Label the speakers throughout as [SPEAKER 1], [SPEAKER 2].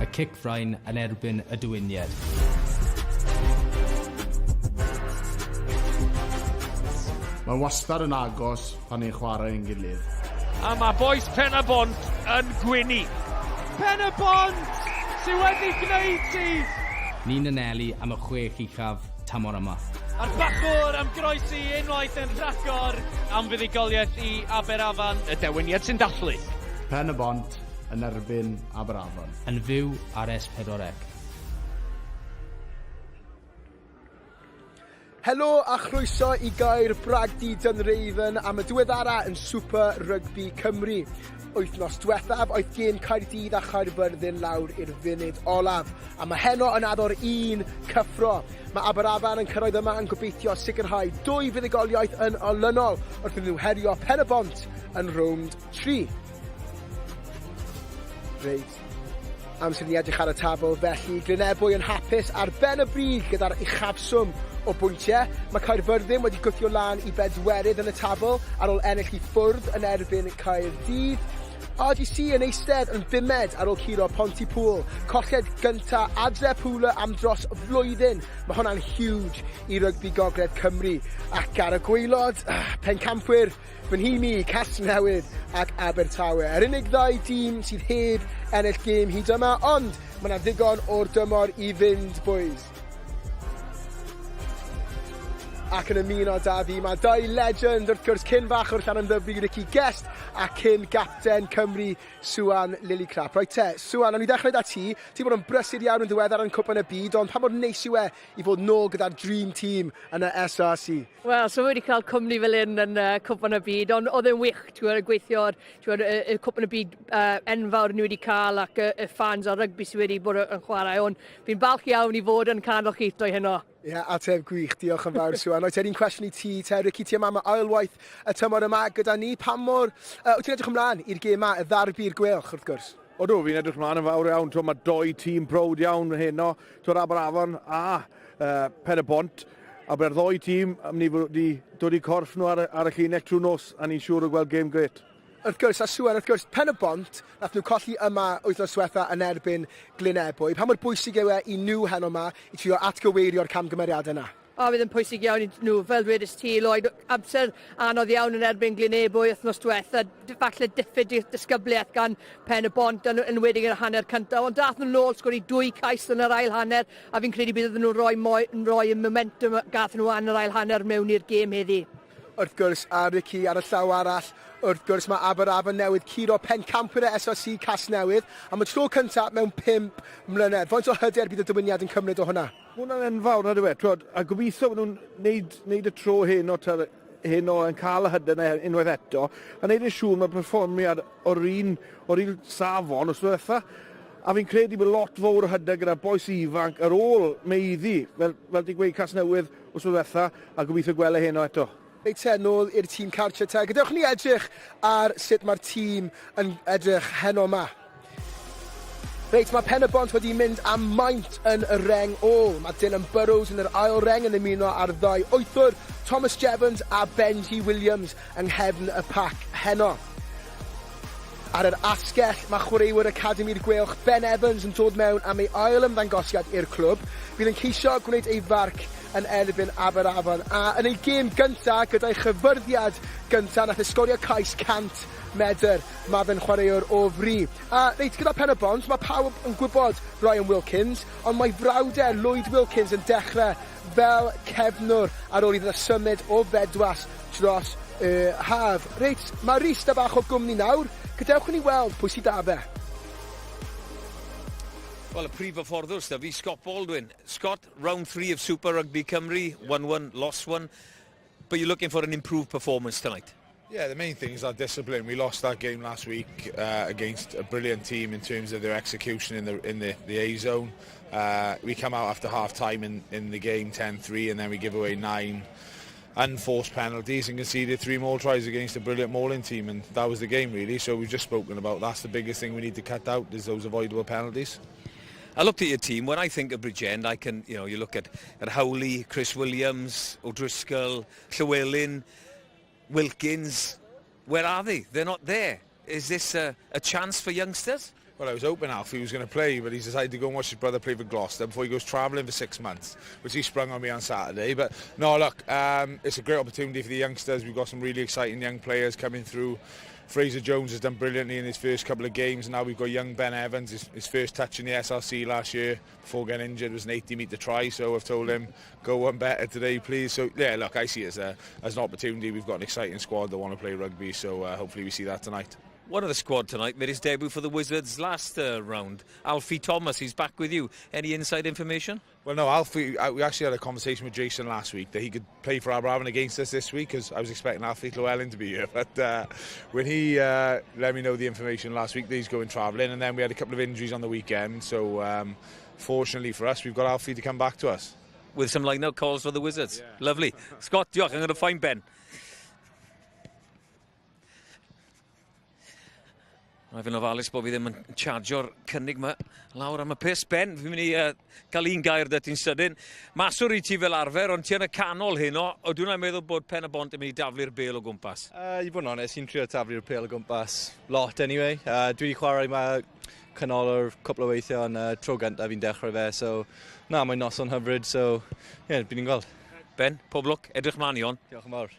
[SPEAKER 1] Y cic frain yn erbyn y Dewiniaid.
[SPEAKER 2] Mae wastad yn agos pan ni'n chwarae ein gilydd.
[SPEAKER 3] A mae bois Pen-y-bont yn gwenu.
[SPEAKER 4] Pen-y-bont sydd wedi gwneud ti!
[SPEAKER 1] Ni'n anelu am y chwech uchaf tymor yma.
[SPEAKER 4] A'r bachwr am groesi unwaith yn rhagor am fuddugoliaeth i Aberafan.
[SPEAKER 3] Y Dewiniaid sy'n dathlu.
[SPEAKER 2] Pen-y-bont yn erbyn Aberafan.
[SPEAKER 1] Yn fyw ar S4C.
[SPEAKER 5] Helo a chroeso i gair Bragdy Dunraven am y diweddara yn Super Rugby Cymru. Wythnos diwethaf oedd gêm Caerdydd a Chaerfyrddin lawr i'r funud olaf, a mae heno yn addo'r un cyffro. Mae Aberafan yn cyrraedd yma yn gobeithio sicrhau dwy fuddugoliaeth yn olynol wrth iddyn nhw herio Pen-y-bont yn rownd 3. Reit. Amser ni edrych ar y tabl felly, Glynebwy yn hapus ar ben y brig gyda'r uchafswm o bwyntiau. Mae Caerfyrddin wedi gwthio lan i bedwerydd yn y tabl ar ôl ennill i ffwrdd yn erbyn Caerdydd. RGC yn eistedd yn bumed ar ôl curo Pontypool. Colled gynta adre Pooler am dros flwyddyn. Mae hwnna'n huge i rygbi Gogledd Cymru. Ac ar y gwaelod, pencampwyr Fy nhîm i, Casnewydd ac Abertawe. Yr unig ddau dîm sydd heb ennill gêm hyd yma, ond mae yna ddigon o'r dymor i fynd, boys. Ac yn ymuno da fi, mae dau legend, wrth gwrs, cyn fach o'r Llanymddyfri, Ricky Guest, a cyn gapten Cymru, Siwan Lillicrap. Reit te, Siwan, awn ni ddechrau da ti. Ti'n bod yn brysur iawn yn ddiweddar yn Cwpan y Byd, ond pa mor neis yw e i fod nôl gyda'r Dream Team yn y SRC?
[SPEAKER 6] Wel, so fi wedi cael cwmni fel hyn yn uh, Cwpan y Byd, ond oedd e'n wych, ti'n gwybod, gweithio ar ti'n gwybod, y, y Cwpan y Byd uh, enfawr ni wedi cael ac y, y fans a'r rygbi sydd wedi bod yn chwarae, ond fi'n balch iawn i fod yn canol chi doi heno.
[SPEAKER 5] Ie, yeah, ateb gwych, diolch yn fawr, Siwan. Oed, un cwestiwn i ti, te, Ricky, ti yma am ailwaith y tymor yma gyda ni. Pa mor... Uh, wyt ti'n edrych ymlaen i'r gêm yma, y ddarbi'r Gweilch, wrth gwrs?
[SPEAKER 7] Odw, fi'n edrych ymlaen yn fawr iawn. Twel, mae doi tîm prowd iawn heno. Twel, Aberafan a uh, Pen y Bont. A byddai'r ddoi tîm yn mynd i fod i dod i corff nhw ar, ar y llinell trwy nos, a ni'n siŵr o gweld gêm gret.
[SPEAKER 5] Wrth gwrs, a Siwan, wrth gwrs, Pen y Bont, nath nhw colli yma wythnos diwetha yn erbyn Glyn Ebwy. Pa mor bwysig yw e i nhw heno yma i trio atgyweirio'r camgymeriadau yna?
[SPEAKER 6] O, bydd yn pwysig iawn i nhw, fel dwedais ti, Lloyd, amser anodd iawn yn erbyn Glyn Ebwy wythnos diwetha, falle diffyg disgybliaeth gan Pen y Bont, yn enwedig yn y hanner cyntaf, ond dath nhw nôl, sgori dwy cais yn yr ail hanner, a fi'n credu bydd nhw'n rhoi, moi, rhoi y momentum gath nhw yn yr ail hanner mewn i'r gêm heddi.
[SPEAKER 5] Wrth gwrs, a Ricky ar y llaw arall, wrth gwrs mae Aberafan newydd curo pencampwyr y SRC Casnewydd am y tro cyntaf mewn pump mlynedd. Faint o hyder bydd y dymuniad yn cymryd o hwnna?
[SPEAKER 7] Mae hwnna'n enfawr, nad yw e? Twod, a gobeithio bod nhw'n neud, neud y tro heno, tar, heno yn cael y hyder yna unwaith eto, a neud yn siŵr mae perfformiad o'r un, o'r un safon wrth ddiwetha. A fi'n credu bod lot fawr o hyder gyda'r bois ifanc ar ôl maeddu, fel, fel ti'n gweud, Casnewydd wrth ddiwetha, a gobeithio gweld e heno eto.
[SPEAKER 5] Reit te, nôl i'r tîm cartre te. Gadewch ni edrych ar sut mae'r tîm yn edrych heno yma. Reit, mae Pen-y-bont wedi mynd am maint yn y reng ôl. Mae Dylan Burrows yn yr ail reng yn ymuno â'r ddau wythwr, Thomas Jevons a Benji Williams yng nghefn y pac heno. Ar yr asgell, mae chwaraewyr Academi'r Gweilch Ben Evans yn dod mewn am ei ail ymddangosiad i'r clwb. Bydd yn ceisio gwneud ei farc yn erbyn Aberafan a yn ei gêm gynta' gyda'i chyffyrddiad gynta' nath e sgorio cais 100 medr. Mae fe'n chwaraewr o fri. A reit, gyda Pen-y-bont, mae pawb yn gwybod Ryan Wilkins, ond mae frawd e, Lloyd Wilkins, yn dechrau fel cefnwr ar ôl iddo symud o Fedwas dros y haf. Reit, mae Rhys 'da bach o gwmni nawr, gadewch i ni weld pwy sydd 'da fe.
[SPEAKER 8] Wel, y prif hyfforddwr sydd 'da fi, Scott Baldwin. Scott, round three of Super Rugby Cymru, 1-1, lost one. But you're looking for an improved performance tonight.
[SPEAKER 9] Yeah, the main thing is our discipline. We lost that game last week uh, against a brilliant team in terms of their execution in the in the, the A zone. Uh, we come out after half time in, in the game 10-3 and then we give away nine unforced penalties and conceded three more tries against a brilliant mauling team and that was the game really. So we've just spoken about that's the biggest thing we need to cut out is those avoidable penalties.
[SPEAKER 8] I looked at your team. When I think of Bridgend, I can, you know, you look at, at Howley, Chris Williams, O'Driscoll, Llewellyn. Wilkins, where are they? They're not there. Is this a, a chance for youngsters?
[SPEAKER 9] Well, I was hoping Alfie was going to play, but he's decided to go and watch his brother play for Gloucester before he goes travelling for 6 months, which he sprung on me on Saturday. But no, look, it's a great opportunity for the youngsters. We've got some really exciting young players coming through. Fraser Jones has done brilliantly in his first couple of games, and now we've got young Ben Evans, his first touch in the SRC last year before getting injured was an 80-metre try, so I've told him, go one better today, please. So, yeah, look, I see it as an opportunity. We've got an exciting squad that want to play rugby, so hopefully we see that tonight.
[SPEAKER 8] One of the squad tonight made his debut for the Wizards last round. Alfie Thomas, he's back with you. Any inside information?
[SPEAKER 9] Well, no, Alfie, we actually had a conversation with Jason last week that he could play for Aberavon against us this week because I was expecting Alfie Llewellyn to be here. But when he let me know the information last week that he's going travelling, and then we had a couple of injuries on the weekend. So fortunately for us, we've got Alfie to come back to us.
[SPEAKER 8] With some line-out calls for the Wizards. Yeah. Lovely. Scott, diolch, I'm going to find Ben. Rhaid fi'n ofalus bod fi ddim yn chargio'r cynnig yma lawr am y pyst. Ben, fi'n mynd i gael un gair 'da ti'n sydyn. Maswr i ti fel arfer, ond ti yn y canol heno, o dwi'n meddwl bod Pen y Bont yn mynd i daflu'r bel o gwmpas?
[SPEAKER 10] I fod yn onest, fi'n trio taflu'r bel o gwmpas lot anyway. Dwi wedi chwarae yma canol o'r cwpl o weithiau, ond tro gyntaf fi'n dechrau fe, so na, mae'n noson hyfryd, so ie, yeah, bydd ni'n gweld.
[SPEAKER 8] Ben, pob lwc, edrych mlaen i hon.
[SPEAKER 10] Diolch yn fawr.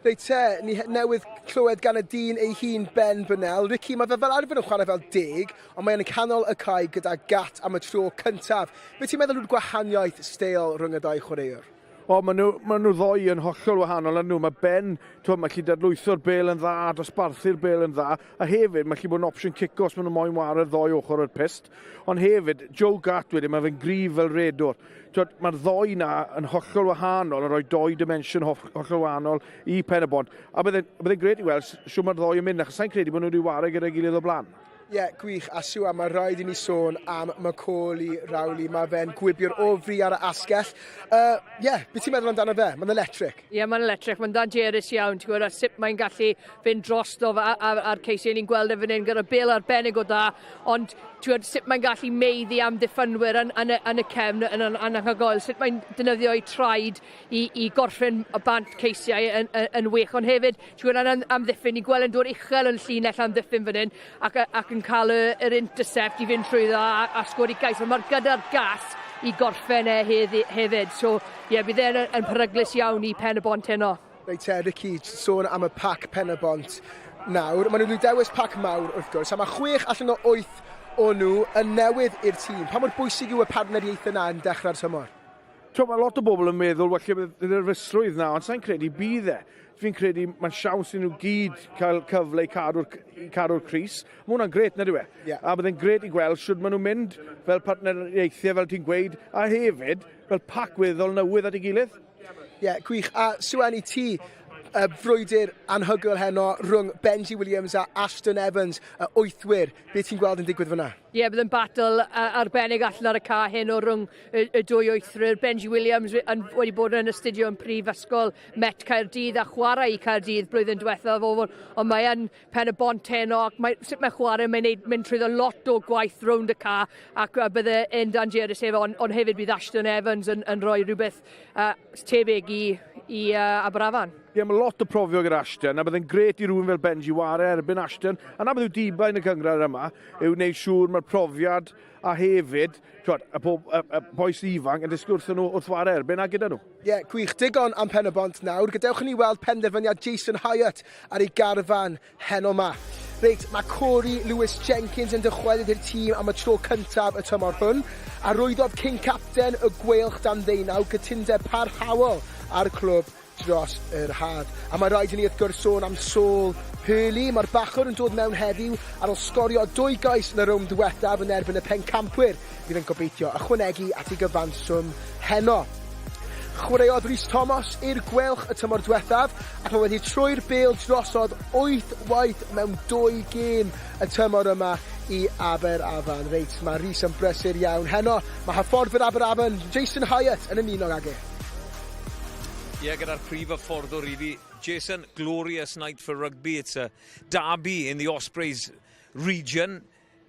[SPEAKER 5] Reit te, ni newydd clywed gan y dyn ei hun Ben Burnell. Ricky, mae fe fel arfer yn chwarae fel 10, ond mae yn canol y cae gyda Gat am y tro cyntaf. Be ti'n meddwl yw'r gwahaniaeth steil rhwng y ddau chwaraewr?
[SPEAKER 7] O, maen nhw ddoi yn hollol wahanol yn nhw. Mae Ben, twyd, mae gallu dadlwytho'r bel yn dda, dosbarthu'r bel yn dda, a hefyd mae gallu bod yn opsiwn cico os maen nhw moyn ware'r ddoi ochr o'r pyst. Ond hefyd, Joe Gatt wedyn, mae fe'n gryf fel redwr. Twyd, mae'r ddoi na yn hollol wahanol, yn rhoi doi dimension hollol wahanol i Pen y Bont. A byddai'n bydde grêt i weld siwr mae'r ddoi yn mynd, achos sa'n credu bod nhw wedi ware gyda'i gilydd o blaen.
[SPEAKER 5] Ie, yeah, gwych. A Siwa, mae rhaid i ni sôn am Macaulay Rowley. Mae fe'n gwibio'r o fri ar y asgell. Ie, yeah, beth ti'n meddwl amdano fe? Mae'n electric.
[SPEAKER 6] Ie, yeah, mae'n electric. Mae'n dangerous iawn. Ti'n gwybod, a sut mae'n gallu fynd drosto a'r ceisiau ni'n gweld e fan hyn gyda bel arbennig o da. Ond ti'n gwybod, sut mae'n gallu meiddi am ddiffynwyr yn y cefn yn anhygoel. Sut mae'n defnyddio ei traed i gorffen y bant ceisiau yn wych. Ond hefyd, ti'n gwybod, yn amddiffyn, ni'n gweld yn dod uchel yn llinell amddiffyn fan hyn ac yn cael yr intercept i fynd trwyddo a sgori gais. Ond mae'r gyda'r gas i gorffen e hefyd. So, ie, yeah, bydd e'n yn peryglus iawn i Pen y Bont heno.
[SPEAKER 5] Reit te, Ricky, sôn am y pac Pen y Bont nawr. Maen nhw wedi dewis pac mawr wrth gwrs, a mae chwech allan o wyth o nhw yn newydd i'r tîm. Pa mor bwysig yw y partneriaeth yna yn dechrau'r tymor?
[SPEAKER 7] Twyd, mae lot o bobl yn meddwl, falle bydd nerfusrwydd na, ond sa'n credu bydd e. Fi'n credu mae'n siawns i nhw gyd cael cyfle i cadw'r crys. Mae hwnna'n grêt, na dyw e?
[SPEAKER 5] Yeah.
[SPEAKER 7] A byddai'n grêt i gweld sut maen nhw'n mynd fel partneriaethau, fel ti'n gweud, a hefyd fel pac weddol newydd at ei gilydd.
[SPEAKER 5] Ie, yeah, gwych. A Siwan, i ti, y frwydr anhygoel heno rhwng Benji Williams a Ashton Evans, y wythwyr. Be ti'n gweld yn digwydd fyna?
[SPEAKER 6] Ie, yeah, bydd yn battle arbennig allan ar y ca heno rhwng y dwy wythwyr. Benji Williams wedi bod yn astudio yn Prifysgol Met Caerdydd a chwarae i Caerdydd blwyddyn diwethaf, ond mae yn Pen y Bont heno ac mae, sut mae'n chwarae, mae'n mynd trwyddo lot o gwaith rownd y ca ac bydde e'n dangerous efo, ond hefyd bydd Ashton Evans yn rhoi rhywbeth tebyg i Aberafan.
[SPEAKER 7] Ie, mae lot o profio gyda Ashton, a byddai'n grêt i rhywun fel Benji ware erbyn Ashton. A na beth yw diben y cynghrair yma, yw wneud siŵr mae'r profiad a hefyd, twod, y bois ifanc yn dysgu wrthyn nhw wrth ware erbyn a gyda nhw.
[SPEAKER 5] Ie, yeah, gwych. Digon am Pen y Bont nawr. Gadewch i ni weld penderfyniad Jason Hyatt ar ei garfan heno ma. Reit, mae Corey Lewis Jenkins yn dychwelyd i'r tîm am y tro cyntaf y tymor hwn. Arwyddodd cyn capten y Gweilch dan ddeunaw gytundeb parhaol ar y clwb dros yr haf. A mae rhaid i ni wrth gwrs sôn am Sol Hurley. Mae'r bachwr yn dod mewn heddiw ar ôl sgorio dwy gais yn y rownd diwethaf yn erbyn y pencampwyr. Fydd yn gobeithio ychwanegu at ei gyfanswm heno. Chwaraeodd Rhys Thomas i'r Gweilch y tymor diwethaf ac mae wedi troi'r bêl drosodd wyth waith mewn dwy gêm y tymor yma i Aberafan. Reit, mae Rhys yn brysur iawn heno. Mae hyfforddwr Aberafan, Jason Hyatt, yn ymuno ag e.
[SPEAKER 8] Ie, yeah, gyda'r prif hyfforddwr i fi. Jason, glorious night for rugby. It's a derby in the Ospreys region.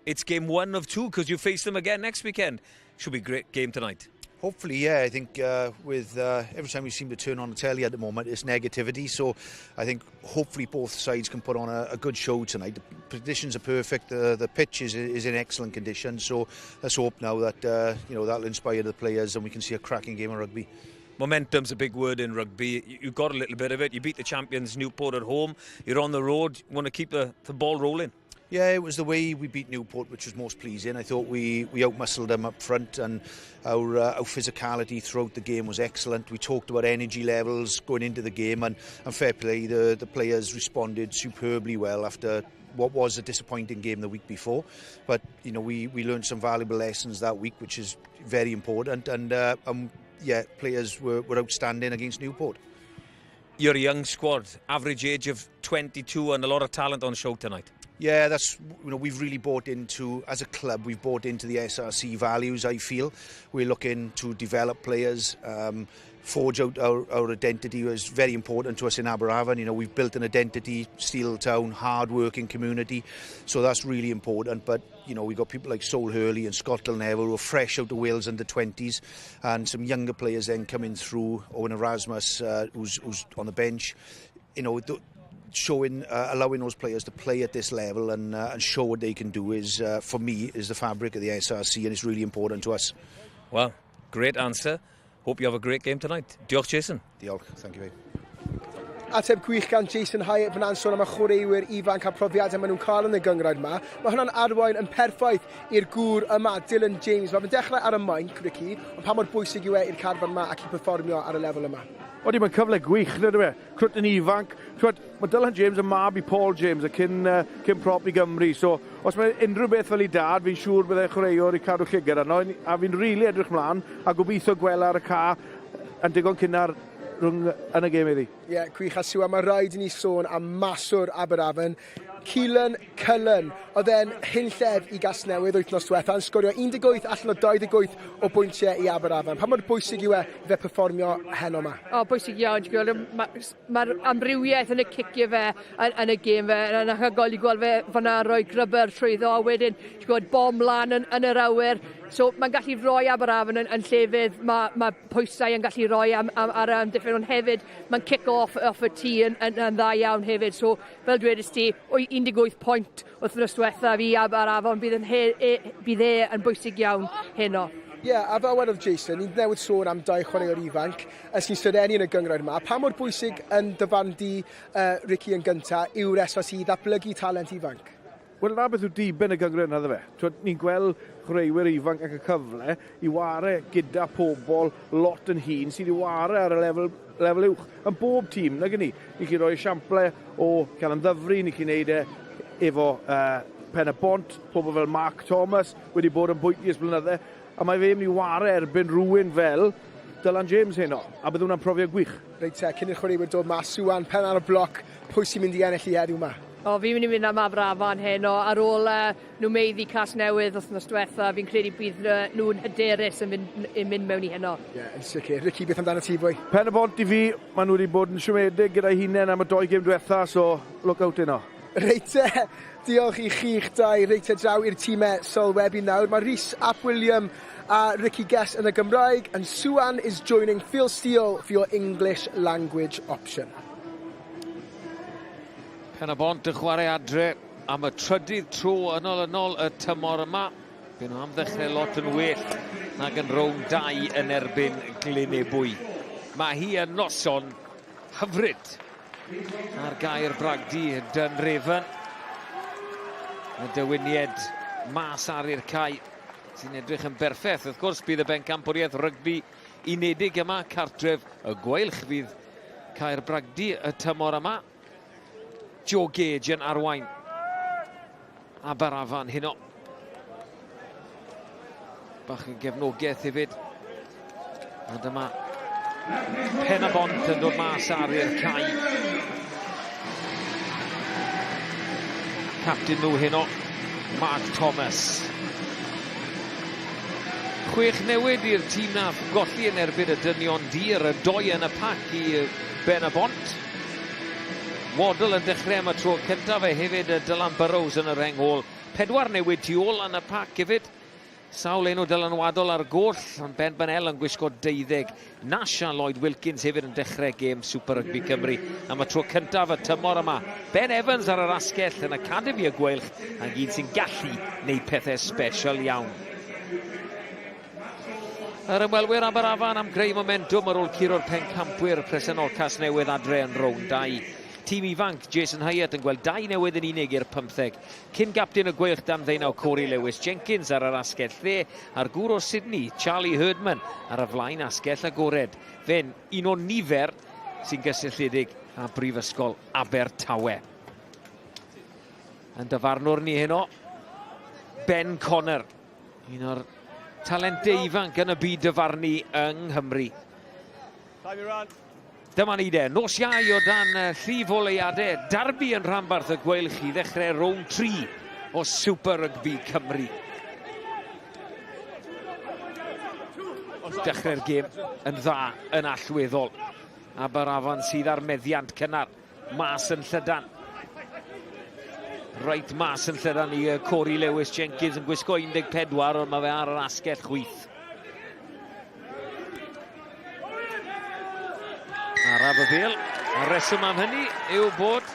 [SPEAKER 8] It's game one of two because you face them again next weekend. Should be a great game tonight.
[SPEAKER 11] Hopefully, yeah. I think with every time we seem to turn on the telly at the moment, it's negativity. So I think hopefully both sides can put on a good show tonight. The conditions are perfect. The pitch is in excellent condition. So let's hope now that that'll inspire the players and we can see a cracking game of rugby.
[SPEAKER 8] Momentum's a big word in rugby. You got a little bit of it. You beat the champions Newport at home. You're on the road. You want to keep the ball rolling.
[SPEAKER 11] Yeah, it was the way we beat Newport which was most pleasing. I thought we outmuscled them up front, and our physicality throughout the game was excellent. We talked about energy levels going into the game, and fair play, the players responded superbly well after what was a disappointing game the week before. But we learned some valuable lessons that week, which is very important, and yeah, players were outstanding against Newport.
[SPEAKER 8] You're a young squad, average age of 22, and a lot of talent on show tonight.
[SPEAKER 11] Yeah, that's you know we've really bought into, as a club, we've bought into the SRC values, I feel. We're looking to develop players, forge out our identity is very important to us in Aberavon. We've built an identity, Steel Town, hard-working community, so that's really important. But we've got people like Sol Hurley and Scott Neville who are fresh out of Wales under 20s, and some younger players then coming through, Owen Erasmus, who's on the bench. Allowing those players to play at this level and show what they can do is, for me, is the fabric of the SRC, and it's really important to us.
[SPEAKER 8] Well, great answer. Hope you have a great game tonight. Diolch, Jason.
[SPEAKER 11] Diolch, thank you.
[SPEAKER 5] Ateb gwych gan Jason Hyatt fyna'n sôn am y chwaraewyr ifanc a profiadau maen nhw'n cael yn y gynghrair yma. Mae hwnna'n arwain yn perffaith i'r gŵr yma, Dylan James. Mae fe'n dechrau ar y mainc, Ricky, ond pa mor bwysig yw e i'r carfan yma ac i perfformio ar y lefel yma?
[SPEAKER 7] Odi, mae'n cyfle gwych, nid yw e? Crwt yn ifanc. Twyd, mae Dylan James yn mab i Paul James, y cyn prop i Gymru. So, os mae unrhyw beth fel ei dad, fi'n siŵr byddai'n chwaraewr i cadw llygad arno. A fi'n rili really edrych mlaen a gobeithio gweld ar y ca yn digon cynnar rhwng yn y gêm iddi.
[SPEAKER 5] Ie, yeah, gwych, a Siwan, mae rhaid i ni sôn am maswr Aberafan, Keelan Cullen. Oedd e'n hunllef i Gasnewydd wythnos diwetha, yn sgorio 18 allan o 28 o bwyntiau i Aberafan. Pa mor bwysig yw e i fe perfformio heno yma?
[SPEAKER 6] O, bwysig iawn, ti'n gwybod, mae'r amrywiaeth yn y cicio fe, yn y gêm fe, yn anhygoel i gweld fe fyna rhoi grubber trwyddo, a wedyn, ti'n gwybod, bom lan yn yr awyr. So mae'n gallu rhoi Aberafan yn llefydd, mae pwysau yn gallu rhoi ar y amddiffyn, ond hefyd mae'n kick-off off y tee yn dda iawn hefyd. So fel dwedais ti, 18 pwynt wythnos diwethaf i Aberafan, bydd e yn bwysig iawn heno.
[SPEAKER 5] Ie, yeah, a fel wedodd Jason, ni'n newydd sôn am dau chwaraewr ifanc sy'n serennu yn y gynghrair yma. Pa mor bwysig yn dy farn di, Ricky, yn gyntaf, yw'r SRC i ddatblygu talent ifanc?
[SPEAKER 7] Wel, na beth yw diben y gynghrair yna, fe. Twyd, ni'n gweld chwaraewyr ifanc ac y cyfle i ware gyda pobl lot yn hŷn sydd i ware ar y lefel uwch. Yn bob tîm, nag ni. Ni chi roi esiample o Llanymddyfri, ni chi wneud e efo Pen y Bont, pobl fel Mark Thomas wedi bod yn bwyty ers blynydde, a mae fe mynd i ware erbyn rhywun fel Dylan James heno, a bydd hwnna'n profiad gwych.
[SPEAKER 5] Reit te, cyn i'r chwaraewyr dod mas, Siwan, pen ar y bloc, pwy sy'n mynd i ennill i heddiw yma?
[SPEAKER 6] O, fi'n mynd i fynd am Aberafan heno. Ar ôl nhw maeddu Casnewydd wythnos diwetha, fi'n credu bydd nhw'n hyderus yn mynd mewn i heno.
[SPEAKER 5] Ie, yeah, yn sicr. Ricky, beth amdano ti, bwy?
[SPEAKER 7] Pen y Bont i fi, maen nhw wedi bod yn siomedig gyda'i hunain am y doi gêm diwetha, so look out heno.
[SPEAKER 5] Reit te, diolch i chi'ch dau. Reit te, draw i'r tîmau sylwebu nawr. Mae Rhys ap William a Ricky Guest yn y Gymraeg, and Suan is joining Phil Steele for your English language option.
[SPEAKER 8] Pen y Bont yn chwarae adre am y trydydd tro yn olynol y tymor yma. Byd nhw am ddechrau lot yn well nag yn rownd 2 yn erbyn Glynebwy. Mae hi yn noson hyfryd ar gae'r Bragdy Dunraven. Y dywynied mas ar i'r cae sy'n edrych yn berffaith. Wrth gwrs, bydd y bencampwriaeth rygbi unedig yma, cartref y Gweilch fydd Cae'r Bragdy y tymor yma. Joe Gage yn arwain Aberafan heno. Bach yn gefnogaeth hefyd. A dyma Pen y Bont yn dod mas ar i'r cae. Captain nhw heno, Mark Thomas. 6 newid i'r tîm nath golli yn erbyn y Dynion Du, y doi yn y pac i Ben y Bont. Waddle yn dechrau am y tro cyntaf, e hefyd Dylan Burrows yn y reng ôl. 4 newid tu ôl yn y pac hefyd. Sawl enw dylanwadol ar goll, ond Ben Bennell yn gwisgo deuddeg. Nash a Lloyd Wilkins hefyd yn dechrau gêm Super Rugby Cymru am y tro cyntaf y tymor yma. Ben Evans ar yr asgell yn Academi y Gweilch ac un sy'n gallu wneud pethau special iawn. Yr ymwelwyr Aberafan am greu momentwm ar ôl curo'r pencampwyr presennol Casnewydd adre yn rownd 2. Tîm ifanc Jason Hyatt yn gweld dau newydd yn unig i'r pymtheg. Cyn gapten y Gweilch dan ddeunaw Corey Lewis Jenkins ar yr asgell dde a'r gŵr o Sydney, Charlie Herdman, ar y flaen asgell agored. Fe'n un o nifer sy'n gysylltiedig â Brifysgol Abertawe. Yn dyfarnwr ni heno, Ben Connor, un o'r talentau ifanc yn y byd dyfarnu yng Nghymru. Dyma ni de, nos Iau o dan llif o leuadau, darbi yn rhanbarth y Gweilch i ddechrau rownd 3 o Super Rugby Cymru. Dechrau'r gêm yn dda, yn allweddol. Aberafan sydd ar meddiant cynnar, mas yn llydan. Reit mas yn llydan i Corey Lewis Jenkins yn gwisgo 14, ond mae fe ar yr asgell chwith. Araf y bel. A'r reswm am hynny yw bod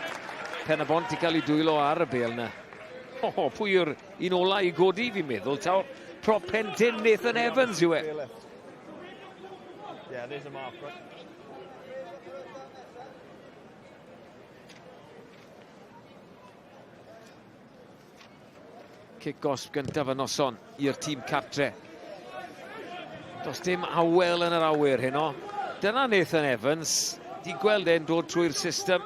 [SPEAKER 8] Pen y Bont i cael ei dwylo ar y bel na. O, pwy yw'r un ola i godi, fi'n meddwl, taw prop pentyn Nathan Evans yw e.
[SPEAKER 12] Yeah, there's a mark, right?
[SPEAKER 8] Cic gosb gyntaf y noson i'r tîm cartre. Does dim awel yn yr awyr heno. Dyna Nathan Evans. Di gweld e'n dod trwy'r system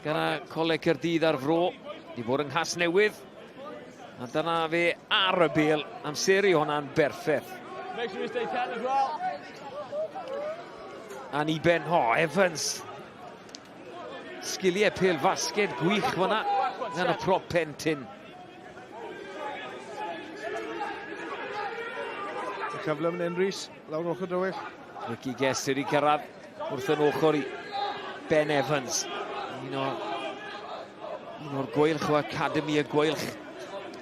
[SPEAKER 8] gyda Coleg Caerdydd ar fro. Di bod yng Nghas Newydd. A dyna fe ar y bel. Amseru hwnna'n berffaith.
[SPEAKER 12] Make sure you stay 10 as well.
[SPEAKER 8] Aniben, ho, Evans Sgiliau pêl fasged gwych fyna gan y prop pen tyn.
[SPEAKER 7] Y cyfle fan hyn, Rhys, lawr ochr dywyll.
[SPEAKER 8] Ricky Guest wedi cyrraedd wrth yn ochr i Ben Evans. Un, o, un o'r gweilch o Academy y Gweilch.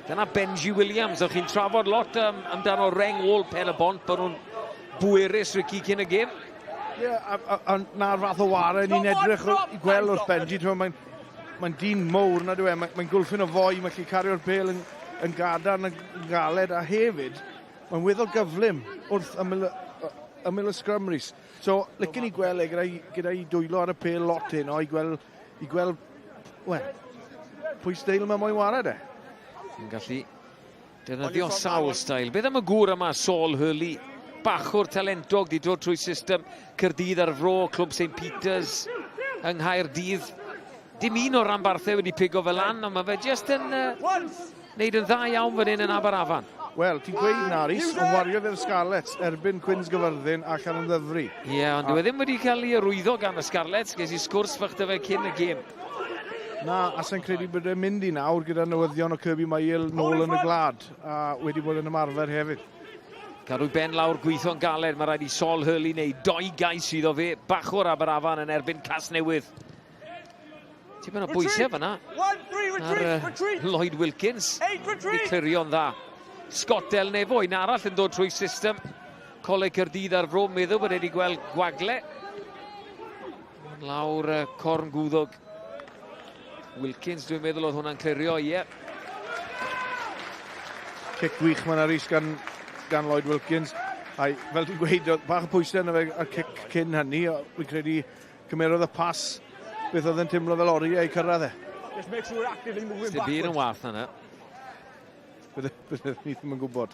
[SPEAKER 8] Dyna Benji Williams, o'ch chi'n trafod lot um, amdano reng ôl Pen y Bont, bod nhw'n bwerus Ricky cyn y gêm.
[SPEAKER 7] Ie, yeah, a, a, a na'r fath o ware ni'n edrych i gweld wrth Benji. Mae'n mae dyn mowr na dwi e, mae'n mae gwlffyn o foi, mae'n gallu cario'r bel yn, yn gadarn yn galed a hefyd mae'n weddol gyflym wrth ymyl, ymyl y scrum Rhys. So, licen i gweld e gyda'i gyda dwylo ar y pel lot heno i gweld, i gweld, wel, pwy steil mae moyn ware de.
[SPEAKER 8] Yn gallu Defnyddio sawl stael. Beth am y gŵr yma, Saul Hurley? Bachwr talentog, di dod trwy system Cyrdydd ar fro, Clwb St Peters yng Nghaerdydd. Dim un o'r ranbarthau wedi pigo fel lan, ond mae fe jyst yn uh, neud yn dda iawn fan hyn yn Aberafan.
[SPEAKER 7] Wel, ti'n gweud na, Rhys, ond wariodd e'r Scarlets erbyn Cwins Gyfyrddin a Llanymddyfri.
[SPEAKER 8] Ie, yeah, ond dyw e ddim wedi cael ei arwyddo gan y Scarlets. Ges i sgwrs fach 'da fe cyn y gêm.
[SPEAKER 7] Na, a sa'n credu bod e'n mynd i nawr gyda newyddion o Kirby Mayall nôl yn y gwlad a wedi bod yn ymarfer hefyd.
[SPEAKER 8] Cadw ben lawr, gweithio'n galed, mae rhaid i Sol Hurley wneud doi gais iddo fe, bachwr Aberafan yn erbyn Casnewydd. Tipyn o bwysau fyna ar uh, Lloyd Wilkins. Wedi clirio'n dda. Scott Del Nefo, un arall yn dod trwy system Coleg Caerdydd ar fro, meddwl bod e wedi gweld gwagle. Lawr uh, corn gwddog. Wilkins, dwi'n meddwl oedd hwnna'n clirio, ie. Yeah.
[SPEAKER 7] Cic gwych mae'n Rhys gan, gan Lloyd Wilkins. A fel ti'n gweud, bach o pwysau yna fe a'r cic cyn hynny, fi'n credu cymerodd y pas beth oedd yn teimlo fel oriau i cyrraedd e.
[SPEAKER 12] Just make sure we're actively moving
[SPEAKER 8] backwards. Dim byd yn wath na.
[SPEAKER 7] Bydde, bydde ni ddim yn gwybod.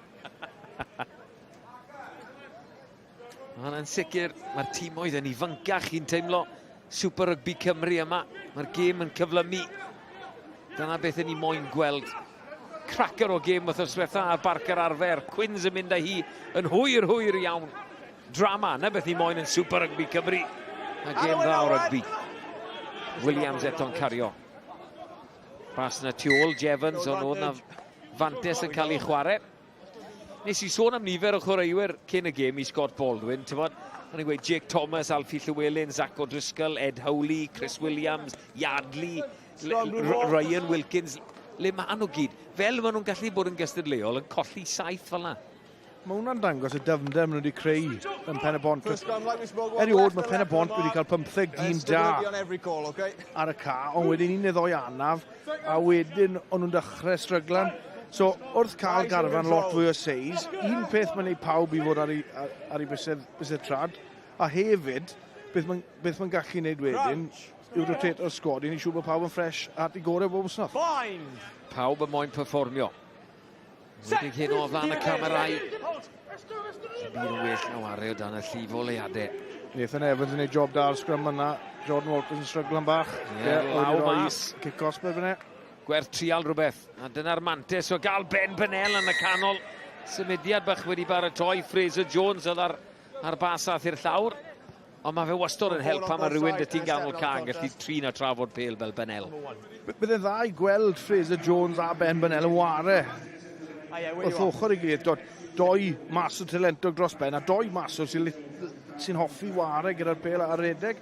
[SPEAKER 8] Ond yn sicr, mae'r tîmoedd yn ifancach i'n teimlo Super Rugby Cymru yma. Mae'r gêm yn cyflymu. Dyna beth yn ni moyn gweld. Cracker o gêm wythnos diwetha ar Barc yr Arfer. Quins yn mynd â hi yn hwyr hwyr iawn. Drama, na beth ni moyn yn Super Rugby Cymru. A gêm dda o rygbi. Williams eto'n cario. Bas na tu ôl Jevons, ond oedd na fantes yn cael ei chwarae. Nes i sôn am nifer o chwaraewyr cyn y gêm i Scott Baldwin, ti'n bod, o'n i'n gweud Jake Thomas, Alfie Llewellyn, Zach O'Driscoll, Ed Howley, Chris Williams, Yardley, Ryan Wilkins. le maen nhw gyd. Fel maen nhw'n gallu bod yn gystadleuol yn colli saith fel yna.
[SPEAKER 7] Mae hwnna'n dangos y dyfnder maen nhw wedi creu yn Pen y Bont. Erioed mae Pen y Bont wedi cael 15 dyn da ar y ca, ond wedyn un neu ddoi anaf, a wedyn o'n nhw'n dechrau stryglan. So, wrth cael garfan lot fwy o seis, un peth mae'n gwneud pawb i fod ar ei, ar, ar ei bysedd, bysedd trad, a hefyd, beth mae'n beth mae'n gallu gwneud wedyn, yw rotato'r sgwad i ni siŵr bod pawb yn ffres at ei gorau bob wythnos.
[SPEAKER 8] Pawb yn moyn perfformio. Wedi hyn o flaen y camerau. Dim byd yn well na wario o dan y llif o leiadau.
[SPEAKER 7] Nathan Evans yn ei job da ar sgrym yna. Jordan Walters yn stryglo'n bach.
[SPEAKER 8] Ie, yeah, law mas.
[SPEAKER 7] Cic os beth fyna.
[SPEAKER 8] Gwerth trial rhywbeth. A dyna'r mantes o gael Ben Bennell yn y canol. Symudiad bach wedi baratoi. Fraser Jones oedd ar, ar bas ath i'r llawr. Ond mae fe wastod yn help pan mae rhywun dy ti'n ganol ca yn gallu trin a trafod pel fel Bennell.
[SPEAKER 7] Bydde dda i gweld Fraser Jones a Ben Bennell yn ware wrth ochr i gilydd. Dod, doi mas o talentog dros ben a doi mas o sy'n sy hoffi ware gyda'r bel a redeg.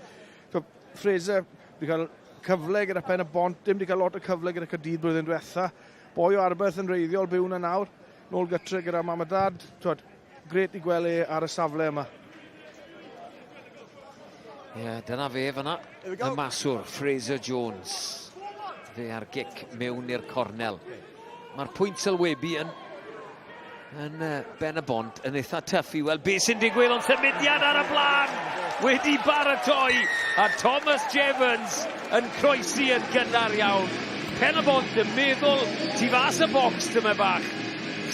[SPEAKER 7] So, Fraser wedi cael cyfle gyda Pen y Bont, dim wedi cael lot o cyfle gyda Caerdydd blwyddyn diwetha. Boi o Arberth yn reiddiol byw yna nawr, nôl gytre gyda mam a dad. Twod, gret i gweld e ar y safle yma.
[SPEAKER 8] Ie, yeah, dyna fe fyna. Y maswr, Fraser Jones. Fe ar gic mewn i'r cornel. Mae'r pwynt sylwebu yn yn Ben y Bont yn eitha tyff i weld beth sy'n digwydd, ond symudiad ar y blaen wedi baratoi a Thomas Jevons yn croesi yn gynnar iawn. Pen y Bont yn meddwl tu fas y bocs tyma bach.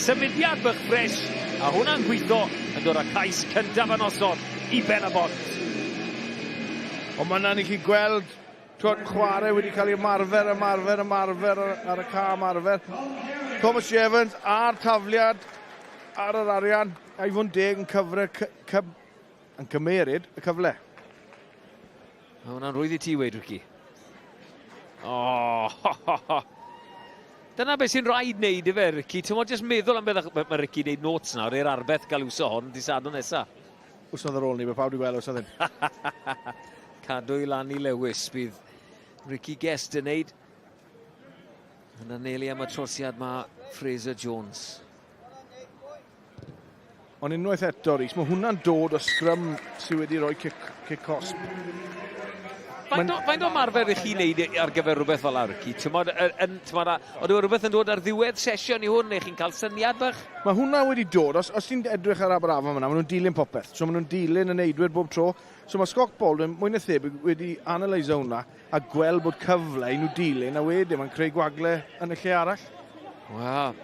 [SPEAKER 8] Symudiad bach ffres a hwnna'n gweithio yn dod â cais cyntaf y noson i Ben y Bont.
[SPEAKER 7] Ond mae yna'n i chi gweld twod, chwarae wedi cael ei ymarfer, ymarfer, ymarfer ar y ca ymarfer. Thomas Evans a'r tafliad ar yr arian, a i fod yn deg yn cyfre, yn cymeryd y cyfle.
[SPEAKER 8] Mae hwnna'n rhwydd i ti weid, Ricky. Oh, ho, ho, ho. Dyna beth sy'n rhaid wneud ife, Ricky. Ti'n modd jyst meddwl am beth mae Ricky wneud notes nawr i'r arbeth gael wso hon di Sadwrn nesa.
[SPEAKER 7] Wsnodd ar ôl ni, mae pawb wedi gweld os ddim.
[SPEAKER 8] Cadw i lan i Lewis bydd Ricky Guest yn neud. Yn anelu am y trosiad mae Fraser Jones.
[SPEAKER 7] Ond unwaith eto, Rhys, mae hwnna'n dod o sgrym sydd wedi rhoi cic, cic cosp.
[SPEAKER 8] Faint o, faint o marfer ych chi'n neud ar gyfer rhywbeth fel awr, Ricky? Tymod, yn, tymod, ond yw rhywbeth yn dod ar ddiwedd sesiwn i hwn, neu chi'n cael syniad bach?
[SPEAKER 7] Mae hwnna wedi dod, os, os ti'n edrych ar Aberafan fyna, maen nhw'n dilyn popeth. So maen nhw'n dilyn y neidwyr bob tro. So mae Scott Baldwin, mwy na thebyg, wedi analyso hwnna a gweld bod cyfle i nhw dilyn, a wedyn mae'n creu gwagle yn y lle arall.
[SPEAKER 8] Wel,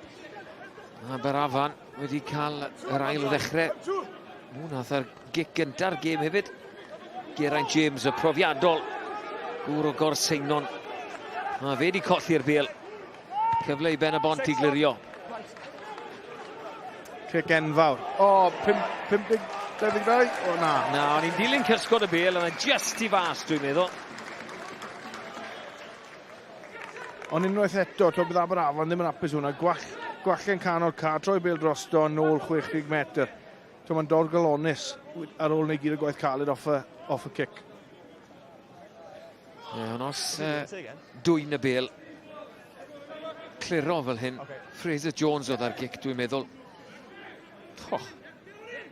[SPEAKER 8] Aberafan wedi cael yr ail ddechrau. Nhw nath ar gic gynta'r gêm hefyd. Geraint James, y profiadol, gŵr o Gorseinon. Mae fe wedi colli'r bel. Cyfle i Ben y Bont i glirio.
[SPEAKER 7] Cic enfawr. O, oh, 50, 22? O, na.
[SPEAKER 8] Na, o'n i'n dilyn cysgod y bel, yna just i fas, dwi'n meddwl.
[SPEAKER 7] Ond unwaith eto, to bydd Aberafan ddim yn hapus hwnna. Gwall, gwallen canol car, troi bel drosto, nôl 60 metr. To mae'n dorgalonus ar ôl wneud gyd o gwaith caled off y, off y cic.
[SPEAKER 8] Ie, ond os dwyn y bel, cliro fel hyn, okay. Fraser Jones oedd ar gic, dwi'n meddwl. Oh,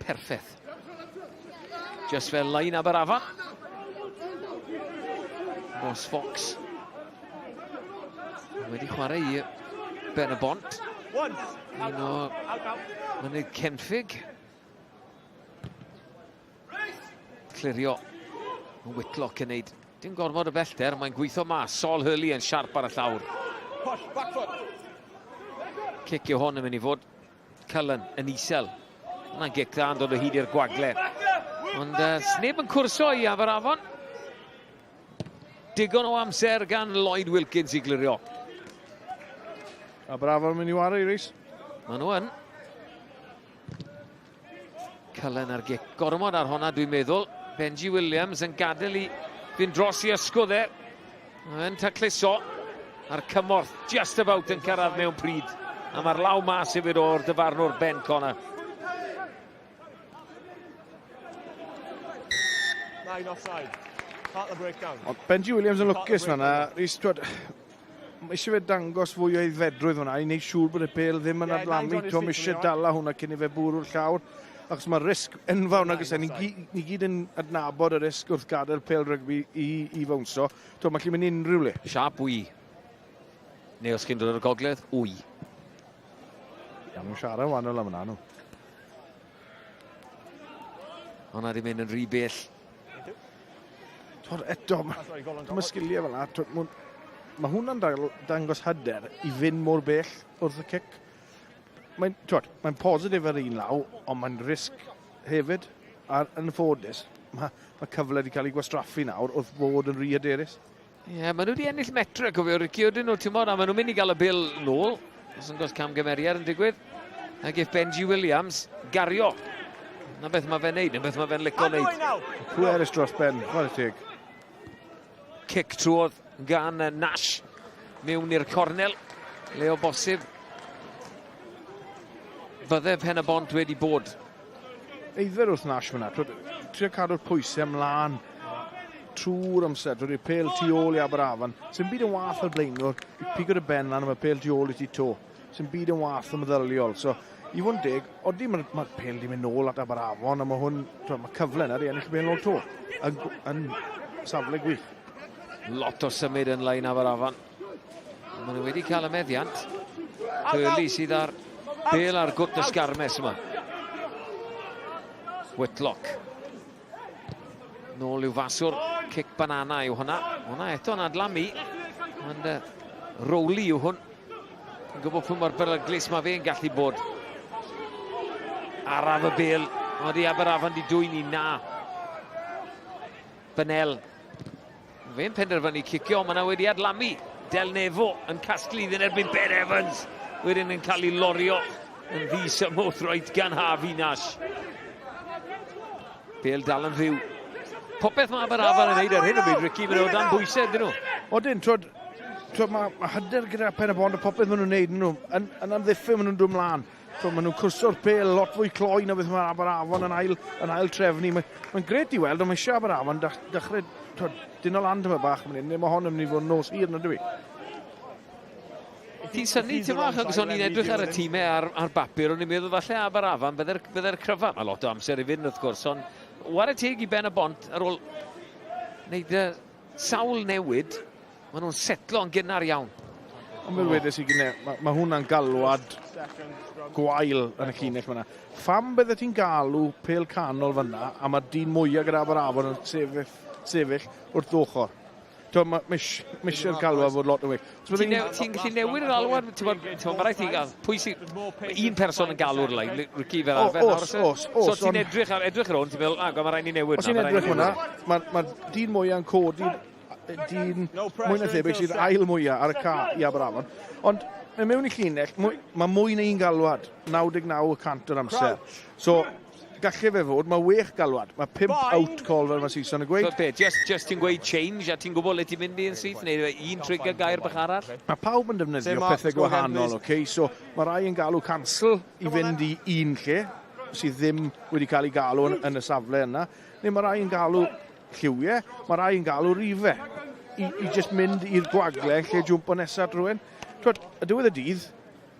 [SPEAKER 8] perffaith. Just fel lein Aberafan. Ross Fox. Wedi chwarae i Ben y Bont. Un o mynydd Cenffig. Clirio. Whitlock yn neud dim gormod o bellter, mae'n gweithio mas. Sol Hurley yn siarp ar y llawr. Cic yw hon yn mynd i fod. Cullen yn isel. Yna'n gic dda yn dod o hyd i'r gwagle. Ond sneb yn cwrso i Aberafon. Digon o amser gan Lloyd Wilkins i glirio.
[SPEAKER 7] Aberafon mynd i wario i Rhys.
[SPEAKER 8] Maen nhw yn. Cullen ar gic gormod ar honna dwi'n meddwl. Benji Williams yn gadael i fynd dros i ysgwdd e. Yn tacluso a'r cymorth just about yn cyrraedd mewn pryd. A mae'r law mas hefyd o'r dyfarnwr Ben Connor.
[SPEAKER 12] Nine offside. Part the breakdown.
[SPEAKER 7] Ond Benji Williams yn lwcus fanna. Rhys, twyd, Mae eisiau fe dangos fwy o aeddfedrwydd hwnna i wneud siŵr bod y bêl ddim yn adlamu. T'o, mae eisiau dala hwnna cyn i fe bwrw'r llawr. Achos mae risg enfawr nag oes e. Ni, ni gyd yn adnabod y risg wrth gadael pêl rygbi i, i fownsio. T'o, mae'n gallu mynd unrhyw le.
[SPEAKER 8] Siap wy. Neu os chi'n dod o'r gogledd, wy.
[SPEAKER 7] Ia, nhw'n siarad wahanol am hwnna, nhw.
[SPEAKER 8] Hwnna di mynd yn rhy bell.
[SPEAKER 7] Twod, eto, mae ma sgiliau fel yna. Mae ma hwnna'n dangos hyder i fynd mor bell wrth y cic. Mae'n mae positif ar un law, ond mae'n risg hefyd. A'r yn ffodus, mae, mae cyfle wedi cael ei gwastraffu nawr wrth fod yn rhy hyderus.
[SPEAKER 8] Ie, yeah, maen nhw wedi ennill metre, cofio, Ricky, ydyn nhw, ti'n modd, a maen nhw'n mynd i gael y bil nôl, os yn gos camgymeriad yn digwydd. A geiff Benji Williams gario. Na beth mae fe'n neud, na beth mae fe'n licio neud.
[SPEAKER 7] Pwerus dros ben, chwarae teg.
[SPEAKER 8] Cic trwodd gan Nash mewn i'r cornel, le o bosib fydde Pen y Bont wedi bod.
[SPEAKER 7] Eiddfer wrth Nash fyna, trio cadw'r pwysau ymlaen trwy'r amser, drwy'r pêl tu ôl i Aberafan. Sy'n byd yn wath ar blaenwr, i pigo dy ben lan am y pêl tu ôl i ti to. Sy'n byd yn wath yn meddyliol. So, i fod yn deg, odi mae'r ma pêl di mynd nôl at Aberafon, a mae hwn, mae cyfle yna i ennill y pêl nôl to. Yn, yn safle gwych.
[SPEAKER 8] Lot o symud yn lein Aberafan. Maen nhw wedi cael y meddiant. Hurley sydd ar bêl ar gwt y sgarmes yma. Whitlock. Nôl i'w faswr, cic banana yw hwnna. Hwnna eto'n adlamu. Ond uh, Rowley yw hwn. Yn gwybod pwy mor beryglus mae fe'n gallu bod. Araf y bêl. Ond i Aberafan di dwy'n i na. Bynel. Fe'n penderfynu cicio, mae yna wedi adlamu. Del Nefo yn casglu iddyn erbyn Ben Evans. Wedyn yn cael ei lorio yn ddi-symwth roed gan Harvey Nash. Bêl dal yn fyw. Popeth mae Aberafan yn neud ar hyn o bryd, Ricky, maen nhw o dan bwysau, dyn nhw.
[SPEAKER 7] Odyn, twod, twod mae, ma hyder gyda Pen y Bont a popeth maen nhw'n neud, nhw, yn, yn amddiffyn maen nhw'n dod mlaen. Twod, maen nhw'n cwrso'r bêl lot fwy cloi na beth mae Aberafan yn ail, yn ail trefnu. Mae'n mae gret i weld, ond mae eisiau Aberafan dechrau, twod, dyn o lan tyma bach yn mynd, mae hon yn mynd i fod yn nos hir na dwi.
[SPEAKER 8] Ti'n synnu, ti'n fach, achos o'n i'n edrych ar y tîmau ar, ar bapur, o'n i'n meddwl falle Aberafan bydde'r bydde cryfa. Mae lot o amser i fynd, wrth gwrs, ond ware teg i Ben y Bont ar ôl wneud uh, sawl newid, maen nhw'n setlo yn gynnar iawn.
[SPEAKER 7] Ond fel wedes i gynne, mae, ma hwnna'n galwad gwael yn y llinell fyna. Pham bydde ti'n galw pêl canol fyna a mae'r dyn mwyaf gyda Aberafon yn sefyll, sefyll wrth ddochr? Mae ma, ma eisiau'r galwad fod lot o well.
[SPEAKER 8] Ti'n ti gallu newid yr alwad? Ti'n bod, mae rhaid ti gael, pwy sy'n... Un person yn galw'r lein, Ricky fel arfer.
[SPEAKER 7] Os, os, os.
[SPEAKER 8] So ti'n edrych ar, edrych ar hwn, ti'n meddwl, ah, mae rhaid ni newid.
[SPEAKER 7] Os ti'n edrych hwnna, mae'r ma dyn mwyaf yn codi, dyn mwy na thebyg sydd ail mwyaf ar y ca i Aberafon. Ond mae mewn i llinell, mae mwy na un galwad, 99% o'r amser. So, Galle fe fod, mae wech galwad. Mae pump out call fel mae Saeson yn gweud.
[SPEAKER 8] So be, just, just ti'n gweud change a ti'n gwybod le ti'n mynd i yn syth, neu un trigger gair bach arall?
[SPEAKER 7] Mae pawb yn defnyddio pethau gwahanol, okay? So mae rai yn galw cancel i fynd i un lle, sydd ddim wedi cael ei galw yn, yn y safle yna. Neu mae rai yn galw lliwiau, mae rai yn galw rifau. I, i just mynd i'r gwagle lle jwmpo nesaf rhywun. Twyd, y diwedd y dydd,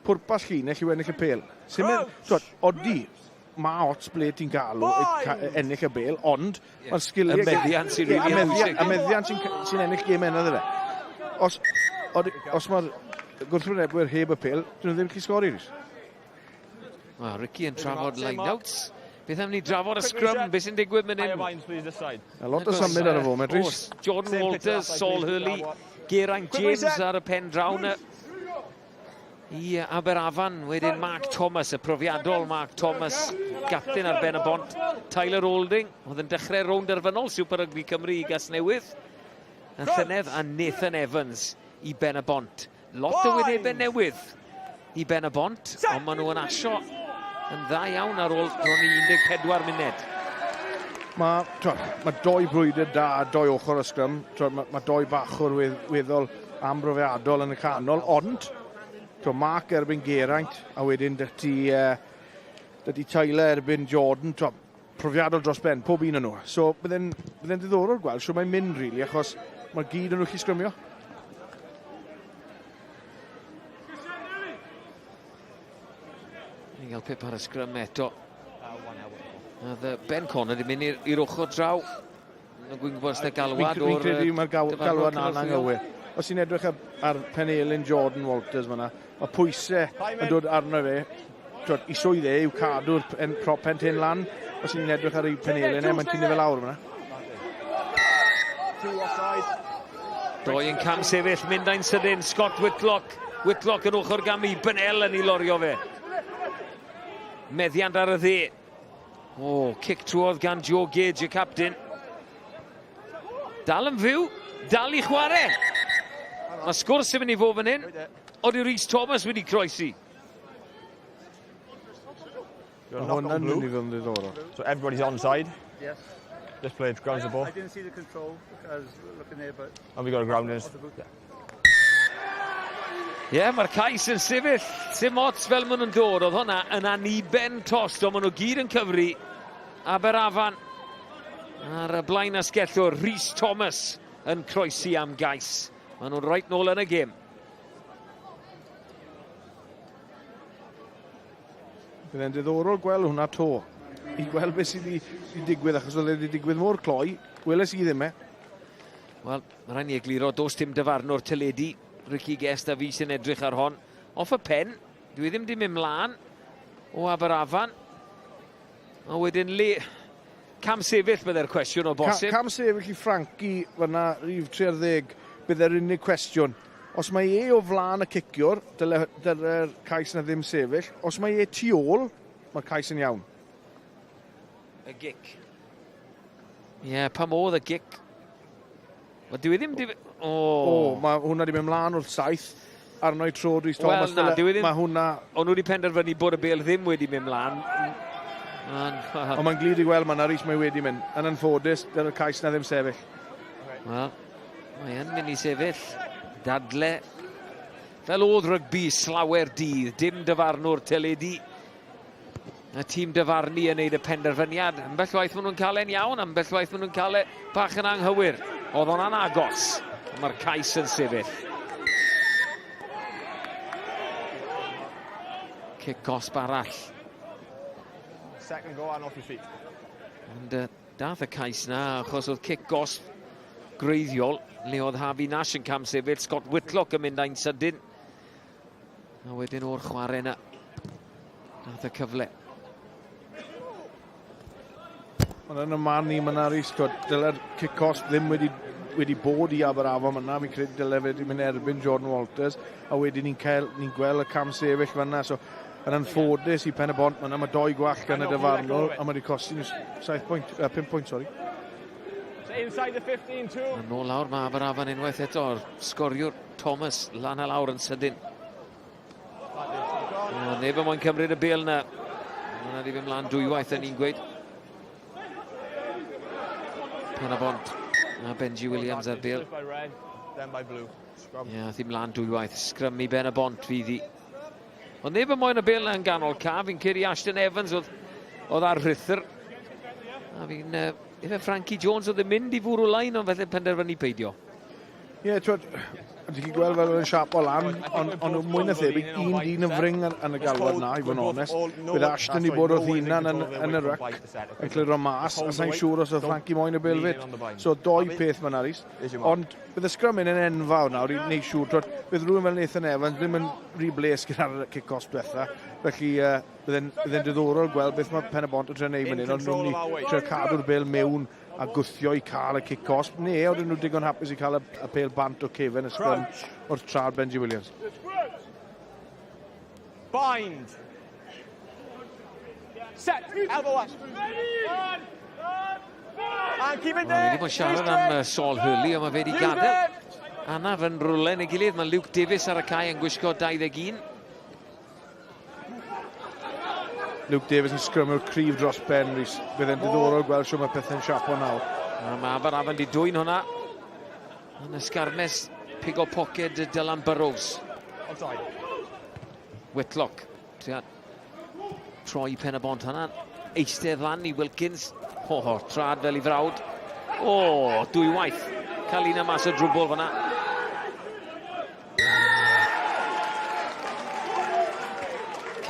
[SPEAKER 7] pwrpas llinell yw ennill y pêl. Sy'n mynd, twyd, odi, mae ots ble ti'n galw ennill y bel, ond yeah. mae'r sgiliau...
[SPEAKER 8] Y meddiant sy'n rili yn bwysig.
[SPEAKER 7] Y meddiant sy'n sy ennill gêm enna fe. Os, od, os mae'r gwrthwynebwyr heb y pel, dyn nhw ddim gallu sgori, Rhys.
[SPEAKER 8] Wel, Ricky yn trafod line-outs. Beth am ni drafod y scrum? Beth sy'n digwydd mynd hyn?
[SPEAKER 7] A lot o symud ar y foment, Rhys.
[SPEAKER 8] Jordan Walters, Saul Hurley, Geraint James ar y pen draw na. I Aberafan, wedyn Mark Thomas, y profiadol Mark Thomas, gapten ar ben y bont. Tyler Olding, oedd yn dechrau rownd derfynol Super Rugby Cymru i Gasnewydd. Yn llynedd, a Nathan Evans i ben y bont. Lot o wynebau newydd i ben y bont, ond maen nhw yn asio yn dda iawn ar ôl bron i 14 munud.
[SPEAKER 7] Mae, mae doi brwydr da, doi ochr y sgrym, mae, mae doi bachwr weddol ambrofiadol yn y canol, ond twod, Mark erbyn Geraint, a wedyn dy ti, uh, dy ti Tyler erbyn Jordan, twod, profiadol dros ben, pob un o'n nhw. So, bydde'n bydde diddorol gweld siw mae'n mynd, really, achos mae'r gyd yn nhw chi sgrymio.
[SPEAKER 8] Gael pip ar y sgrym eto. Oedd Ben Conner wedi mynd i'r ochr draw. Dwi'n gwybod os da galwad o'r...
[SPEAKER 7] Fi'n credu mae'r galwad na'n anghywir. Os ti'n edrych ar, ar penelin Jordan Walters fyna, mae pwysau yn dod arno fe. Twod, i swydd e yw cadw'r pen, prop pen tyn lan. Os ti'n edrych ar ei penelin e, mae'n tynnu fe lawr fyna.
[SPEAKER 8] Doi yn cam sefyll, mynd ein sydyn, Scott Whitlock. Whitlock yn ochr gamu, Bynel yn ei lorio fe. Meddiant ar y dde. O, cic trwodd gan Joe Gage, y captain. Dal yn fyw, dal i chwarae. Mae sgwrs yn mynd i fod fan hyn. Oeddi Rhys Thomas wedi croesi.
[SPEAKER 7] Mae hwn yn mynd i fod yn ddiddorol.
[SPEAKER 12] So everybody's onside.
[SPEAKER 13] Yes.
[SPEAKER 12] This player grounds the ball.
[SPEAKER 13] I didn't see the control. I was looking there, but...
[SPEAKER 12] And we got a ground in.
[SPEAKER 8] Ie, yeah, mae'r cais yn sefyll. Sim ots fel maen nhw'n dod. Oedd hwnna yn aniben tost, ond maen nhw gyd yn cyfri. Aberafan ar y blaen asgellwr, Rhys Thomas yn croesi am gais. Maen nhw'n reit nôl yn y gêm.
[SPEAKER 7] Bydd e'n diddorol gweld hwnna to. I gweld beth sydd wedi digwydd, achos oedd e wedi digwydd mor cloi, weles i ddim e.
[SPEAKER 8] Wel, mae rhaid ni egluro, does dim dyfarnwr teledu. Ricky Guest a fi sy'n edrych ar hon. Off y pen, dwi ddim wedi mynd mlaen o Aberafan. A wedyn le... Cam sefyll bydde'r cwestiwn o bosib.
[SPEAKER 7] Cam sefyll i Frankie fyna, rhif 30, bydde'r unig cwestiwn. Os mae e o flaen y ciciwr, dyle'r dyle cais na ddim sefyll. Os mae e tu ôl, mae'r cais yn iawn.
[SPEAKER 8] Y gic. Ie, yeah, pam oedd y gic? Wel, dyw e ddim... O,
[SPEAKER 7] oh. O, mae hwnna wedi mynd mlaen wrth saith arno i tro Rhys Thomas.
[SPEAKER 8] Wel, na, dyw e ddim...
[SPEAKER 7] Mae hwnna...
[SPEAKER 8] O'n nhw wedi penderfynu bod y bel ddim wedi mynd mlaen.
[SPEAKER 7] Ond mae'n glir i gweld mae Rhys mae wedi mynd. Yn anffodus, dyna'r cais na ddim sefyll.
[SPEAKER 8] Wel, mae yn mynd i sefyll. Dadle. Fel oedd rygbi slawer dydd, dim dyfarnwr teledu. Y tîm dyfarnu yn neud y penderfyniad. Ambell waith maen nhw'n cael e'n iawn, ambell waith maen nhw'n cael e bach yn anghywir. Oedd o'n agos. Mae'r cais yn sefyll. Cic gosb arall.
[SPEAKER 12] Second go and off your feet.
[SPEAKER 8] Ond dath y cais na achos oedd cic gosb greiddiol le oedd Harvey Nash yn cam sefyll, Scott Whitlock yn mynd ein sydyn. A wedyn o'r chwarae yna, dath y cyfle.
[SPEAKER 7] Ond yn y man ni, mae Rhys, dyle'r cic-cosb ddim wedi, wedi bod i Aberafan yna. Fi'n credu dyle fe wedi mynd erbyn Jordan Walters. A wedyn ni'n cael, ni'n gweld y cam sefyll fan'na. So, yn anffodus i Pen y Bont, mae yna doi gwall gan y dyfarnwr, a mae wedi costi nhw 7 pwynt, 5 pwynt, sori.
[SPEAKER 12] So inside the 15, two.
[SPEAKER 8] A nôl lawr mae Aberafan unwaith eto'r sgoriwr Thomas lan a lawr yn sydyn. O, neb yn moyn cymryd y bêl na. Mae wedi fynd mlaen dwywaith yn ni'n gweud. Pen y Bont a Benji Williams ar bêl. Ie, ath i mlaen dwywaith. Sgrym i Ben y Bont fydd hi. Ond neb yn moyn y bêl na yn ganol ca. Fi'n credu Ashton Evans oedd, oedd ar rhuthr. A fi'n... Ife Frankie Jones oedd yn mynd i fwrw lain, ond felly penderfynu peidio.
[SPEAKER 7] Ie, yeah, twyd, ti'n gallu gweld fel oedd yn siap o lan, ond on, mwy na thebyg, un dyn yn fring yn, yn y galwad na, i fod yn onest. Bydd Ashton i bod wrth hunan yn, yn y ryc, yn clirio mas, a sa'n siŵr os oedd Frankie moyn y bêl fyd. So, doi peth mae'n Aris. Ond bydd y sgrym yn enfawr nawr i wneud siŵr, twyd, bydd rhywun fel Nathan Evans ddim yn rhy bles gyda'r kick-off diwetha. Felly, bydd e'n diddorol gweld beth mae Pen y Bont yn trio neud fan hyn, ond nhw'n mynd i trio cadw'r bêl mewn a gwthio i cael y cic cosb. Ne, oedden nhw digon hapus i cael y, y pêl bant o Kevin y sgrym wrth trad Benji Williams.
[SPEAKER 12] Bind. Set, elbow up. And keep it there.
[SPEAKER 8] Wedi bod siarad am Saul Hurley, ond mae fe wedi gadael. Anaf yn rwle yn ei gilydd. Mae Luke Davies ar y cae yn gwisgo 21.
[SPEAKER 7] Luke Davies yn sgrymwr cryf dros ben, Rhys. Bydd e'n diddorol gweld siw mae pethau'n siapo nawr.
[SPEAKER 8] Mae Aberafan wedi dwyn hwnna. Yn ysgarmes pigo poced Dylan Burrows.
[SPEAKER 12] Offside.
[SPEAKER 8] Whitlock. Tria troi pen y bont hwnna. Eistedd lan i Wilkins. O, oh, trad fel i frawd. O, oh, dwywaith. Cael un mas o drwbl fyna.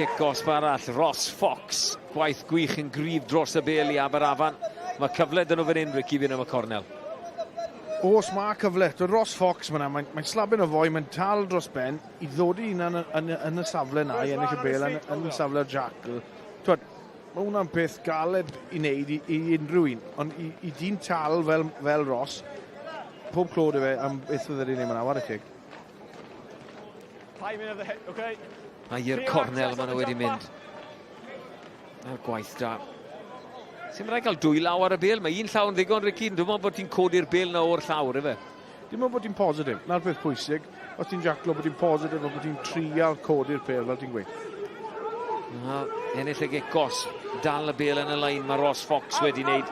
[SPEAKER 8] Cic gosb arall, Ross Fox. Gwaith gwych yn gryf dros y bel i Aberafan. Mae cyfle dyn nhw fan hyn, Ricky, fan am y cornel.
[SPEAKER 7] Os mae cyfle, dwi Ross Fox fyna, mae'n mae slabyn o foi, mae'n tal dros ben i ddod i hunan yn, yn, yn y safle na i ennill y bel yn, yn y safle'r jackal. Twyd, mae hwnna'n peth galed i wneud i, i unrhyw un, ond i, i dyn tal fel, fel Ross, pob clod i fe am beth fydde wedi'i wneud yna, war y cig.
[SPEAKER 8] A i'r cornel maen nhw wedi mynd. A'r gwaith da. Sy'n rhaid cael dwy law ar y bel. Mae un llaw yn ddigon, Ricky. Dwi'n meddwl bod ti'n codi'r bel na o'r llawr, efe?
[SPEAKER 7] Dim ond bod ti'n positif. Na'r peth pwysig. Os ti'n jaclo, bod ti'n positif a bod ti'n trial codi'r bel, fel ti'n gweud.
[SPEAKER 8] Na, ennill y gic gos. Dal y bel yn y lein, mae Ross Fox wedi wneud.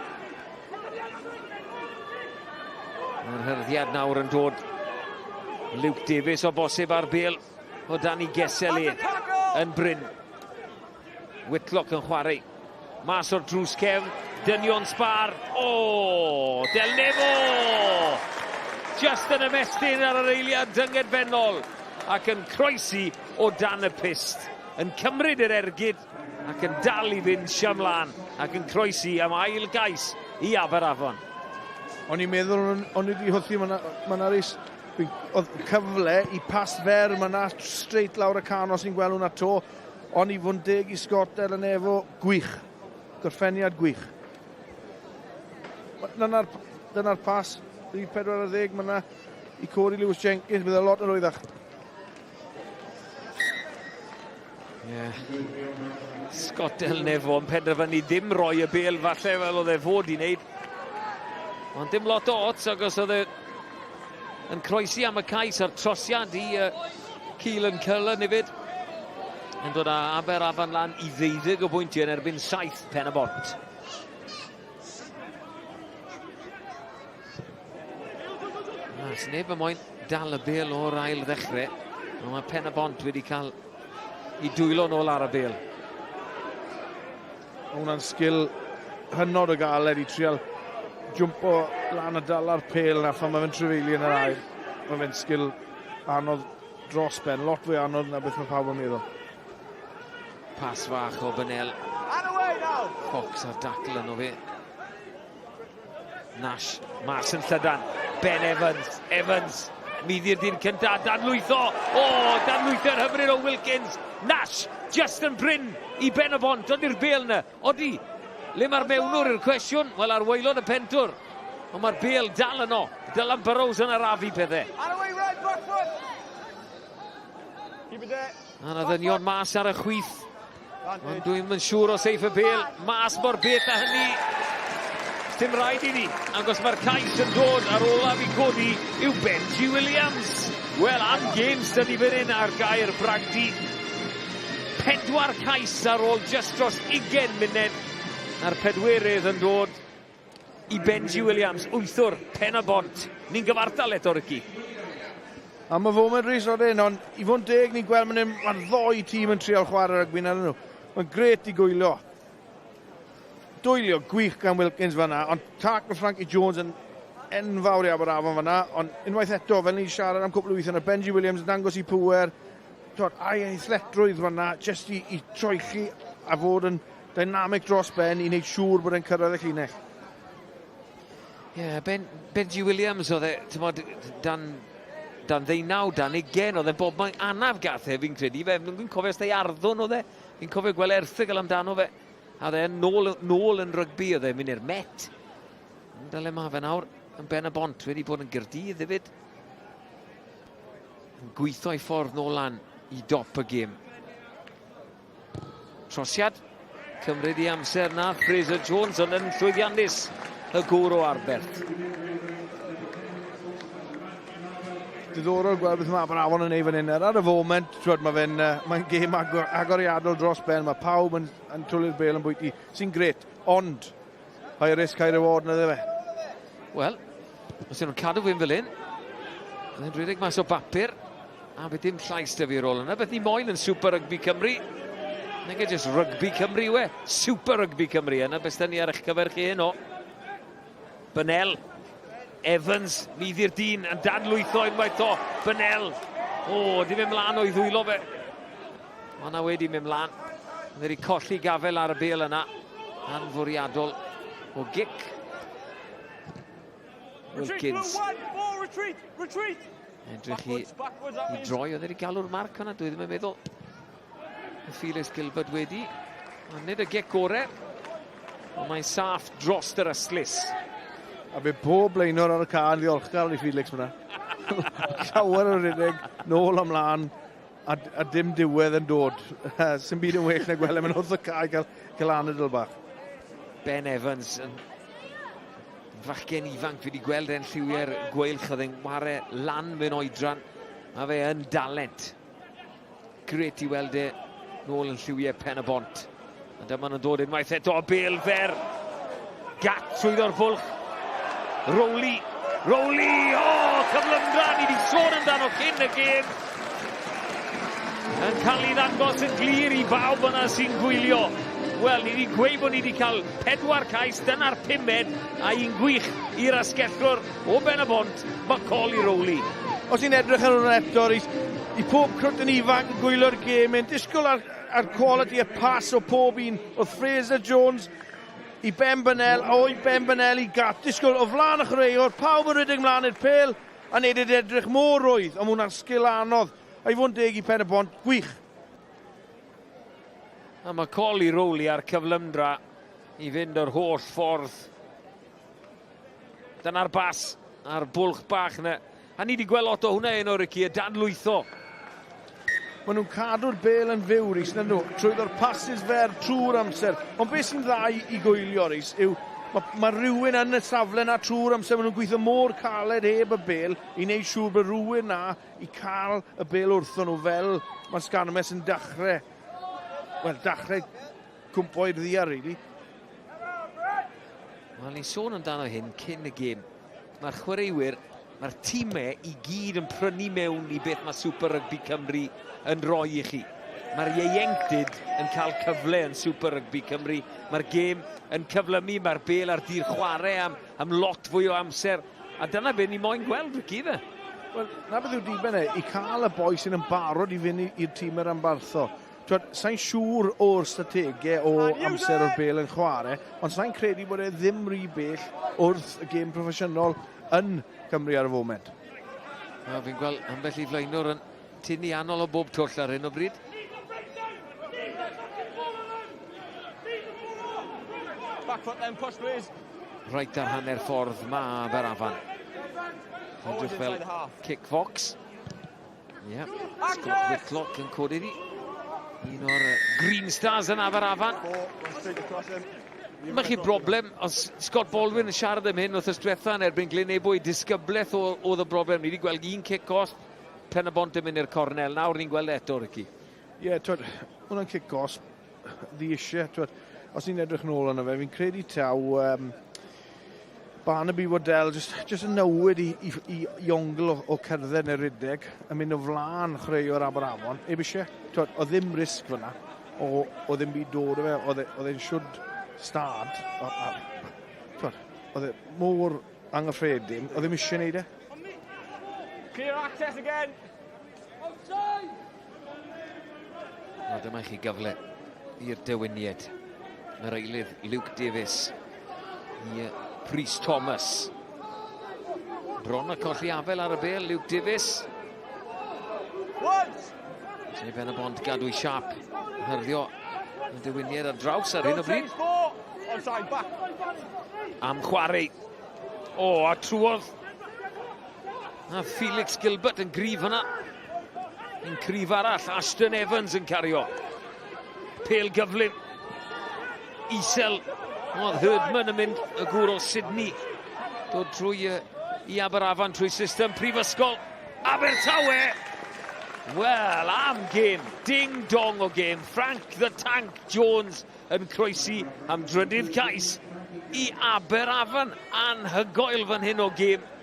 [SPEAKER 8] Mae'r hyrddiad nawr yn dod. Luke Davies o bosib ar bel o dan i gesel e yn Bryn. Whitlock yn chwarae. Mas o'r drws cefn, dynion sbar. O, Del Nefo! Just yn ymestyn ar yr eiliad dyngedfennol ac yn croesi o dan y pyst. Yn cymryd yr ergyd ac yn dal i fynd siamlan ac yn croesi am ail gais i Aberafon.
[SPEAKER 7] O'n i'n meddwl o'n i wedi hwthu, mae yna reis, oedd cyfle i pas fer, mae yna straight lawr y can os ni'n gweld hwnna to, ond i fod yn deg i Scott Delanevo, gwych. Gorffeniad gwych. Dyna'r dyna pas, rhif 40, mae yna i Corey Lewis Jenkins, bydd e lot yn rwyddach.
[SPEAKER 8] Yeah. Scott Del Nefo yn penderfynu ddim roi y bel falle fel oedd e fod i wneud. Ond dim lot o ots agos oedd e yn croesi am y cais a'r trosiad i Keelan Cullen hefyd. Yn dod â Aberafan lan i ddeuddeg o bwyntiau yn erbyn 7 pen y bont. Mas neb yn moyn dal y bel o'r ail ddechrau. Ond mae Pen y Bont wedi cael i dwylo nôl ar y bel.
[SPEAKER 7] Mae hwnna'n sgil hynod o galed i trial jwmpo lan a dal ar pel na phan mae fe'n trefeili yn yr aer. Mae fe'n sgil anodd dros ben, lot fwy anodd na beth mae pawb yn meddwl.
[SPEAKER 8] Pas fach o Bynel. Fox ar dacl yno fe. Nash, mas yn llydan. Ben Evans, Evans, mi ddi'r dyn cynta, danlwytho. O, oh, danlwytho'r hyfryd o Wilkins. Nash, just yn brin i Ben y Bont, ond i'r bel na. Odi, le mae'r mewnwr i'r cwestiwn? Wel, ar waelod y pentwr. Ond mae'r bel dal yno. Dylan Burrows yn arafu pethau. A na ddynion mas ar y chwith. Ond dwi'n yn siŵr os eiff y bel mas mor bell â hynny. Dim rhaid iddi, agos mae'r cais yn dod ar olaf i godi yw Benji Williams. Wel, am games dyn ni fan hyn ar gair Bragdy. 4 cais ar ôl just dros 20 munud. A'r pedwerydd yn dod i Benji Williams, wythwr, pen y bont. Ni'n gyfartal eto, Ricky.
[SPEAKER 7] A mae foment Rhys Odyn, ond i fod yn deg ni'n gweld maen mae'r ddoi tîm yn trial chwarae rygbi na nhw. Mae'n gret i gwylio. Dwylio gwych gan Wilkins fanna, ond tackle Frankie Jones yn enfawr i Aberafon fanna, ond unwaith eto, fel ni'n siarad am cwpl o weithiau, Benji Williams yn dangos i pŵer, twod, a'i athletrwydd fanna, jyst i, i troelli a fod yn dynamic dros ben i wneud siŵr bod e'n cyrraedd y llinell.
[SPEAKER 8] Ie, yeah, ben, Benji Williams oedd e, ti'n bod, dan, dan ddeunaw, dan ugen, oedd e'n bob mae'n anaf gath e, fi'n credu. Fe, fi'n cofio os arddwn oedd e, fi'n cofio gweld erthygl amdano fe. A oedd e'n nôl, nôl yn rygbi, oedd e'n mynd i'r Met. Dyle ma fe nawr, yn Ben y Bont, wedi bod yn Gyrdydd hefyd. Yn gweithio ei ffordd nôl lan i dop y gêm. Trosiad, cymryd i amser na Fraser Jones, ond yn llwyddiannus y gŵr o Arberth.
[SPEAKER 7] Diddorol gweld beth mae Aberafon yn ei fan hyn. Ar y foment, twyd, mae fe'n mae gêm agor, agoriadol dros ben. Mae pawb yn, yn twlu'r bel yn bwyty, sy'n gret. Ond, high risk, high reward na dde fe.
[SPEAKER 8] Wel, os ydyn nhw'n cadw fi'n fel hyn, yn rhedeg mas o bapur, A fe dim llais da fi ar ôl yna. Beth ni moyn yn Super Rugby Cymru. Nag e jyst Rugby Cymru yw e. Super Rugby Cymru. Yna beth ni ar eich cyfer chi heno. Bynel. Evans, mi ddi'r dyn yn dadlwytho unwaith o. Bynel. O, di fe mlaen o'i ddwylo fe. Mae yna wedi mynd mlaen. Mae wedi colli gafel ar y bel yna. Anfwriadol o gic. Wilkins. Edrych i, i droi, oedd wedi galw'r marc yna, dwi ddim yn meddwl. Felix Gilbert wedi. Ond nid y gic gore. Ond mae'n saff dros yr ystlys.
[SPEAKER 7] A fe pob blaenor ar y cael ddiolchgar i Felix fyna. Llawer o redeg, nôl ymlaen, a, a dim diwedd yn dod. Sy'n byd yn well na gweld e'n wrth y cae cael, cael anadl bach.
[SPEAKER 8] Ben Evans yn fachgen ifanc, fi wedi gweld e'n lliwiau'r gweilch, oedd e'n ware lan mewn oedran. Mae fe yn dalent. Gret i weld e nôl yn lliwiau Pen y Bont. A dyma nhw'n dod unwaith eto, bel fer. Gat trwyddo'r bwlch. Rowley, Rowley, o, oh, cyflymdra, ni wedi sôn amdano cyn y gêm. Yn cael ei ddangos yn glir i bawb yna sy'n gwylio. Wel, ni wedi gweud bod ni wedi cael pedwar cais, dyna'r pumed, a un gwych i'r asgellwr o Ben y Bont, Macaulay Rowley.
[SPEAKER 7] Os i'n edrych ar hwnna eto, Rhys, i pob crwt yn ifanc yn gwylio'r gêm, yn disgwyl ar, ar quality y pas o pob un. Oedd Fraser Jones i Ben Bynel, a o'i Ben Bynel i Gat. Disgwyl o flaen y chwaraewr, pawb yn rhedeg mlaen i'r pel, a neud e edrych mor rwydd, ond hwnna'n sgil anodd. A i fod yn deg i Pen y Bont, gwych.
[SPEAKER 8] A mae Colli Rowley a'r cyflymdra i fynd yr holl ffordd. Dyna'r bas a'r bwlch bach yna. A ni wedi gweld lot o hwnna heno, Ricky, y dadlwytho.
[SPEAKER 7] Maen nhw'n cadw'r bel yn fyw, Rhys, na nhw, trwyddo'r passes fer trwy'r amser. Ond beth sy'n dda i, i gwylio, Rhys, yw mae, mae rhywun yn y safle na trwy'r amser. Maen nhw'n gweithio mor caled heb y bel i wneud siŵr bod rhywun na i cael y bel wrtho nhw fel mae'r sgarmes yn dechrau, wel, dechrau cwmpo i'r ddiar, really.
[SPEAKER 8] Wel, ni'n sôn amdano hyn cyn y gêm. Mae'r chwaraewyr, mae'r tîmau i gyd yn prynu mewn i beth mae Super Rugby Cymru yn rhoi i chi. Mae'r ieuenctid yn cael cyfle yn Super Rugby Cymru. Mae'r gêm yn cyflymu, mae'r bel ar dir chwarae am, am lot fwy o amser. A dyna be ni moyn gweld, Ricky, fe?
[SPEAKER 7] Wel, na beth yw diben e, i cael y boi sy'n yn barod i fynd i'r tîm yr ambartho. Twod, sa'n siŵr o'r strategau o amser o'r bel yn chwarae, ond sa'n credu bod e ddim rhy bell wrth y gêm proffesiynol yn Cymru ar y foment.
[SPEAKER 8] Wel, fi'n gweld ambell i flaenwr yn tynnu anol o bob twll ar hyn o bryd.
[SPEAKER 12] Back foot then, push please.
[SPEAKER 8] Reit ar hanner ffordd mae Aberafan. Edrych fel kick fox. Ie, yeah. Scott Whitlock yn codi ni. Un o'r Green Stars yn Aberafan. Mae chi broblem, os Scott Baldwin yn siarad am hyn wrth diwetha yn erbyn Glyn Ebwy, disgyblaeth oedd y broblem. Ni wedi gweld un cic off, Pen y Bont yn mynd i'r cornel. Nawr ni'n gweld eto, Ricky.
[SPEAKER 7] Ie, yeah, twyd, hwnna'n cic gosb ddi eisiau. Twyd, os ni'n edrych nôl arno fe, fi'n credu taw um, Barnaby Waddell just, just yn newid i, i, i, i ongl o, o cerdded neu rhedeg yn mynd o flaen chwaraewr Aberafon. Eb eisiau, twyd, o ddim risg fyna, o, o ddim byd dod o fe, oedd e, e'n siwd stad. A, a, twyd, oedd e mor anghyffredin, oedd ddim eisiau neud e.
[SPEAKER 12] Clear access again.
[SPEAKER 8] Offside! Wel, dyma chi gyfle i'r dewiniad. Mae'r eilydd Luke Davies i Prys Thomas. Bron y colli afel ar y bel, Luke Davies. Sef Ben y Bont gadw i siap. Hyrddio y dewiniad ar draws ar hyn o bryd. Am chwarae. O, a trwodd. A Felix Gilbert yn gryf yna. Yn cryf arall, Ashton Evans yn cario. Pel gyflym. Isel. Oedd Herdman yn mynd y gŵr o Sydney. Dod trwy i Aberafan trwy system prifysgol Abertawe. Wel, am gêm. Ding dong o gêm. Frank the Tank Jones yn croesi am drydydd cais i Aberafan. Anhygoel fan hyn o gêm.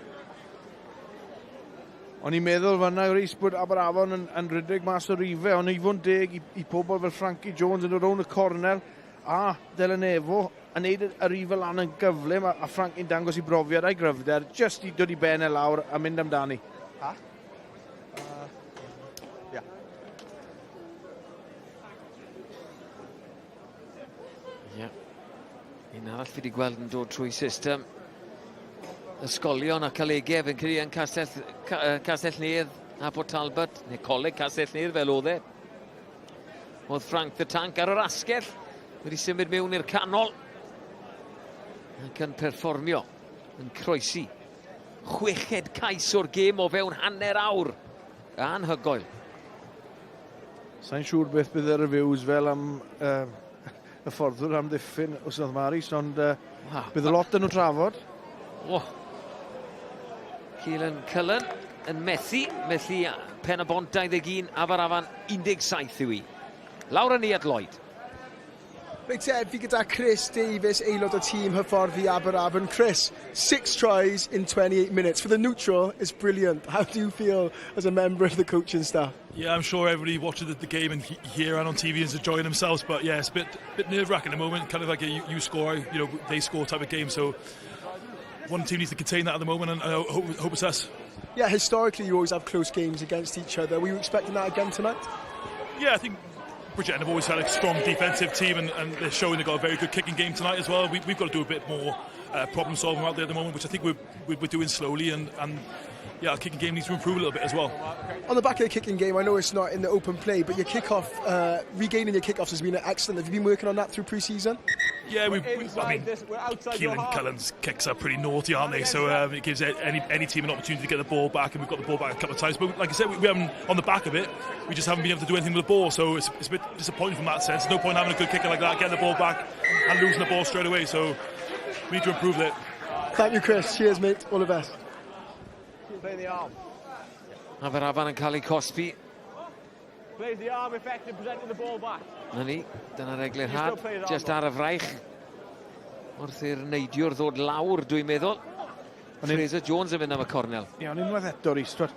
[SPEAKER 7] O'n i'n meddwl fanna, Rhys, bod Aberafon yn, yn rhedeg mas o rifau, ond i fod yn deg i, i pobl fel Frankie Jones yn dod rownd y cornel a Delanevo yn neud y rifau lan yn gyflym a, a Frankie'n dangos i brofiad a'i gryfder jyst i dod i ben e lawr a mynd amdani.
[SPEAKER 12] Ha? Yeah.
[SPEAKER 8] Un arall fi wedi gweld yn dod trwy system ysgolion a colegau, fi'n credu yn Castell, Castell Nedd a Port Talbot, neu Coleg Castell Nedd fel oedd e. Oedd Frank the Tank ar yr asgell, wedi symud mewn i'r canol ac yn perfformio, yn croesi. Chweched cais o'r gêm o fewn hanner awr. Anhygoel.
[SPEAKER 7] Sa'n siŵr beth bydd y reviews fel am uh, y fforddwr amddiffyn wrth Maris, ond uh, wow. bydd lot yn nhw trafod.
[SPEAKER 8] Oh. Keelan Cullen yn methu, methu Pen y Bont 21, Aberafan 17 yw i. Lawr â ni at Lloyd.
[SPEAKER 5] Reit te, fi gyda Chris Davies, aelod o tîm hyfforddi Aberafan. Chris, six tries in 28 minutes. For the neutral, it's brilliant. How do you feel as a member of the coaching staff?
[SPEAKER 14] Yeah, I'm sure everybody watching the, the game and here and on TV is enjoying themselves. But yeah, it's a bit, bit nerve-wracking at the moment. Kind of like a you, you score, you know, they score type of game. So one team needs to contain that at the moment, and I hope, hope it's us.
[SPEAKER 5] Yeah, historically you always have close games against each other. Were you expecting that again tonight?
[SPEAKER 14] Yeah, I think Bridgend have always had a strong defensive team, and, and they're showing they've got a very good kicking game tonight as well. We, we've got to do a bit more uh, problem solving out there at the moment, which I think we're, we're doing slowly, and, and yeah, our kicking game needs to improve a little bit as well.
[SPEAKER 5] On the back of the kicking game, I know it's not in the open play, but your kickoff, uh, regaining your kickoffs has been excellent. Have you been working on that through pre-season?
[SPEAKER 14] Yeah, we, we I mean, this, Keelan Cullen's kicks are pretty naughty, aren't they? So um, it gives any any team an opportunity to get the ball back, and we've got the ball back a couple of times. But like I said, we, we haven't on the back of it. We just haven't been able to do anything with the ball, so it's, it's a bit disappointing from that sense. No point having a good kicker like that, getting the ball back and losing the ball straight away. So we need to improve it.
[SPEAKER 5] Thank you, Chris. Cheers, mate. All the best.
[SPEAKER 12] Play the arm.
[SPEAKER 8] Aberafan yn cael ei cosbi.
[SPEAKER 12] Plays the arm effective, presenting the ball back.
[SPEAKER 8] Na ni, dyna'r eglurhad. Just ar y fraich. Wrth i'r neidiwr ddod lawr, dwi'n meddwl. Fraser Jones yn mynd am y cornel.
[SPEAKER 7] Ie, ond unwaith eto, Rhys, twod,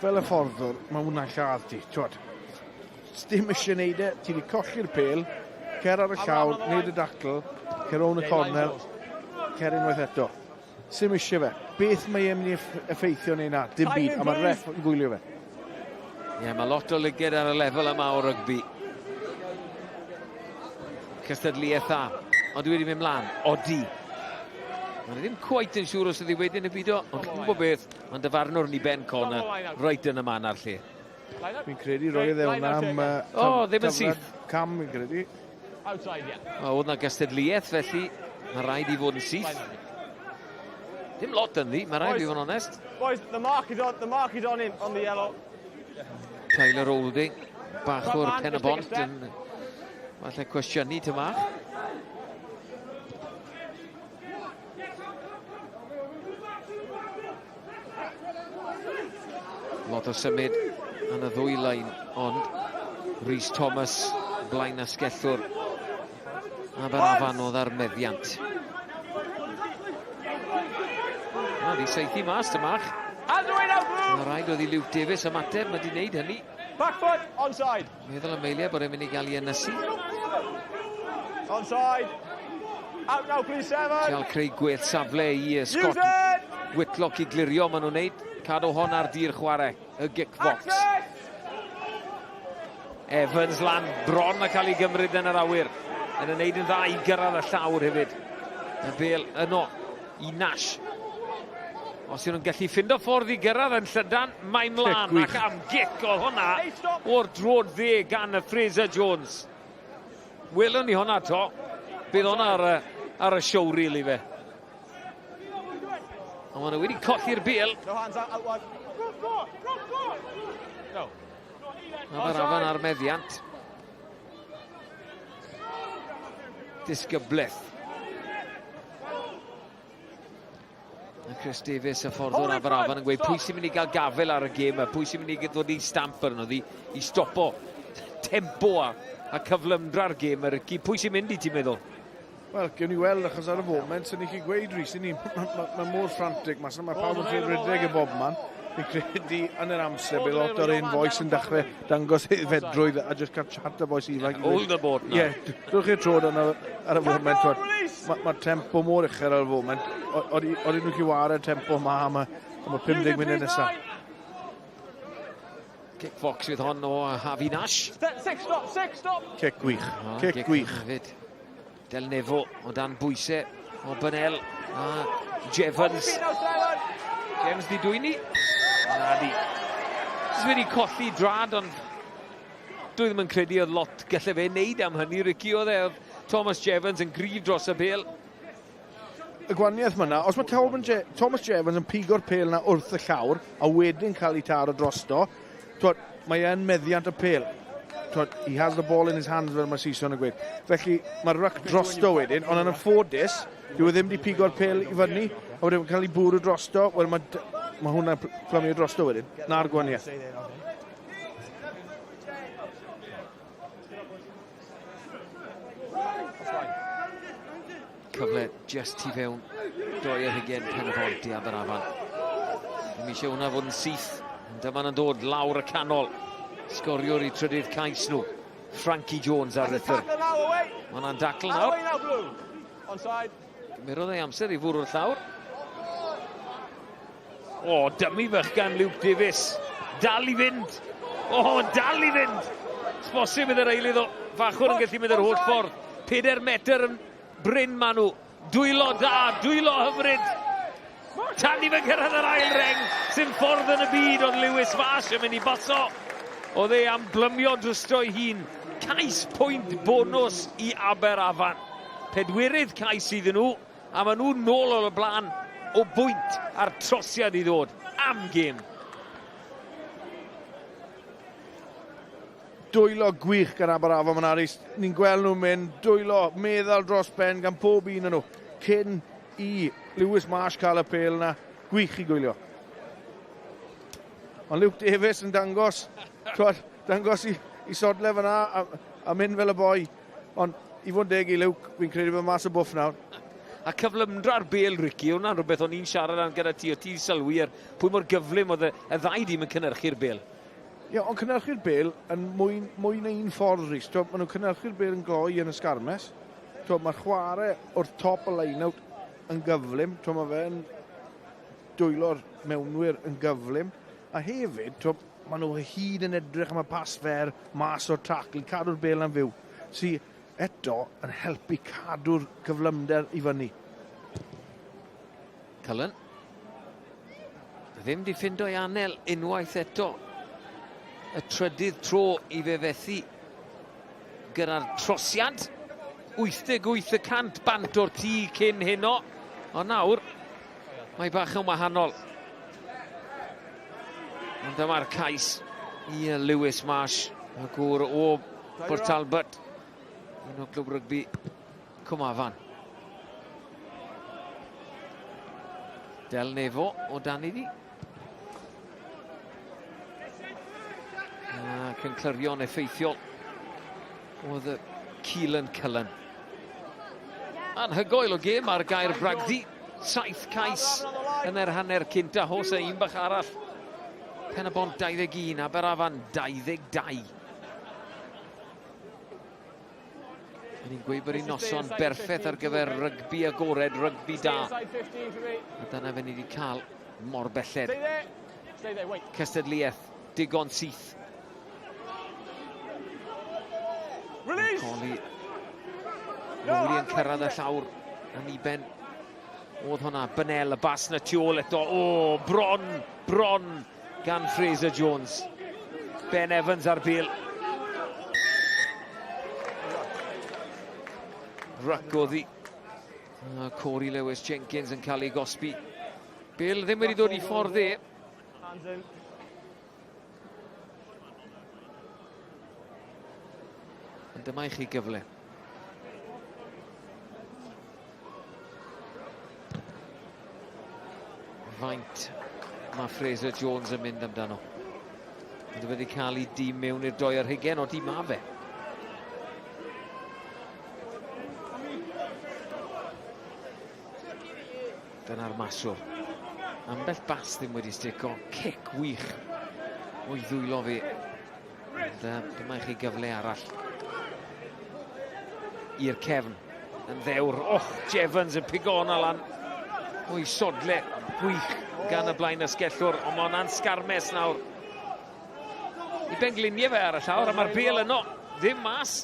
[SPEAKER 7] fel y fforddwr, mae hwnna'n lladd ti, twod. Dim eisiau neud e, ti wedi colli'r pel, cer ar y llawr, neud y dacl, cer own y cornel, cer unwaith eto. Sim eisiau fe. Beth mae e'n mynd i effeithio neu na? Dim byd, a mae'r ref yn gwylio fe.
[SPEAKER 8] Ie, yeah, mae lot o lyged ar y lefel yma o rygbi. Cystadleuaeth dda, ond dwi wedi mynd mlaen. Odi. Mae'n ddim cweit yn siŵr os ydi wedyn y byd o, ond chi'n gwybod beth, mae'n dyfarnwr ni Ben Connor, reit yn y man a'r lle.
[SPEAKER 7] Fi'n credu roedd e hwnna am... Uh,
[SPEAKER 8] o, ddim yn syth.
[SPEAKER 7] Cam, fi'n credu.
[SPEAKER 12] Outside, yeah.
[SPEAKER 8] Wel, oedd na gystadleuaeth, felly mae rhaid i fod yn syth. Dim lot ynddi, mae rhaid i fod yn onest.
[SPEAKER 12] Boys, the mark is on, the mark is on him, on the yellow.
[SPEAKER 8] Tyler Olding, bach o'r pen y bont yn falle cwestiynu tŷ bach. Lot o symud yn y ddwy lein, ond Rhys Thomas, blaen asgellwr, Aberafan oedd ar meddiant. Na, di seithi mas, dymach. Mae rhaid oedd i Luke Davies ymateb, mae di wneud hynny.
[SPEAKER 12] Back foot, onside.
[SPEAKER 8] Meddwl am eiliad bod e'n mynd i gael ei ynysu.
[SPEAKER 12] Onside. Out now, please, seven.
[SPEAKER 8] Cael creu gwell safle i Scott Whitlock i glirio, maen nhw'n neud. Cadw hon ar dir chwarae, y gic box. Evans lan, bron a cael ei gymryd yn yr awyr. Yn y neud yn dda i gyrraedd y llawr hefyd. Y bel yno i Nash. Os yw'n nhw'n gallu ffindo ffordd i gyrraedd yn llydan, mae mlaen ac am gic oedd hwnna o'r drod dde gan y Fraser Jones. Welwn ni hwnna to. Bydd hwnna ar y, ar y show reel i fe. Ond maen nhw wedi colli'r bel.
[SPEAKER 12] No hands out, out one. No.
[SPEAKER 8] Aberafan ar meddiant. Disgyblaeth. A Chris Davies y ffordd o'r Aberafan yn gweud pwy sy'n mynd i gael gafel ar y gêm a pwy sy'n mynd i ddod i stamp arno ddi i stopo tempo a, a cyflymdra'r gêm yr Ricky. Pwy sy'n mynd i ti'n meddwl?
[SPEAKER 7] Wel, gewn ni weld, achos ar y foment, sy'n ni chi gweud, Rhys, ni, mae ma, ma mor frantic mas yna, mae pawb yn trio rhedeg y bob man. Fi'n credu yn yr amser, bydd lot o'r un fois yn dechrau dangos ei fedrwydd a just cael chat â bois ifanc.
[SPEAKER 8] Hold the boat now.
[SPEAKER 7] Ie, dwch i'r trod ar, ar y foment. Mae'r ma tempo mor uchel ar y foment. Oedden nhw'n gallu wario tempo yma am y, am y 50 munud nesaf.
[SPEAKER 8] Kick Fox fydd hon o Harvey Nash.
[SPEAKER 12] Six, stop, six, stop.
[SPEAKER 7] Cic gwych, cic gwych.
[SPEAKER 8] Hefyd. Del Nefo o dan bwysau o Bynel a Jevons. Jevons di dwyni. Na di. Jyst wedi colli drad, ond dwi ddim yn credu oedd lot gallai fe wneud am hynny. Ricky oedd e, oedd Thomas Jevons yn gryf dros y bêl.
[SPEAKER 7] Y gwaniaeth mae yna, os mae Je Thomas Jevons yn pigo'r pêl yna wrth y llawr a wedyn cael ei taro drosto, twod, mae e'n meddiant y pêl. Twod, he has the ball in his hands fel mae Saeson yn gweud. Felly mae'r ruck drosto wedyn, ond yn anffodus, dyw e ddim wedi pigo'r pêl i fyny, a wedyn cael ei bwrw drosto, wel mae, mae hwnna'n plymio drosto wedyn. Na'r gwaniaeth.
[SPEAKER 8] Cyfle just tu fewn doi ar hugen pen y bont i Aberafan. Ddim eisiau hwnna fod yn syth. Dyma nhw'n dod lawr y canol. Sgoriwr i trydydd cais nhw. Frankie Jones ar rithr. Mae hwnna'n dacl nawr. Gymerodd ei amser i fwrw'r llawr. O, dymu fych gan Luke Davies. Dal i fynd. O, dal i fynd. Sbosib bydd yr eilydd o fachwr yn gallu mynd yr holl ffordd. 4 metr yn bryn maen nhw. Dwylo da, dwylo hyfryd. Tan i fe gyrraedd yr ail reng, sy'n ffordd yn y byd, ond Lewis Marsh yn mynd i baso. Oedd e am blymio drosto'i hun. Cais pwynt bonws i Aberafan. Pedwerydd cais iddyn nhw. A maen nhw nôl o'r blaen o bwynt a'r trosiad i ddod am gêm.
[SPEAKER 7] Dwylo gwych gan Aberafan mae'n Aris. Ni'n gweld nhw'n mynd dwylo meddal dros ben gan pob un o'n nhw. Cyn i Lewis Marsh cael y pêl yna. Gwych i gwylio. Ond Luke Davies yn dangos, twad, dangos i, i sodle fyna a, a mynd fel y boi. Ond i fod yn deg i Luke, fi'n credu bod mas o bwff nawr.
[SPEAKER 8] A cyflymdra'r bêl, Ricky, hwnna'n rhywbeth o'n i'n siarad am gyda ti, o ti'n sylwi ar pwy mor gyflym oedd y, y ddau dîm yn cynhyrchu'r bêl.
[SPEAKER 7] Ie, yeah, ond cynhyrchu'r bêl yn mwy, mwy na un ffordd, Rhys. Maen nhw'n cynhyrchu'r bêl yn gloi yn y sgarmes. Mae'r chwarae wrth top y line-out yn gyflym. Mae fe'n dwylo'r mewnwyr yn gyflym. A hefyd, maen nhw hyd yn edrych am y pas fer mas o'r tacl, cadw'r bêl yn fyw, sy eto yn helpu cadw'r cyflymder i fyny.
[SPEAKER 8] Cullen. Ddim di ffindo ei anel unwaith eto. Y trydydd tro i fe fethu gyda'r trosiad. 88 y cant bant o'r tŷ cyn heno. Ond nawr, mae bach yn wahanol. Ond dyma'r cais i Lewis Marsh, y gŵr o Port Talbot, un o glwb rygbi Cwmafan. Del Nefo o dan iddi. Ac yn clirio'n effeithiol oedd y Keelan Cullen. Anhygoel o gêm ar gair Bragdy. Saith cais yn yr hanner cynta. Hos a un bach arall. Pen y Bont 21, Aberafan 22. Yn ni'n gweud bod hi'n noson berffaith ar gyfer rygbi agored, rygbi da. A dyna fe ni wedi cael mor belled. Cystadleuaeth digon syth. Release! Coli. Rowley yn cyrraedd y llawr yn ei ben. Oedd hwnna, Bynel, y bas na tu ôl eto. O, bron, bron gan Fraser Jones. Ben Evans ar bil. Ruck oedd hi. Corey Lewis Jenkins yn cael ei gosbi. Bill ddim wedi dod i ffordd e. Ond dyma i chi gyfle. Faint mae Fraser Jones yn mynd amdano. Ond wedi cael ei dîm mewn i'r doi ar hugen o dîm afe. Dyna'r maswr. Ambell bas ddim wedi stico. Cic wych o'i ddwylo fi. Ond uh, dyma i chi gyfle arall. I'r cefn. Yn ddewr. Och, Jevons yn pigo hwnna lan. O'i sodle gwych gan y blaen ysgellwr. Ond mae hwnna'n sgarmes nawr. I bengliniau fe ar y llawr, a mae'r bel yno. Ddim mas.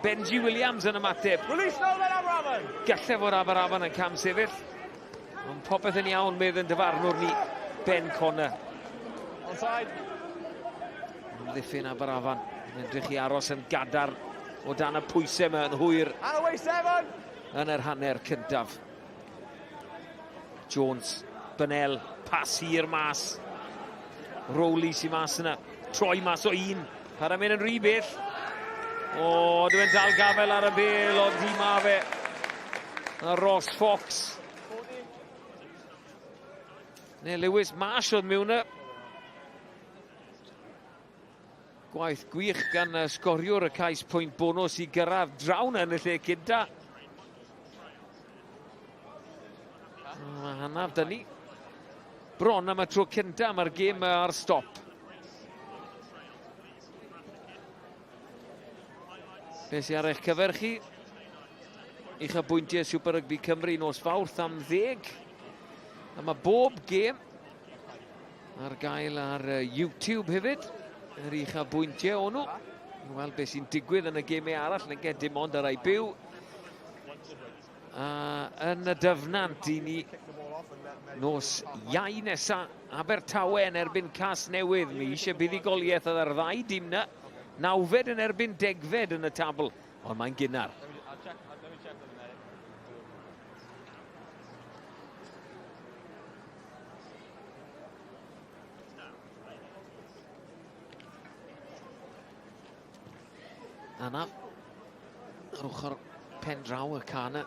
[SPEAKER 8] Benji Williams yn ymateb.
[SPEAKER 12] Release now then, Aberafan!
[SPEAKER 8] Galle fod Aberafan yn cam sefyll. Ond popeth yn iawn, medd yn dyfarnwr ni, Ben Connor.
[SPEAKER 12] Onside.
[SPEAKER 8] Amddiffyn Aberafan yn edrych i aros yn gadarn o dan y pwysau yma yn hwyr.
[SPEAKER 12] And away seven!
[SPEAKER 8] Yn yr hanner cyntaf. Jones, Bynel, pas hir mas. Rowley sy'n mas yna. Troi mas o un. Para mynd yn rhy bell. O, dwi'n dal gafel ar y bel, ond di ma fe. A Ross Fox. Neu Lewis Marsh oedd mewn y. Gwaith gwych gan y sgoriwr y cais pwynt bonws i gyrraedd drawn yn y lle cynta. Mae hanaf dyn ni. Bron am y tro cynta mae'r gêm ar stop. Be sy'n ar eich cyfer chi? Uchafbwyntiau Super Rugby Cymru nos Fawrth am ddeg. A mae bob gêm ar gael ar YouTube hefyd. Yr uchafbwyntiau o'n nhw. Wel, beth sy'n digwydd yn y gemau arall, nag e dim ond ar ei byw. A yn y dyfnant i ni nos Iau nesa, Abertawe yn erbyn Casnewydd. Mi eisiau buddugoliaeth ar yr ddau dîm na. Nawfed yn erbyn degfed yn y tabl, ond mae'n gynnar. Anaf ar ochr pen draw y cana.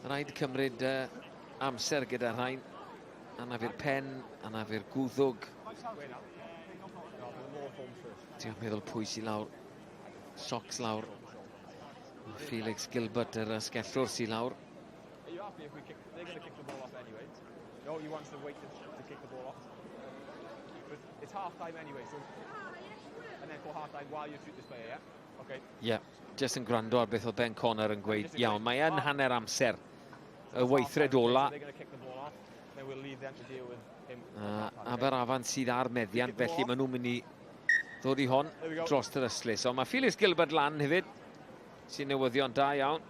[SPEAKER 8] Rhaid cymryd uh, amser gyda rhain. Anaf i'r pen, anaf i'r gwddwg. Ti'n meddwl pwy sy'n lawr. Socks lawr. Felix Gilbert yr asgellwr sy'n lawr.
[SPEAKER 12] Are you happy if we kick, they're going to kick the ball off anyway. No, he wants to wait to, to kick the ball off. But it's half time anyway, so... And then for half time while you shoot this player, yeah? Okay.
[SPEAKER 8] Yeah, just yn gwrando ar beth oedd Ben Connor yn gweud. Iawn, mae yn hanner amser y weithred ola. Uh, Aberafan sydd ar meddiant, felly maen nhw'n mynd i ddod i hon dros yr ystlys. Ond mae Felix Gilbert lan hefyd, sy'n newyddion da iawn.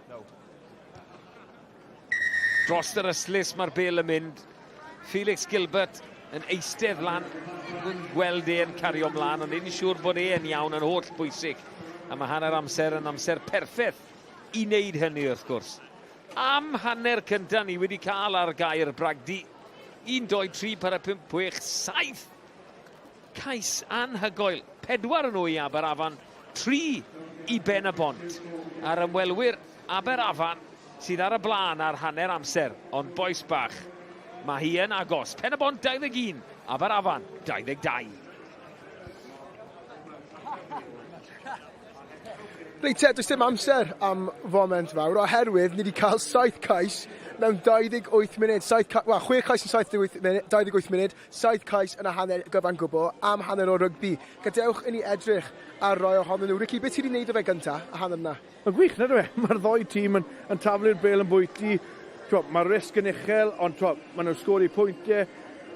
[SPEAKER 8] Dros yr ystlys mae'r bel yn mynd. Felix Gilbert yn eistedd lan, yn gweld e'n cario mlaen, ond yn siŵr bod e'n iawn yn holl bwysig. A mae hanner amser yn amser perffaith i wneud hynny wrth gwrs. Am hanner cyntaf ni wedi cael ar gair bragdy. 1, 2, 3, 4, 5, 6, 7 cais anhygoel. Pedwar yn nhw i Aberafan, tri i Ben y Bont. A'r ymwelwyr Aberafan sydd ar y blaen ar hanner amser, ond bois bach, mae hi yn agos. Pen y Bont 21, Aberafan 22.
[SPEAKER 5] Reit te, does dim amser am foment fawr, oherwydd ni wedi cael 7 cais mewn 28 munud. 7 ca well, 6 cais yn 78 munud, 28 munud, 7 cais yn y hanner gyfan gwbl am hanner o rygbi. Gadewch i ni edrych ar rai ohonyn nhw. Ricky, beth ti wedi gwneud o fe gynta, y hanner yna?
[SPEAKER 7] Mae'n gwych, nad yw e? Mae'r ddoi tîm yn, yn taflu'r bel yn bwyty. Mae'r risg yn uchel, ond twa, maen nhw'n sgori pwyntiau.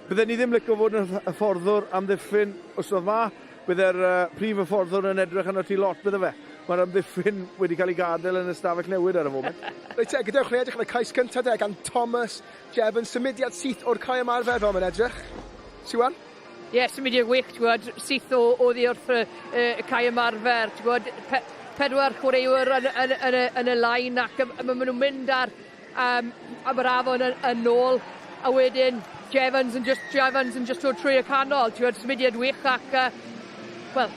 [SPEAKER 7] Bydden ni ddim licio fod yn hyfforddwr amddiffyn wrth ma. Bydde'r uh, prif hyfforddwr yn edrych arno ti lot, bydde fe. Mae'r amddiffyn wedi cael ei gadael yn ystafell newid ar y foment.
[SPEAKER 5] Reit te, gadewch ni edrych ar y cais cyntaf de gan Thomas Jevons. Symudiad syth o'r cae ymarfer fel mae'n edrych. Siwan?
[SPEAKER 6] Ie, yeah, symudiad gwych, ti'n gwybod, syth o, oddi wrth y, y, y cae ymarfer, ti'n gwybod, pe, pedwar chwaraewr yn, yn, yn, yn, yn y lain ac maen nhw'n mynd ar um, Aberafon yn, yn ôl, a wedyn Jevons yn just, Jevons yn just dod trwy y canol, ti'n gwybod, symudiad wych ac, uh, well,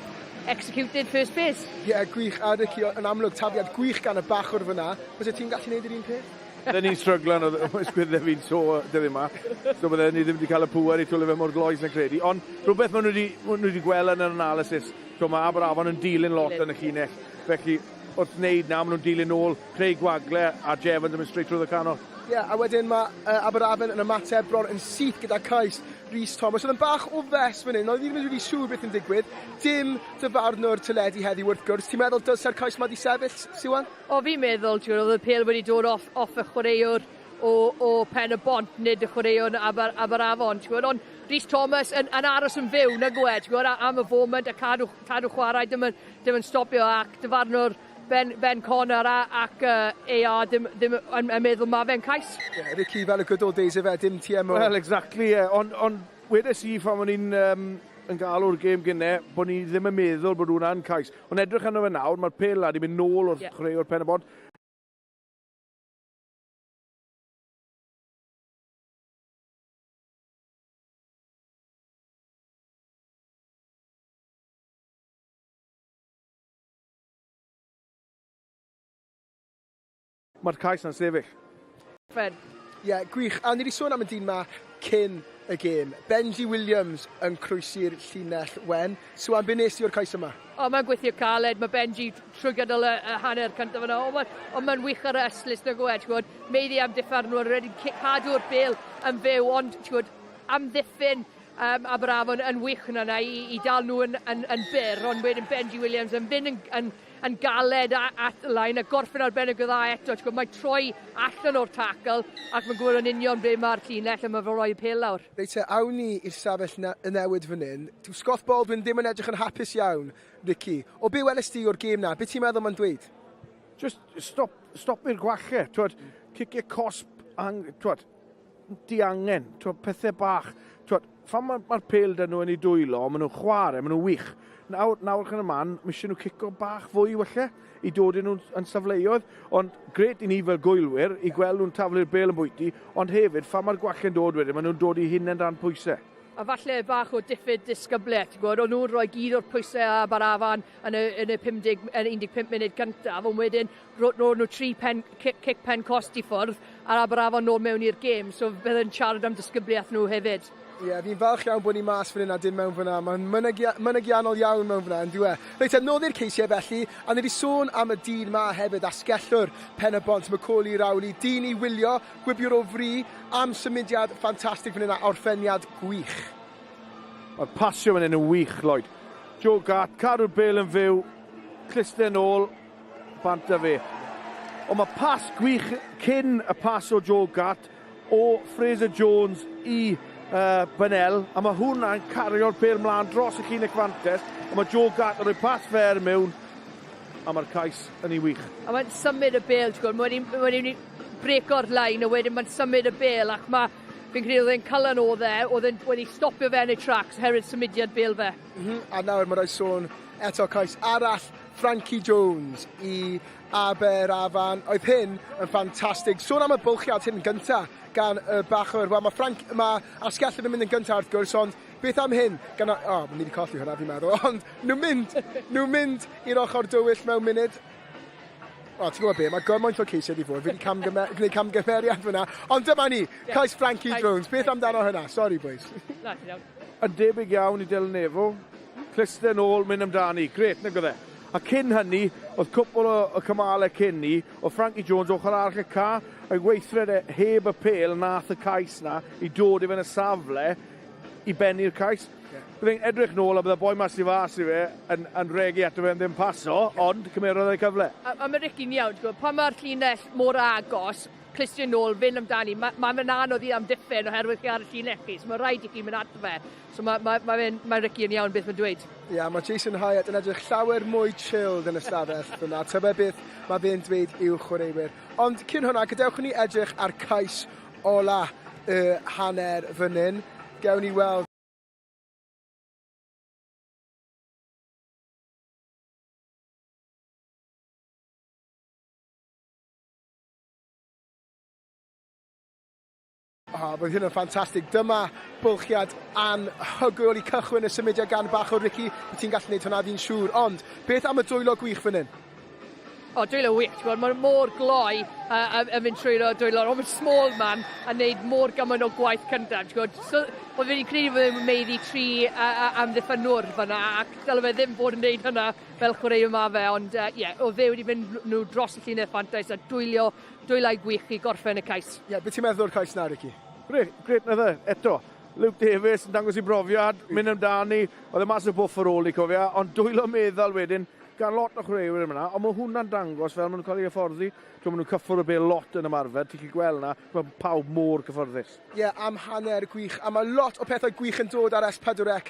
[SPEAKER 6] executed first base.
[SPEAKER 5] Ie, yeah, gwych, a Ricky, yn amlwg, tafliad gwych gan y bachwr fyna. Fyse ti'n gallu gwneud yr un peth?
[SPEAKER 7] Bydden ni'n stryglan oedd ysgwydde fi'n so dyddi yma. So bydden ni ddim wedi cael y pŵer i twlu fe mor gloes yn credu. Ond rhywbeth maen nhw wedi, maen nhw wedi gweld yn yr analysis. So mae Aberafon yn dilyn lot yn y llinell. Felly wrth wneud na, maen nhw'n dilyn nôl, creu gwagle a Jevons yn mynd straight trwy y canol.
[SPEAKER 5] Ie, yeah, a wedyn mae uh, Aberafon yn ymateb bron yn syth gyda cais Rhys Thomas. Oedd yn bach o fes fan hyn, oedd ddim yn rili siŵr beth yn digwydd. Dim dyfarnwr teledu heddiw wrth gwrs. Ti'n meddwl dylse'r cais ma di sefyll, Siwan?
[SPEAKER 6] O, fi'n meddwl, ti'n gwybod, oedd y pêl wedi dod off, off y chwaraewr. o, o Pen y Bont, nid y chwaraeon Aber, Aberafon, ti'n gwybod, ond Rhys Thomas yn, yn aros yn fyw, nag yw e, ti'n gwybod, am y foment a cadw, cadw chwarae, dim yn, dim yn stopio ac dyfarnwr Ben, ben Connor a, ac uh, AR ddim, ddim yn, yn meddwl mae fe'n cais.
[SPEAKER 5] Yeah, Ricky, fel y good old days efe, dim TMO.
[SPEAKER 7] Well, exactly, yeah. Ond on, wedes i phan o'n i'n um, yn galw'r gêm gynne, bod ni ddim yn meddwl bod hwnna'n cais. Ond edrych arno fe nawr, mae'r pêl 'na 'di mynd nôl wrth yeah. chwaraewr Pen y Bont. Mae'r cais na'n sefyll.
[SPEAKER 6] Fen.
[SPEAKER 5] Ie, yeah, gwych. A ni wedi sôn am y dyn ma cyn y gêm. Benji Williams yn croesi'r llinell wen. Swan, be nes ti o'r cais yma?
[SPEAKER 6] O, mae'n gweithio caled. Mae Benji trwy gydol y, y hanner cyntaf yna. O, mae'n o, mae wych ar y ystlys na gwed. Ti'n gwybod, meiddi am diffarnwr, wedi cadw'r bel yn fyw, ond ti'n gwybod, amddiffyn um, Aberafon yn wych yna i, i dal nhw yn, yn, yn byr, ond wedyn Benji Williams yn fynd yn, yn, yn galed at y line a gorffen ar ben y gydda eto. Ti'n gwybod, mae troi allan o'r tackle ac mae'n gwybod yn union ble mae'r llinell a mae fe roi y pel lawr.
[SPEAKER 5] Reit te, awn ni i'r safell ne y newid fan hyn. Dyw Scott Baldwin ddim yn edrych yn hapus iawn, Ricky. O be welest ti o'r gêm na? Be ti'n meddwl mae'n dweud?
[SPEAKER 7] Just stop, stop i'r gwachau, twod, ciciau cosp, ang, twod, diangen, twod, pethau bach. Twod, phan mae'r ma pêl 'da nhw yn eu dwylo, maen nhw'n chwarae, maen nhw'n wych. Nawr, nawr yn y man, mae eisiau nhw cico bach fwy falle i dod i nhw'n yn safleoedd, ond gret i ni fel gwylwyr i gweld nhw'n taflu'r bêl yn bwyty, ond hefyd, phan mae'r gwallau'n dod wedyn, maen nhw'n dod i hunain dan pwysau.
[SPEAKER 6] A falle bach o diffyg disgyblaeth, ti'n gwybod, o'n nhw'n rhoi gyd o'r pwysau a Barafan yn y, yn y 50, yn y 15 munud gyntaf, ond wedyn ro'n nhw tri pen, cic, cic pen cost i ffwrdd, a'r Aberafan nôl mewn i'r gêm, so bydd yn siarad am disgybliaeth nhw hefyd.
[SPEAKER 5] Ie, yeah, fi'n falch iawn bod ni mas fan hyn a dim mewn fyna. Mae'n mynegiannol iawn mewn fyna, yn dyw e. Reit, te, nôl i'r ceisiau felly, a ni wedi sôn am y dyn ma hefyd, asgellwr Pen y Bont, Macaulay Rowley, dyn i wylio, gwibiwr o fri, am symudiad ffantastig fan hyn a orffeniad gwych.
[SPEAKER 7] Mae'r pasio fan hyn yn wych, Lloyd. Joe Gart, cadw'r bel yn fyw, cluster nôl, Bant â fe. Ond mae pas gwych cyn y pas o Joe Gart o Fraser Jones i uh, Bynel, a mae hwnna'n cario'r pêl mlaen dros y llinell fantes, a mae Joe Gart yn rhoi pas fer mewn, a mae'r cais yn ei wych.
[SPEAKER 6] A mae'n symud y bêl, ti'n gwybod, mae'n wedi breco'r line, a wedyn mae'n symud y bêl, ac mae, fi'n credu oedd e'n Cullen oedd e, oedd e'n wedi stopio fe yn ei tracks oherwydd symudiad bêl fe.
[SPEAKER 5] Mm -hmm. A nawr mae rhaid sôn eto cais arall Frankie Jones i Aberafan. Oedd hyn yn ffantastig. Sôn am y bwlchiad hyn yn gynta gan y bachwr. Wel, mae Frank, mae asgellyn yn mynd yn gynta wrth gwrs, ond beth am hyn? Gan, o, oh, ni wedi colli hwnna fi'n meddwl, ond nhw'n mynd, nhw'n mynd i'r ochr dywyll mewn munud. O, ti'n gwybod be, mae gymaint o ceisiau wedi fod, fi wedi camgymer, gwneud camgymeriad fyna. Ond dyma ni, cais Frankie Jones. Beth amdano hynna? Sorry, boys.
[SPEAKER 6] Na, ti'n iawn.
[SPEAKER 7] Yn debyg iawn i Dylan Efo. Cluster nôl, mynd amdani. Grêt, nag oedd e? A cyn hynny, oedd cwpl o, o cymalau cyn ni, oedd Frankie Jones ochr arall y ca, a'i weithred e heb y pêl nath y cais na i dod i fe'n y safle i bennu'r cais. Yeah. Byddai'n edrych nôl a bydde boi mas i fas i fe yn, yn regi ato fe yn ddim paso, yeah. ond cymerodd ei cyfle.
[SPEAKER 6] A, a mae Ricky'n iawn, ti'n gwybod, pan mae'r llinell mor agos, clustiau nôl, fynd amdani, mae ma fe'n anodd i amddiffyn oherwydd chi ar y llinell chi, so mae rhaid i chi mynd ato fe. So mae, mae, mae, mae, mae Ricky yn iawn beth mae'n dweud.
[SPEAKER 5] Ie, yeah, mae Jason Hyatt yn edrych llawer mwy chilled yn y stafell fyna. Tybed beth mae fe'n dweud i'w chwaraewyr. Ond cyn hwnna, gadewch ni edrych ar cais ola y hanner fan hyn. Gewn ni weld O, oh, bydd hyn yn ffantastig. Dyma bwlchiad anhygoel i cychwyn y symudiad gan bach o Ricky. Ti'n gallu gwneud hwnna fi'n siŵr. Ond, beth am y dwylo gwych fan hyn?
[SPEAKER 6] O, dwylo wych, ti'n gwybod, mae'n mor gloi uh, yn mynd trwy'r dwylo. Ond mae'n small man a wneud mor gymaint o gwaith cyntaf, ti'n gwybod. So, oedd wedi credu fod e'n meiddi tri uh, amddiffynwr fyna, ac dyle fe ddim bod yn wneud hynna fel chwaraewr ma fe, ond ie, uh, yeah, oedd fe wedi mynd nhw dros y llinell fantais a dwylio dwylau gwych i gorffen y cais.
[SPEAKER 5] Ie, yeah, beth ti'n meddwl o'r cais na, Ricky?
[SPEAKER 7] Gret, gret na dde, eto. Luke Davies yn dangos i brofiad, mynd amdani, oedd e mas o bwff ar ôl i cofia, ond dwylo meddal wedyn, gan lot o chwaraewyr yma, ond mae hwnna'n dangos fel maen nhw'n cael ei hyfforddi. Dwi'n maen nhw'n cyffwrdd y bel lot yn ymarfer, ti'n gallu gweld na, mae pawb mor cyfforddus.
[SPEAKER 5] Ie, yeah, am hanner gwych, a mae lot o pethau gwych yn dod ar S4C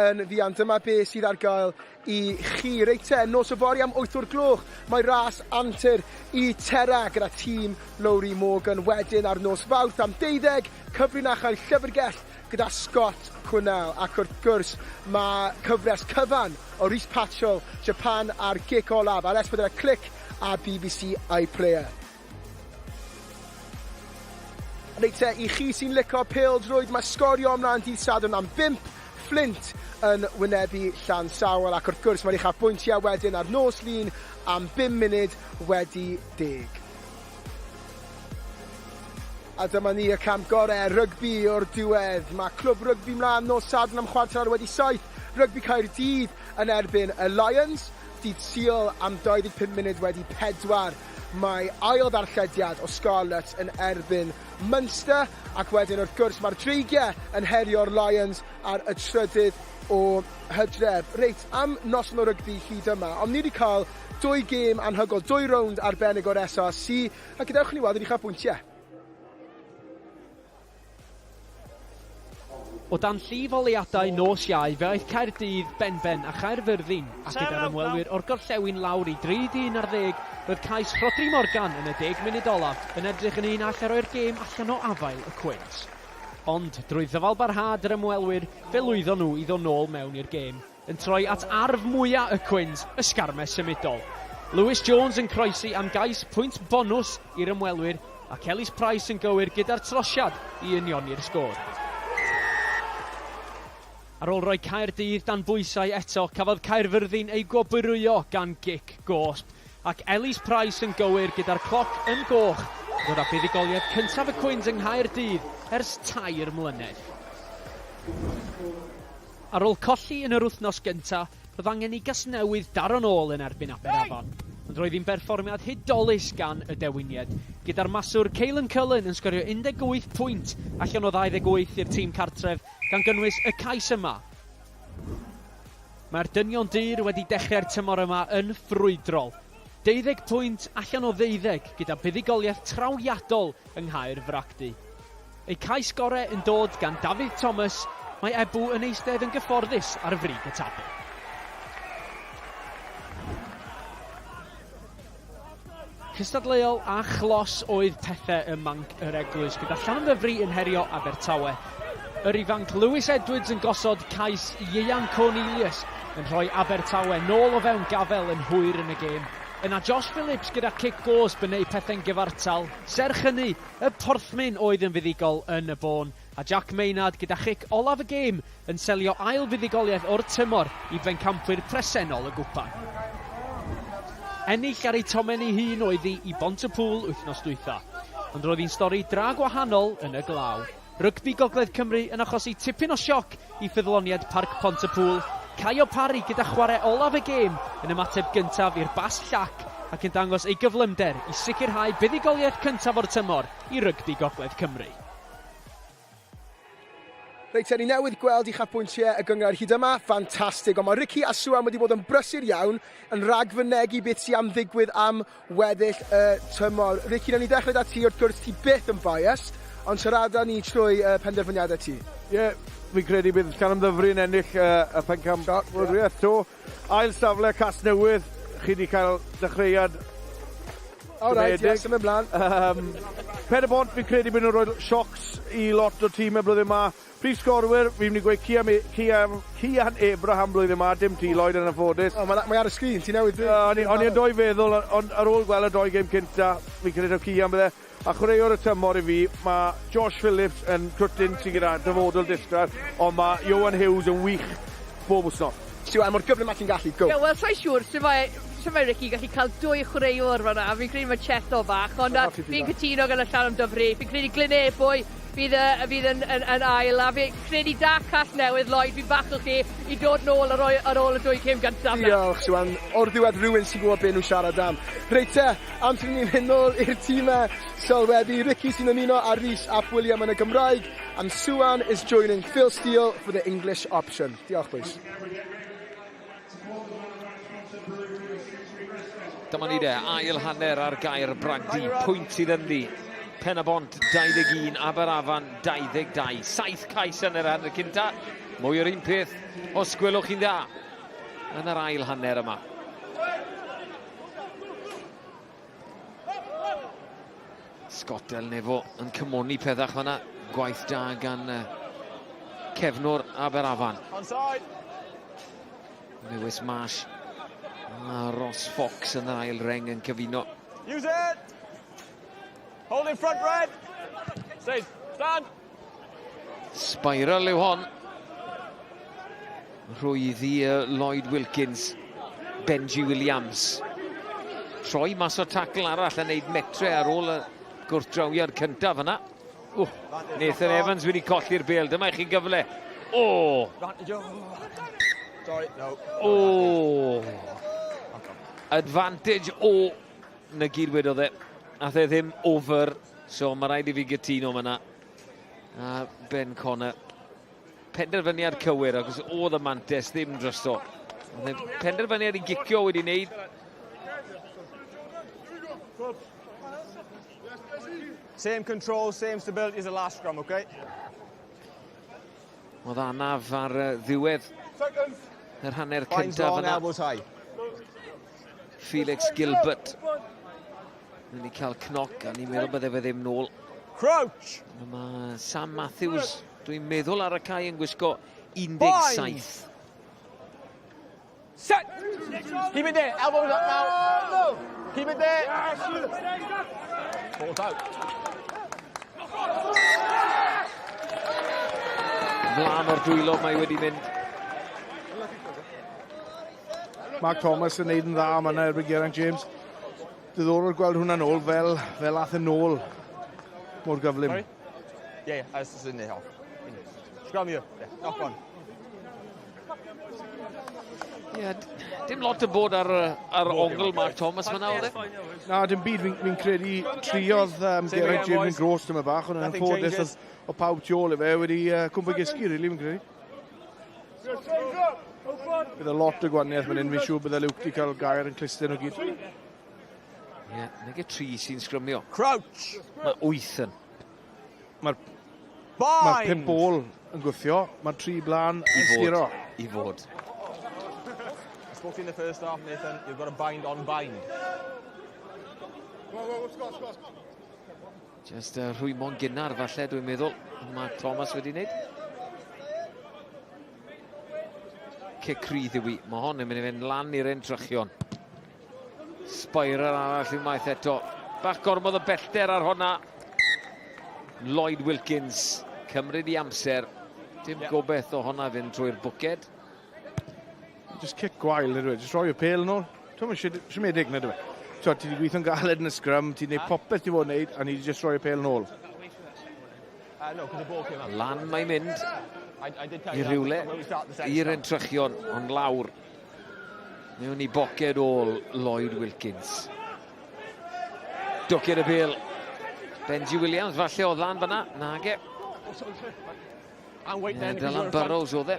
[SPEAKER 5] yn fuan. Dyma be sydd ar gael i chi. Reit te, nos yfory am 8 o'r gloch, mae ras antur i Tera gyda tîm Lowri Morgan. Wedyn ar nos Fawrth am 12, cyfrinachau llyfrgell gyda Scott Quinnell. Ac wrth gwrs, mae cyfres cyfan o Rhys Patchell, Japan a'r gic olaf ar S4C Clic a BBC iPlayer. Reit te, i chi sy'n lico pêl-droed, mae sgorio ymlaen dydd Sadwrn am 5, Flint yn wynebu Llansawel ac wrth gwrs mae'r uchafbwyntiau wedyn ar nos Lun am 5 munud wedi deg. A dyma ni y camp gorau, rygbi o'r diwedd. Mae clwb rygbi mlaen nos Sadwrn am chwarter ar wedi saith. Rygbi Caerdydd yn erbyn y Lions. Dydd Sul am 25 munud wedi pedwar mae ail ddarllediad o Scarlets yn erbyn Munster ac wedyn wrth gwrs mae'r Dreigiau yn herio'r Lions ar y trydydd o Hydref. Reit, am noson o rygbi hyd yma, ond ni wedi cael dwy gêm anhygoel, dwy rownd arbennig o'r SRC, a gadewch i ni weld yr uchafbwyntiau.
[SPEAKER 4] O dan llif oleuadau nos Iau fe aeth Caerdydd benben a Chaerfyrddin a gyda'r ymwelwyr o'r gorllewin lawr i dri dyn ar ddeg roedd cais Rhodri Morgan yn y deg munud olaf yn edrych yn un all roi'r gêm allan o afael y Cwins. Ond drwy ddyfalbarhad yr ymwelwyr fe lwyddon nhw i ddod nôl mewn i'r gêm. Yn troi at arf mwya' y Cwins, y sgarmes symudol. Lewis Jones yn croesi am gais pwynt bonws i'r ymwelwyr ac Ellis Price yn gywir gyda'r trosiad i unioni'r sgôr. Ar ôl rhoi Caerdydd dan bwysau eto, cafodd Caerfyrddin ei gwobrwyo gan gic gosb, ac Ellis Price yn gywir gyda'r cloc yn goch yn dod â buddugoliaeth cyntaf y Cwins yng Nghaerdydd ers tair mlynedd. Ar ôl colli yn yr wythnos gynta', roedd angen i Gasnewydd daro'n ôl yn erbyn Aberafan. Ond roedd hi'n berfformiad hudolus gan y Dewiniaid, gyda'r maswr Caelan Cullen yn sgorio 18 pwynt allan o 28 i'r tîm cartref, gan gynnwys y cais yma. Mae'r dynion dur wedi dechrau'r tymor yma yn ffrwydrol. Deuddeg pwynt allan o ddeuddeg gyda buddugoliaeth trawiadol yng Nghaer Fracdy. Eu cais gore yn dod gan Dafydd Thomas, mae Ebw yn eistedd yn gyfforddus ar frig y tabl. Cystadleuol a chlos oedd pethau ym Manc yr Eglwys, gyda Llanymddyfri yn herio Abertawe. Yr ifanc Lewis Edwards yn gosod cais Ieuan Cornelius yn rhoi Abertawe nôl o fewn gafel yn hwyr yn y gêm. Yna Josh Phillips gyda cic gosb yn neud pethau'n gyfartal. Serch hynny, Y Porthmyn oedd yn fuddugol yn y bôn, a Jack Maynard gyda chic olaf y gêm yn selio ail fuddugoliaeth o'r tymor i bencampwyr presennol y gwpan. Ennill ar ei tomen ei hun oedd hi i Bont-y-pŵl wythnos dwytha, ond roedd hi'n stori dra gwahanol yn y glaw. Rygbi Gogledd Cymru yn achosi tipyn o sioc i ffyddloniaid Parc Pont-y-pŵl, Caio Parry gyda chwarae olaf y gêm yn ymateb gyntaf i'r bas llac ac yn dangos ei gyflymder i sicrhau buddugoliaeth cyntaf o'r tymor i Rygbi Gogledd Cymru.
[SPEAKER 5] Reit te, ni newydd gweld uchafbwyntiau y gynghrair hyd yma, ffantastig, ond mae Ricky a Siwan wedi bod yn brysur iawn yn rhagfynegi beth sy'n am ddigwydd am weddill y tymor. Ricky, nawn ni ddechrau 'da ti, wrth gwrs ti byth yn biased, ond siarada ni trwy uh, penderfyniadau ti.
[SPEAKER 7] Ie, yeah, fi'n credu bydd Llanymddyfri yn ennill uh, y pencampwriaeth yeah. to. Ail safle Casnewydd, chi wedi cael dechreuad
[SPEAKER 5] All right, yes, symud mlaen.
[SPEAKER 7] Um, Pen y Bont, fi'n credu bod nhw'n rhoi siocs i lot o tîmau blwyddyn yma. Prif sgorwyr, fi'n mynd i gweud Cian, Cian, Cian Abraham blwyddyn yma, dim ti Lloyd yn anffodus.
[SPEAKER 5] O, mae, mae ar y sgrin, ti newydd
[SPEAKER 7] dweud. O'n i, o'n i yn doi feddwl, ond ar ôl gweld y doi gêm cynta, fi'n credu taw Cian bydde. A chwaraewr y tymor i fi, mae Josh Phillips yn crwtyn sy'n gyda dyfodol disglair, ond mae Ioan Hughes yn wych bob wythnos.
[SPEAKER 5] Siwan, mor gyflym â ti'n gallu, go.
[SPEAKER 6] Ie, wel, sa'i siŵr sut mae, sut mae Ricky gallu cael dwy chwaraewr fan'na. Fi'n credu mae Cheto bach, ond fi'n cytuno gyda Llanymddyfri. Fi'n credu Glyn Ebwy fydd, uh, fydd yn, yn, yn ail, a fi'n credu da Casnewydd, Lloyd, fi'n bach o chi i dod nôl ar, ar ôl y dwy cêm gyntaf.
[SPEAKER 5] Diolch, Siwan. O'r ddiwedd rhywun sy'n gwybod beth nhw'n siarad am. Reit te, amser i ni mynd nôl i'r tîmau sylwebu. Ricky sy'n ymuno â Rhys ap William yn y Gymraeg, and Siwan is joining Phil Steele for the English option. Diolch, boys.
[SPEAKER 8] Dyma ni de, ail hanner ar gair Bragdy, pwynt sydd ynddi. Pen-y-bont 21, Aberafan 22. Saith cais yn yr hanner cynta. Mwy o'r un peth, os gwelwch chi'n dda, yn yr ail hanner yma. Scott Del Nefo yn cymoni pethach fanna. Gwaith da gan cefnwr Aberafan.
[SPEAKER 12] Onside.
[SPEAKER 8] Lewis Marsh a Ross Fox yn yr ail reng yn cyfuno.
[SPEAKER 12] Use it! Hold in front, red! Stay, stand!
[SPEAKER 8] Spiral yw hon. Rhwyddi Lloyd Wilkins, Benji Williams. Troi mas o'r tacl arall a wneud metre ar ôl y gwrthdrawiad cyntaf yna. Ww, Nathan Evans wedi colli'r bel. Dyma i chi gyfle. O! O! Advantage o na gyd wedodd e. Ath e ddim over, so mae rhaid i fi gytuno fyna. A Ben Connor Penderfyniad cywir, achos oedd y mantes ddim drosto. Oedd e penderfyniad i gicio wedi wneud.
[SPEAKER 12] Same control, same stability as the last scrum, okay?
[SPEAKER 8] Oedd anaf ar ddiwedd yr hanner cyntaf yna. Felix Gilbert. Mynd i cael cnoc, a ni'n meddwl bydde fe ddim nôl.
[SPEAKER 12] Crouch!
[SPEAKER 8] Mae Sam Matthews, dwi'n meddwl ar y cae yn gwisgo 17.
[SPEAKER 12] Set! Keep it there, elbows up now. Keep it there. Ball's out.
[SPEAKER 8] Mlaen o'r dwylo mae wedi mynd.
[SPEAKER 7] Mark Thomas yn neud yn dda am yna erbyn Geraint James. Diddorol gweld hwnna nôl fel, fel ath yn nôl mor gyflym.
[SPEAKER 12] Sorry? Yeah, yeah, that's in there. Scrum here. Yeah, knock on.
[SPEAKER 8] Yeah, dim lot yn bod ar, ar ongl Mark Thomas fyna, oedd e?
[SPEAKER 7] Na, dim byd. Fi'n fi credu triodd Geraint James yn gros dyma bach, ond yn anffodus oedd o pawb tu ôl i fe wedi cwmpa gysgu, really, fi'n credu. Bydd y lot o gwaniaeth fan hyn, fi'n siŵr bydde Luke wedi cael gair yn clustyn o gyd.
[SPEAKER 8] Ie, yeah, nag y tri sy'n sgrymio.
[SPEAKER 12] Crouch!
[SPEAKER 8] Mae wyth yn.
[SPEAKER 7] Mae'r mae pum bol yn gwthio, mae'r tri blaen yn stiro.
[SPEAKER 8] I fod.
[SPEAKER 12] I spoke to you in the first half, Nathan. You've got to bind on bind.
[SPEAKER 8] Just rhwymo'n gynnar falle, dwi'n meddwl, Mark Thomas wedi wneud. Cic rhydd yw i. Mae hon yn mynd i fynd lan i'r entrychion. Spiral arall unwaith eto. Bach gormod o bellter ar honna. Lloyd Wilkins cymryd i amser. Dim yeah. gobeith o honna fynd trwy'r bwced.
[SPEAKER 7] Just cic gwael, nid yw e? Just rhoi y pêl nôl. Ti'n mynd siomedig, nid yw e? Ti wedi gweithio'n galed yn y sgrym, ti'n gwneud popeth ti fod yn gwneud, a ni wedi just rhoi y pêl nôl.
[SPEAKER 8] Lan mae'n mynd i rhywle, i'r entrychion, ond lawr. Mewn i boced ôl Lloyd Wilkins. Dwced y bêl. Benji Williams, falle oedd lan fyna. Nage. Yeah, Dylan Burrows oedd e.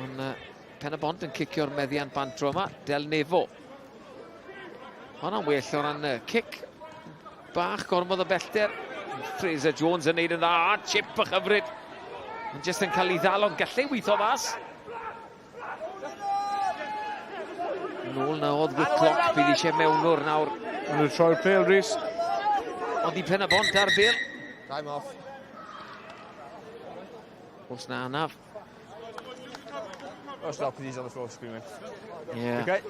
[SPEAKER 8] Ond Pen y Bont yn cicio'r meddiant bant tro yma. Del Nefo. Hwna'n well o ran cic. Bach gormod o bellter. Fraser Jones yn neud yn dda. A chip a chyfryd. Yn jyst yn cael ei ddal ond gallai weithio mas. Nôl na oedd Whitlock. Bydd eisiau mewnwr nawr.
[SPEAKER 7] Ond nhw'n troi'r pêl, Rhys.
[SPEAKER 8] Ond i Pen y Bont ar bêl.
[SPEAKER 12] Time off.
[SPEAKER 8] Os na anaf.
[SPEAKER 12] Oh, stop, because he's on the floor screaming.
[SPEAKER 8] Yeah.
[SPEAKER 12] Okay.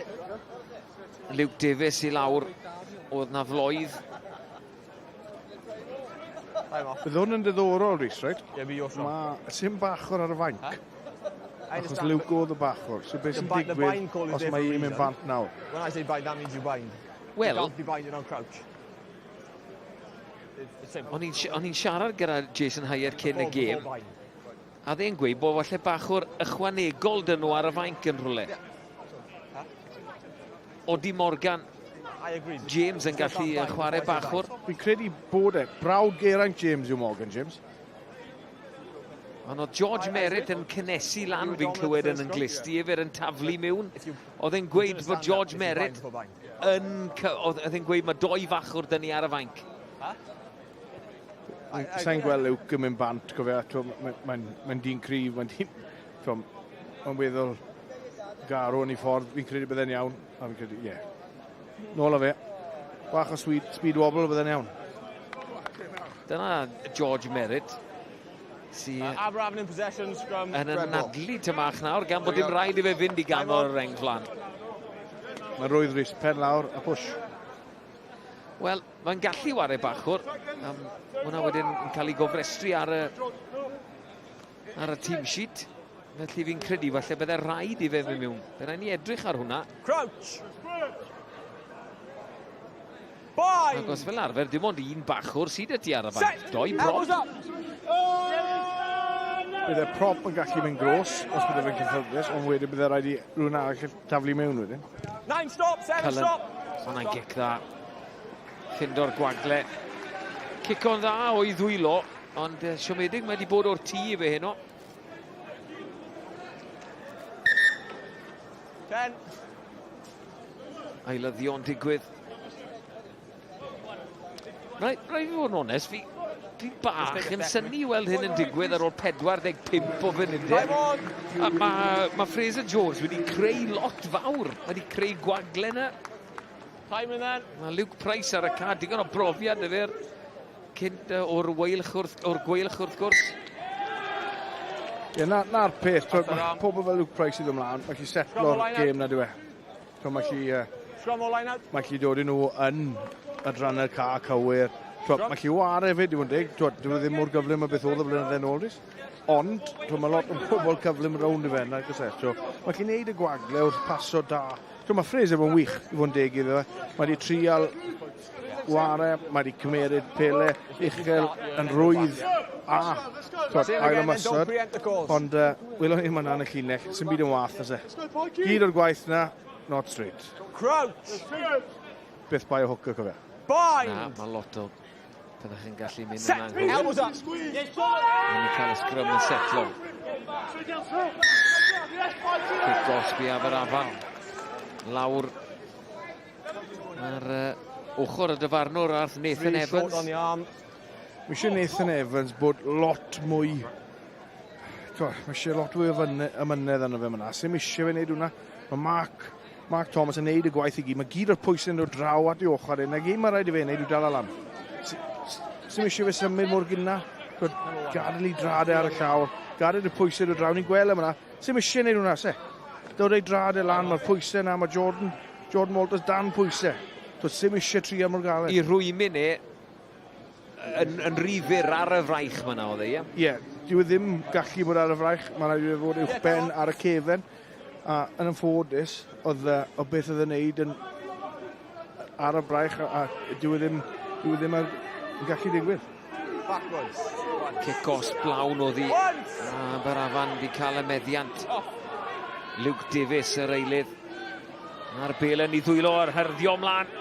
[SPEAKER 8] Luke Davies i lawr. Oedd na floedd.
[SPEAKER 7] Bydd hwn yn diddorol, Rhys, right?
[SPEAKER 12] Yeah, be your shot.
[SPEAKER 7] Mae sim bachwr ar y fainc. Achos Luke oedd y bachwr. So beth sy'n digwydd os mae un mynd bant nawr?
[SPEAKER 12] When I say bind, that means you bind.
[SPEAKER 8] Well,
[SPEAKER 12] you can't be binding on crouch.
[SPEAKER 8] O'n i'n siarad gyda Jason Hyatt cyn y gêm, a dde'n gweud bod falle bachwr ychwanegol dyn nhw ar y fainc yn rhywle. Odi Morgan James yn gallu chwarae bachwr?
[SPEAKER 7] Fi'n credu bod e. Brawd Geraint James yw Morgan James.
[SPEAKER 8] Ond oedd George Merritt yn cynnesu lan fi'n clywed yn yng i efer yn taflu mewn. Oedd e'n gweud bod George Merritt yn... Oedd e'n gweud mae doi fachwr dyn ni ar y fainc.
[SPEAKER 7] Sa'n gweld Luke yn mynd bant, cofio, mae'n mae, mae dyn cryf, mae'n dyn... Mae'n weddol garw yn ei ffordd, fi'n credu bydde'n iawn, a fi'n credu, ie. Yeah. Nôl â fe. Bach o speed, speed wobble, bydde'n iawn.
[SPEAKER 8] Dyna George Merritt sy
[SPEAKER 12] Aberafan in possession, scrum,
[SPEAKER 8] yn anadlu tymach nawr, gan bod dim rhaid i fe fynd i ganol y reng flan.
[SPEAKER 7] Mae'n rwydd Rhys, pen lawr a push.
[SPEAKER 8] Wel, mae'n gallu ware bachwr. Um, hwnna wedyn yn cael ei gofrestru ar y, ar y team sheet. Felly fi'n credu falle bydde rhaid i fe fynd mewn. Fe rhaid ni edrych ar hwnna.
[SPEAKER 12] Crouch! Bind!
[SPEAKER 8] Ac os fel arfer, dim ond un bachwr sydd y ti ar y fainc. Doi prop.
[SPEAKER 7] Bydde prop yn gallu mynd gros, os bydde fe'n cyffyrddus, ond wedyn bydde rhaid i rhywun arall taflu mewn wedyn.
[SPEAKER 12] Nine stop, seven
[SPEAKER 8] Cullen.
[SPEAKER 12] stop.
[SPEAKER 8] Hwna'n gic dda. Ffindo'r gwagle. Cico'n dda o'i ddwylo, ond siomedig mae wedi bod o'r tŷ i fe heno.
[SPEAKER 12] 10.
[SPEAKER 8] Ailyddio'n digwydd. Rhaid rai fi fod yn onest, fi, fi bach yn synnu i weld hyn yn digwydd ar ôl 45 o funudau. A mae ma Fraser Jones wedi creu lot fawr. Mae wedi creu gwagle yna.
[SPEAKER 12] Time in then.
[SPEAKER 8] Mae Luke Price ar y cad, digon o brofiad y fer. Cynt o'r weilch wrth, o'r gweilch wrth gwrs.
[SPEAKER 7] Ie, yeah, na'r na peth, mae pobl fel Luke Price i ddod ymlaen, mae chi setlo'r gêm na diwe. Mae chi, mae chi dod i nhw yn adrannau'r ca cywir. Mae chi ware hefyd, i fod yn deg. Dwi ddim mor gyflym a beth oedd y blynydde nôl, Rhys. Ond, mae lot o bobl cyflym rownd i fe, nag oes e. Mae chi'n neud y gwagle wrth paso da. Mae Fraser yn wych, i fod yn deg iddo fe. Mae wedi trial ware, mae wedi cymeryd pele uchel yn rwydd a ail ymysod. Ond uh, welwn ni yma yn y llinell, sy'n byd yn wath, nes e. Gyd o'r gwaith na, not straight.
[SPEAKER 12] Crouch!
[SPEAKER 7] Beth bai o hooker, cofio.
[SPEAKER 12] Bind!
[SPEAKER 8] Na, mae lot o byddech chi'n gallu mynd
[SPEAKER 12] Set.
[SPEAKER 8] yn anghywir.
[SPEAKER 12] Elbows up.
[SPEAKER 8] Mae'n cael y sgrym yn setlo. Cic gosbi Aberafan. Lawr ar uh, ochr y dyfarnwr arth Nathan
[SPEAKER 12] Three short
[SPEAKER 8] Evans.
[SPEAKER 12] on the arm.
[SPEAKER 7] Mae eisiau Nathan Evans bod lot mwy... Mae eisiau lot fwy o ymynedd arno fe yma. Sim eisiau fe wneud hwnna. Mae Mark, Mark Thomas yn neud y gwaith i gyd. Mae gyd o'r pwysau yn dod draw at ei ochr e. Na gyd mae rhaid i fe wneud yw dal lan. Sim eisiau fe symud mor gynna. Gadael ei drad e ar y llawr. Gadael y pwysau dod draw. Ni'n gweld yma. Sim eisiau wneud hwnna, se. Dod ei drad e lan. Mae'r pwysau yna. Mae Jordan, Jordan Walters dan pwysau. Does sim eisiau trio mor galed.
[SPEAKER 8] I rwymyn e yn, yn rhy fyr ar y fraich ma na oedd e, ie?
[SPEAKER 7] Ie, yeah, dyw e ddim gallu bod ar y fraich, mae'n rhaid i fe fod uwch ben ar y cefen. A yn anffodus, oedd, oedd beth oedd yn neud yn ar y braich, a, a dyw e ddim, dyw e ddim yn gallu digwydd.
[SPEAKER 12] Backwards.
[SPEAKER 8] Cic os blawn oedd hi. A Barafan wedi cael y meddiant. Luke Davies yr eilydd. A'r bel yn ei ddwylo ar hyrddio mlaen.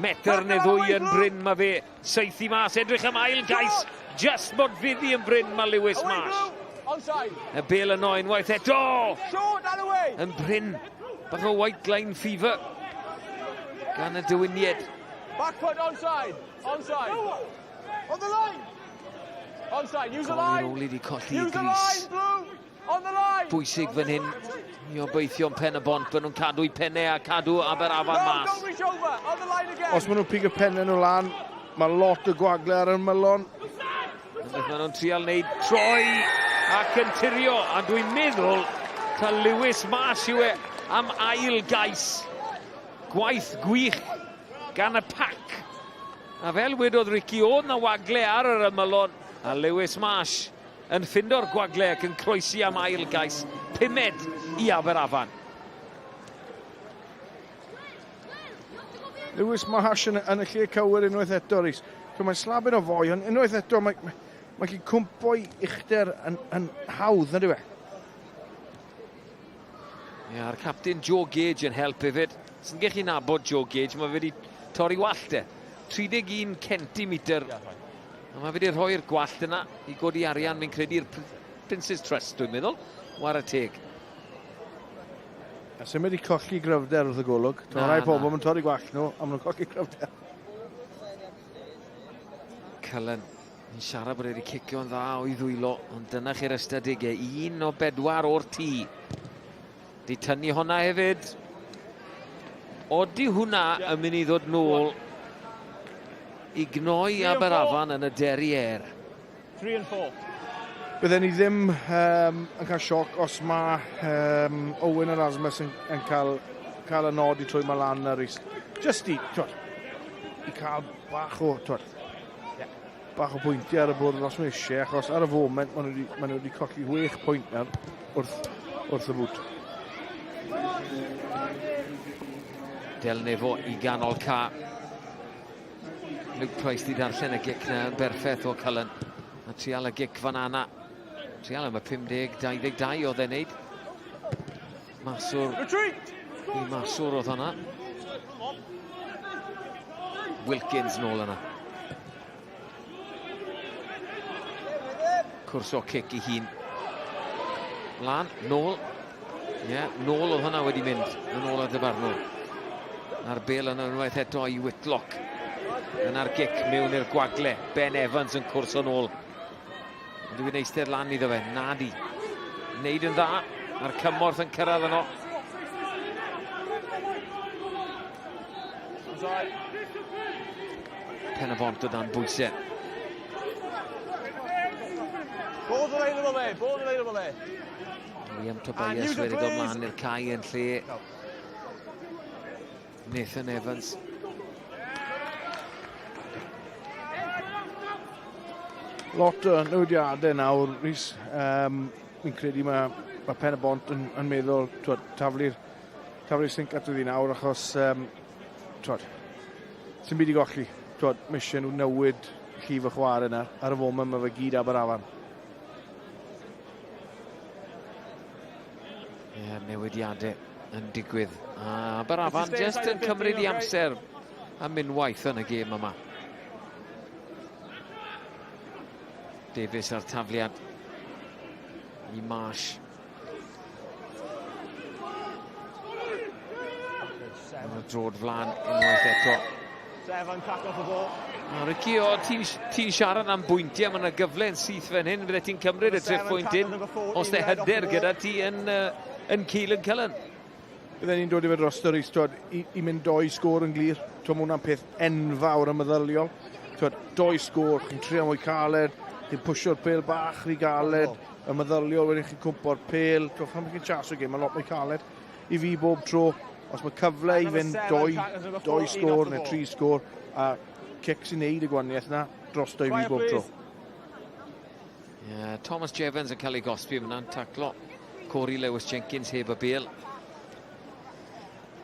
[SPEAKER 8] Metr neu ddwy yn bryn mae fe. Saethu mas, edrych am ail gais. Just mod fuddi yn bryn mae Lewis Marsh. Y bel yno unwaith eto. Yn bryn. Bach o white line fever. Gan y dywiniad.
[SPEAKER 12] Back foot onside. Onside. On the line. Onside. Use the line.
[SPEAKER 8] Colin wedi colli
[SPEAKER 12] Use the
[SPEAKER 8] gris.
[SPEAKER 12] line, blue. On the line.
[SPEAKER 8] Bwysig fan hyn. I obeithio'n pen y bont, bod nhw'n cadw i pennau a cadw Aberafan
[SPEAKER 12] No,
[SPEAKER 8] mas.
[SPEAKER 12] don't reach over. On the line again.
[SPEAKER 7] Os maen nhw'n pigo pennau nhw lan, mae lot o gwagle ar y mylon.
[SPEAKER 8] Beth maen nhw'n trial wneud troi ac yn tirio, a dwi'n meddwl ta Lewis Marsh yw e am ail gais. Gwaith gwych gan y pac. A fel wedodd Ricky, oedd na wagle ar yr ymylon, a Lewis Marsh yn ffindo'r gwagle ac yn croesi am ail gais. Pumed i Aberafan.
[SPEAKER 7] Lewis Marsh yn, yn y lle cywir unwaith eto, Rhys. So mae'n slabyn o foi, ond unwaith eto mae, mae, mae gallu cwmpo i uchder yn, yn hawdd, na dyw e?
[SPEAKER 8] Ie, a'r captain Joe Gage yn help hefyd. Sy'n gallu nabod Joe Gage, mae fe wedi torri wallt e. 31 centimetr. A mae fe wedi rhoi'r gwallt yna i godi arian, fi'n credu'r Prince's Trust, dwi'n meddwl. Wara teg.
[SPEAKER 7] A sy'n wedi colli gryfder wrth y golwg. Mae rhai pobl yn torri gwallt nhw, a maen nhw'n colli gryfder.
[SPEAKER 8] Cullen yn siarad bod e wedi cicio'n dda o'i ddwylo, ond dyna chi'r ystadegau. Un o bedwar o'r tŷ. Di tynnu hwnna hefyd. Odi hwnna yn mynd i ddod nôl i gnoi Aberafan yn y derriere.
[SPEAKER 12] 3 and 4.
[SPEAKER 7] Bydden ni ddim um, yn cael sioc os mae um, Owen Erasmus yn, yn cael, cael y nod i trwy lan ar Rhys. Just i, twod, i cael bach o, twod, yeah. bach o bwyntiau ar y bwrdd os mae eisiau, achos ar y foment maen nhw wedi, maen nhw wedi colli 6 pwynt nawr wrth, wrth y bwt.
[SPEAKER 8] Delnefo i ganol ca. Luke Price di darllen y gic na yn berffaith o Cullen. A trial y gic fan ana. Trial am y 50-22 oedd e'n neud. Maswr. I Maswr oedd hwnna. Wilkins nôl yna. Cwrs o cic i hun. Lan, nôl. Ie, yeah, nôl oedd hwnna wedi mynd. Yn ôl ar dyfarnwr. A'r bel yna unwaith eto i Whitlock. Yna'r gic mewn i'r gwagle. Ben Evans yn cwrso nôl. Ond dwi'n eistedd lan iddo fe. Nadi. Neud yn dda. A'r cymorth yn cyrraedd yno. Pen y bont o dan bwysau.
[SPEAKER 12] Ball's available there, ball's available there.
[SPEAKER 8] Liam Tobias wedi dod mlaen i'r cae yn lle Nathan Evans.
[SPEAKER 7] Lot o newidiadau nawr, Rhys. Um, fi'n credu mae, mae Pen y Bont yn, yn meddwl twod, taflu'r taflu sinc at iddi nawr achos um, twod, sy'n byd i golli. Twod, mae eisiau nhw newid llif y chwarae yna. Ar y foment mae fe gyd Aberafan.
[SPEAKER 8] Ie, yeah, newidiadau yn digwydd. A Aberafan jyst yn cymryd i amser am unwaith yn y gêm yma. Davies ar tafliad i Marsh. Mae'r drod flan unwaith eto.
[SPEAKER 12] Seven, cack off the ball.
[SPEAKER 8] A Ricky, o, ti'n ti siarad am bwyntiau, mae yna gyfle yn syth fan hyn, fydde ti'n cymryd y tri phwynt hyn, os dy hyder gyda ti yn, uh, yn Keelan Cullen.
[SPEAKER 7] Bydden ni'n dod i fe dros yr twod, i, i mynd doi sgôr yn glir. Twod, mae hwnna'n peth enfawr a meddyliol. Twod, doi sgôr, chi'n trio mwy caled, chi'n pwsio'r pêl bach rhy galed, y meddyliol wedyn chi'n cwmpo'r pêl. Twod, pan chi'n chas o gêm, mae'n lot mwy caled. I fi bob tro, os mae cyfle i fynd doi, doi sgôr neu tri sgôr, a cic sy'n neud y gwaniaeth na, dros doi fi bob tro.
[SPEAKER 8] Yeah, Thomas Jevons yn cael ei gosbi yma'n taclo Corey Lewis Jenkins heb y bel.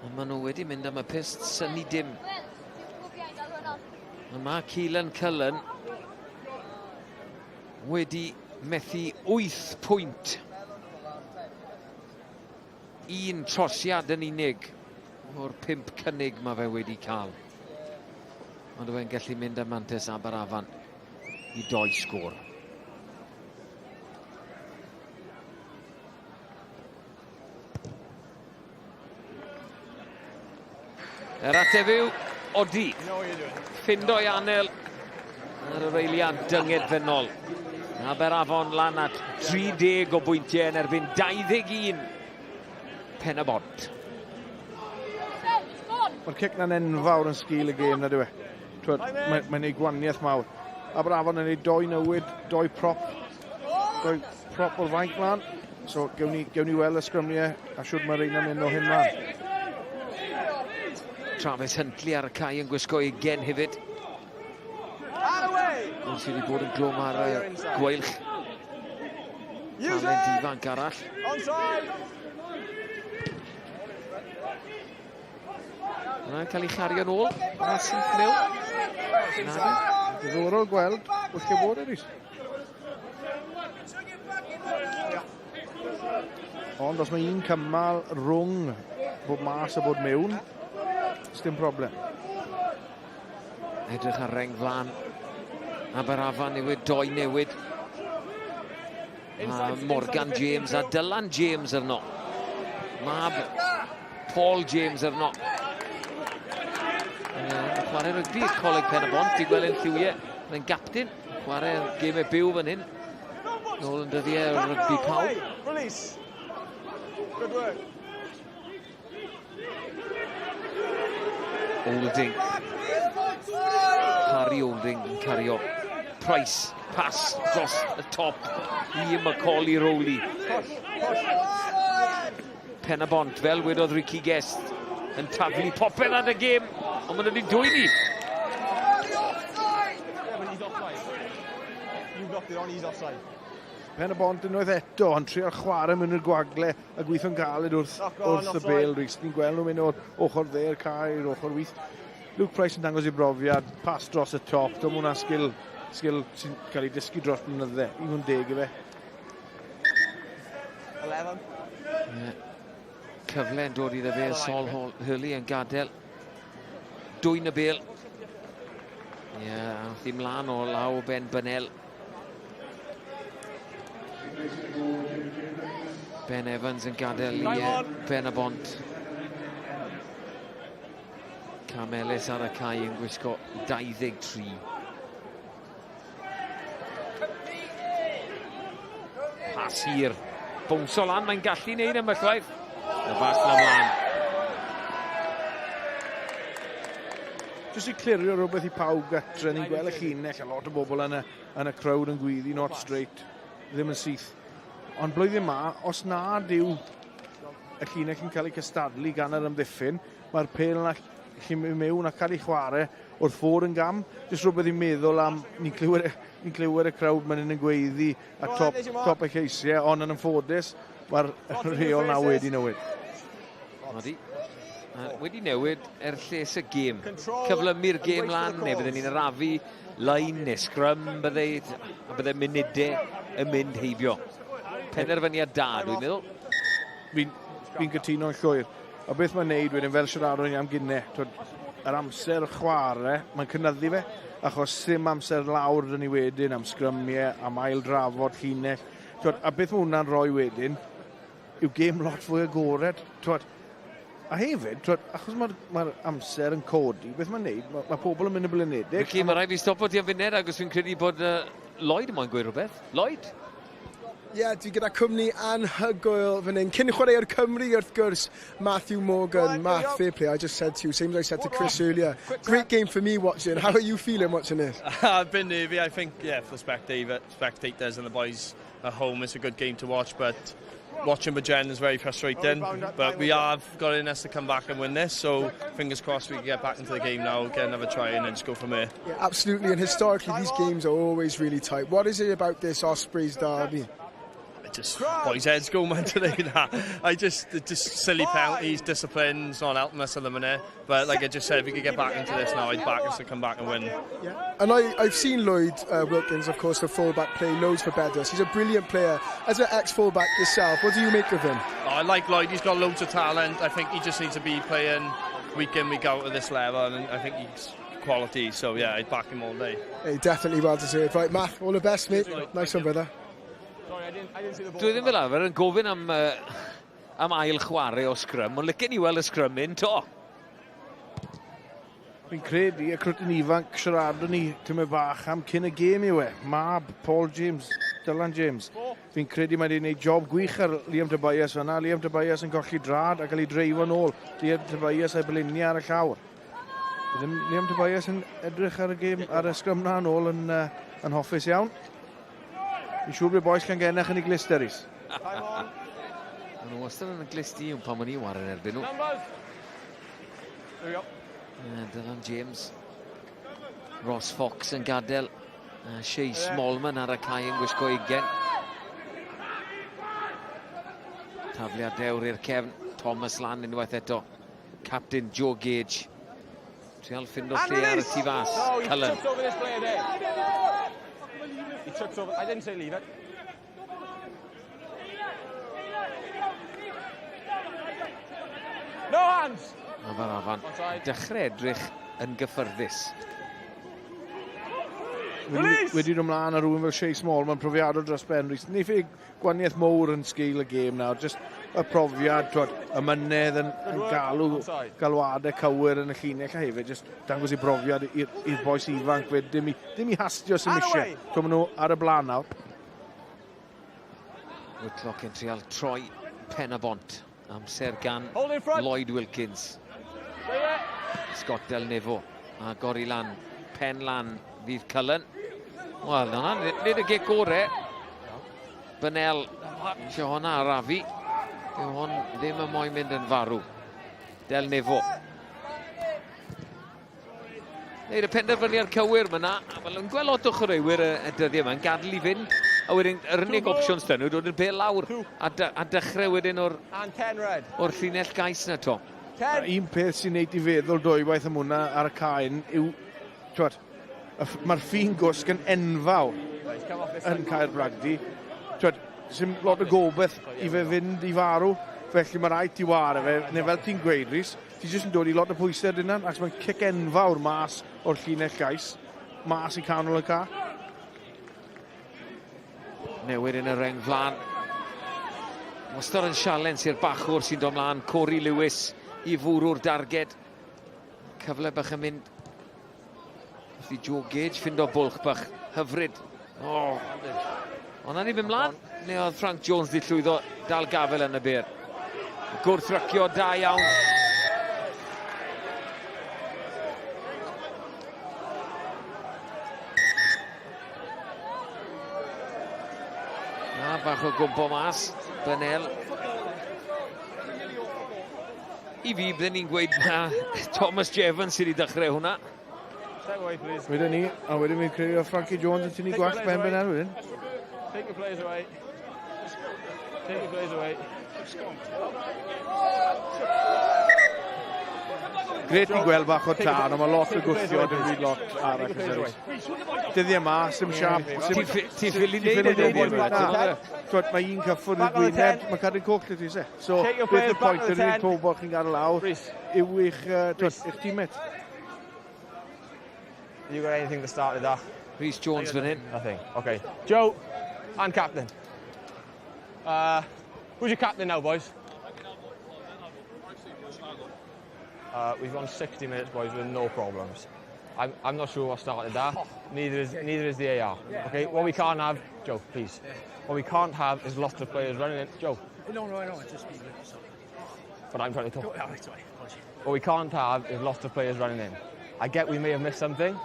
[SPEAKER 8] Ond maen nhw wedi mynd am y pyst syni dim. Ond mae Keelan Cullen wedi methu 8 pwynt. Un trosiad yn unig o'r pump cynnig mae fe wedi cael. Ond yw e'n gallu mynd am mantes Aberafan i doi sgôr. Yr ateb yw odi. Ffindo i anel ar yr eiliad dyngedfennol. Aberafon lan at 30 o bwyntiau yn erbyn 21 Pen y Bont.
[SPEAKER 7] Mae'r cic na'n enfawr yn sgil y gêm na dyw e. Mae'n mae neud gwaniaeth mawr. Aberafon yn neud doi newid, doi prop, doi prop o'r fainc mlaen. So gewn ni, gewn ni weld y sgrymiau a siwr mae reina'n mynd o hyn mlaen.
[SPEAKER 8] Travis Huntley ar y cae yn gwisgo ugen hefyd. Ond sydd wedi bod yn glwm ar y gweilch. Talent ifanc arall. Yna'n cael ei chario nôl. Yna syth mewn. Na.
[SPEAKER 7] Diddorol gweld wrth lle bod Rhys. Ond os mae un cymal rhwng bod mas a bod mewn, dim problem.
[SPEAKER 8] Edrych ar reng flan. Aberafan newid, doi newid. A Morgan James a Dylan James arno. Mab Paul James arno. Chwarae rygbi Coleg Pen y Bont, di gweld yn lliwiau. Mae'n gapten, chwarae gemau byw fan hyn. Nôl yn dyddiau rygbi pawb.
[SPEAKER 12] Release. Good work.
[SPEAKER 8] Olding. Harry Olding yn cario. Price, pass dros y top i Macaulay Rowley. Pen y bont, fel wedodd Ricky Guest, yn taflu popeth at y gêm, ond maen nhw wedi dwyn i.
[SPEAKER 7] Pen y bont unwaith eto, ond trio chwarae mewn i'r gwagle a gweithio'n galed wrth, wrth y bel, Rhys. Ni'n gweld nhw'n mynd o'r ochr dde'r cae i'r ochr wyth. Luke Price yn dangos ei brofiad, pas dros y top, dwi'n hwnna sgil, sgil sy'n cael ei dysgu dros blynydde, i fod yn deg i fe.
[SPEAKER 12] 11.
[SPEAKER 8] Yeah. Cyfle yn dod iddo fe, Sol Hurley yn gadael. Dwyn y bel. Ie, yeah, ath i mlaen o law Ben Bynel. Ben Evans yn gadael i Ben y Bont. Cam Ellis ar y cae yn gwisgo 23. Pas hir. Bownsio lan, mae'n gallu neud ambell waith. Y fas na mlaen.
[SPEAKER 7] Jyst i clirio rhywbeth i pawb gatre, ni'n gweld y llinell, a lot o bobl yn y, yn y crowd yn gwyddi, not straight, ddim yn syth. Ond blwyddyn ma, os nad yw y llinell yn cael ei cystadlu gan yr amddiffyn, mae'r pel yna gallu mynd mewn a cael ei chwarae wrth fod yn gam. Jyst rhywbeth i'n meddwl am, ni'n clywed, ni clywed y crowd maen nhw'n gweiddi a top, top y lleisiau, ond yn anffodus, mae'r rheol na wedi newid.
[SPEAKER 8] Odi. Wedi newid er lles y gêm. Cyflymu'r gêm lan, neu bydden ni'n arafu line neu scrum bydde, a bydde munudau yn mynd heibio. Penderfyniad da, dwi'n meddwl.
[SPEAKER 7] Fi'n fi cytuno'n llwyr. A beth mae'n neud wedyn, fel siaradwn ni am gynne, twyd, yr amser chwarae, mae'n cynyddu fe, achos sim amser lawr dyn ni wedyn am sgrymiau, am ail drafod llinell. Twyd, a beth mae hwnna'n rhoi wedyn, yw gêm lot fwy agored. Twyd, a hefyd, twyd, achos mae'r mae amser yn codi, beth mae'n neud, mae, mae pobl yn mynd yn blinedig.
[SPEAKER 8] Ricky, mae rhaid fi stopo ti am funed, agos fi'n credu bod Lloyd yn moyn gweud rhywbeth. Lloyd?
[SPEAKER 5] Ie, yeah, dwi gyda cwmni anhygoel fan hyn. Cyn chwaraewr Cymru, wrth gwrs, Matthew Morgan. Matt, fair play. I just said to you, same as I said to Chris earlier. Great game for me watching. How are you feeling watching this?
[SPEAKER 10] I've been nervy. I think, yeah, for the spectator, spectators and the boys at home, it's a good game to watch, but watching Bajen is very frustrating. But we have got in us to come back and win this, so fingers crossed we can get back into the game now, get another try and then just go from there.
[SPEAKER 5] Yeah, absolutely, and historically these games are always really tight. What is it about this Ospreys derby?
[SPEAKER 10] Just boys' heads go mentally. Nah. I just just silly penalties, discipline's not helping us at the minute. But like I just said, if we could get back into this now, I'd back us to come back and win.
[SPEAKER 5] Yeah. And I, I've seen Lloyd Wilkins, of course, the fullback, play loads for Bedros. He's a brilliant player. As an ex-fullback yourself, what do you make of him?
[SPEAKER 10] Oh, I like Lloyd. He's got loads of talent. I think he just needs to be playing week in, week out at this level, and I think he's quality. So yeah, I'd back him all day.
[SPEAKER 5] Hey, definitely well deserved. Right, Matt, all the best, mate. Nice one, brother.
[SPEAKER 8] Dwi ddim fel arfer yn gofyn am, uh, am ail chwarae o sgrym, ond licen i weld y sgrym un to.
[SPEAKER 7] Fi'n credu y crwtyn ifanc siaradwn ni tymed bach am cyn y gêm yw e. Mab Paul James, Dylan James. Fi'n credu mae wedi gwneud job gwych ar Liam Tobias fyna. Liam Tobias yn colli drad a cael ei dreifo nôl. Liam Tobias a'i bliniau ar y llawr. Ddim Liam Tobias yn edrych ar y gêm, ar y sgrym na nôl yn, uh, yn hoffus iawn. Fi'n siŵr bod bois Llangennech yn ei glist Rhys.
[SPEAKER 8] Maen nhw wastad yn y glist i pan maen nhw'n waren erbyn nhw. Yeah, Dylan James. Ross Fox yn gadael. Shea Smallman ar y cae yn gwisgo ugen. Tafliad dewr i'r cefn. Thomas lan unwaith eto. Captain Joe Gage. Trial ffindo lle ar y tu fas. Cullen.
[SPEAKER 12] He trips over. I didn't say leave it. No hands!
[SPEAKER 8] Aberafan. Dechrau edrych yn gyffyrddus.
[SPEAKER 7] Wedi dod ymlaen ar rhywun fel Shea Small, mae'n profiadol dros ben. Rhys. Neiff ei gwaniaeth mowr yn sgil y gêm nawr. Just y profiad, twod, y mynedd yn, yn galw, galwadau cywir yn y llinell a hefyd, just dangos ei brofiad i'r boes ifanc fyd. Dim i, dim i hastio sy'n eisiau. Twod, maen nhw ar y blaen nawr.
[SPEAKER 8] Whitlock yn trial troi pen y bont. Amser gan Lloyd Wilkins. Scott Del Nevo. A gori lan. Pen lan fydd Cullen. Wel, yna, nid y gic gore. Bynel, eisiau honna arafu. Dyw hon ddim yn moyn mynd yn farw. Del Nevo. Neud y penderfyniad cywir fyna. Wel, yn gweld lot o chwaraewyr y, y dyddiau yma yn gadael i fynd. A wedyn, yr unig opsiwn sydd nhw, dod yn bel lawr a, de, a dechrau wedyn o'r, or llinell gais na to.
[SPEAKER 7] Un peth sy'n neud i feddwl dwywaith am hwnna ar y caen yw, twad, mae'r ffin gwsg yn enfawr yn Caer Bragdy. Twad, sy'n lot o gobeith i fe fynd i farw, felly mae rhaid ti ware fe, neu fel ti'n gweud, Rhys, ti jyst yn dod i lot o pwysau ar dynan, ac mae'n cic enfawr mas o'r llinell gais, mas i canol y ca.
[SPEAKER 8] Newid yn y reng flan. Wastad yn sialens i'r bachwr sy'n dod mlaen, Corey Lewis i fwrw'r darged. Cyfle bach yn mynd Wrth i Joe Gage ffindo bwlch bach hyfryd. Oh. Ond na ni fynd mlaen, neu oedd Frank Jones di llwyddo dal gafel yn y byr. Gwrthrycio da iawn. Na, bach o gwmpo mas. Bynel. I fi, bydden ni'n gweud na Thomas Jevons sydd wedi dechrau hwnna.
[SPEAKER 7] Wedyn ni, a wedyn fi'n credu o Frankie Jones yn tynnu gwallt Ben Bennell wedyn.
[SPEAKER 12] Take your players away. Take your players away.
[SPEAKER 7] Gret i gweld bach o tân, ond mae lot o gwthio, dim byd lot arall yn sefyll. Dyddiau yma, sy'm siap...
[SPEAKER 8] Ti'n ffili neud e,
[SPEAKER 7] Twyd, mae un cyffwrdd i'r gwyneb, mae cadw'n coch lle ti se. So, beth y pwynt yr unig pobl chi'n gadael lawr yw eich, twyd, eich teammate.
[SPEAKER 12] You got anything to start with that?
[SPEAKER 8] Rhys Jones fan hyn.
[SPEAKER 12] Nothing. Okay. Joe, and captain. Who's your captain now, boys? We've gone 60 minutes, boys, with no problems. I'm, I'm not sure what started that. Neither is, neither is the AR. Okay, what we can't have, Joe, please. What we can't have is lots of players running in. Joe.
[SPEAKER 13] No, no, I know, it's just me.
[SPEAKER 12] But I'm trying to talk.
[SPEAKER 13] Oh, sorry,
[SPEAKER 12] What we can't have is lots of players running in. I get we may have missed something.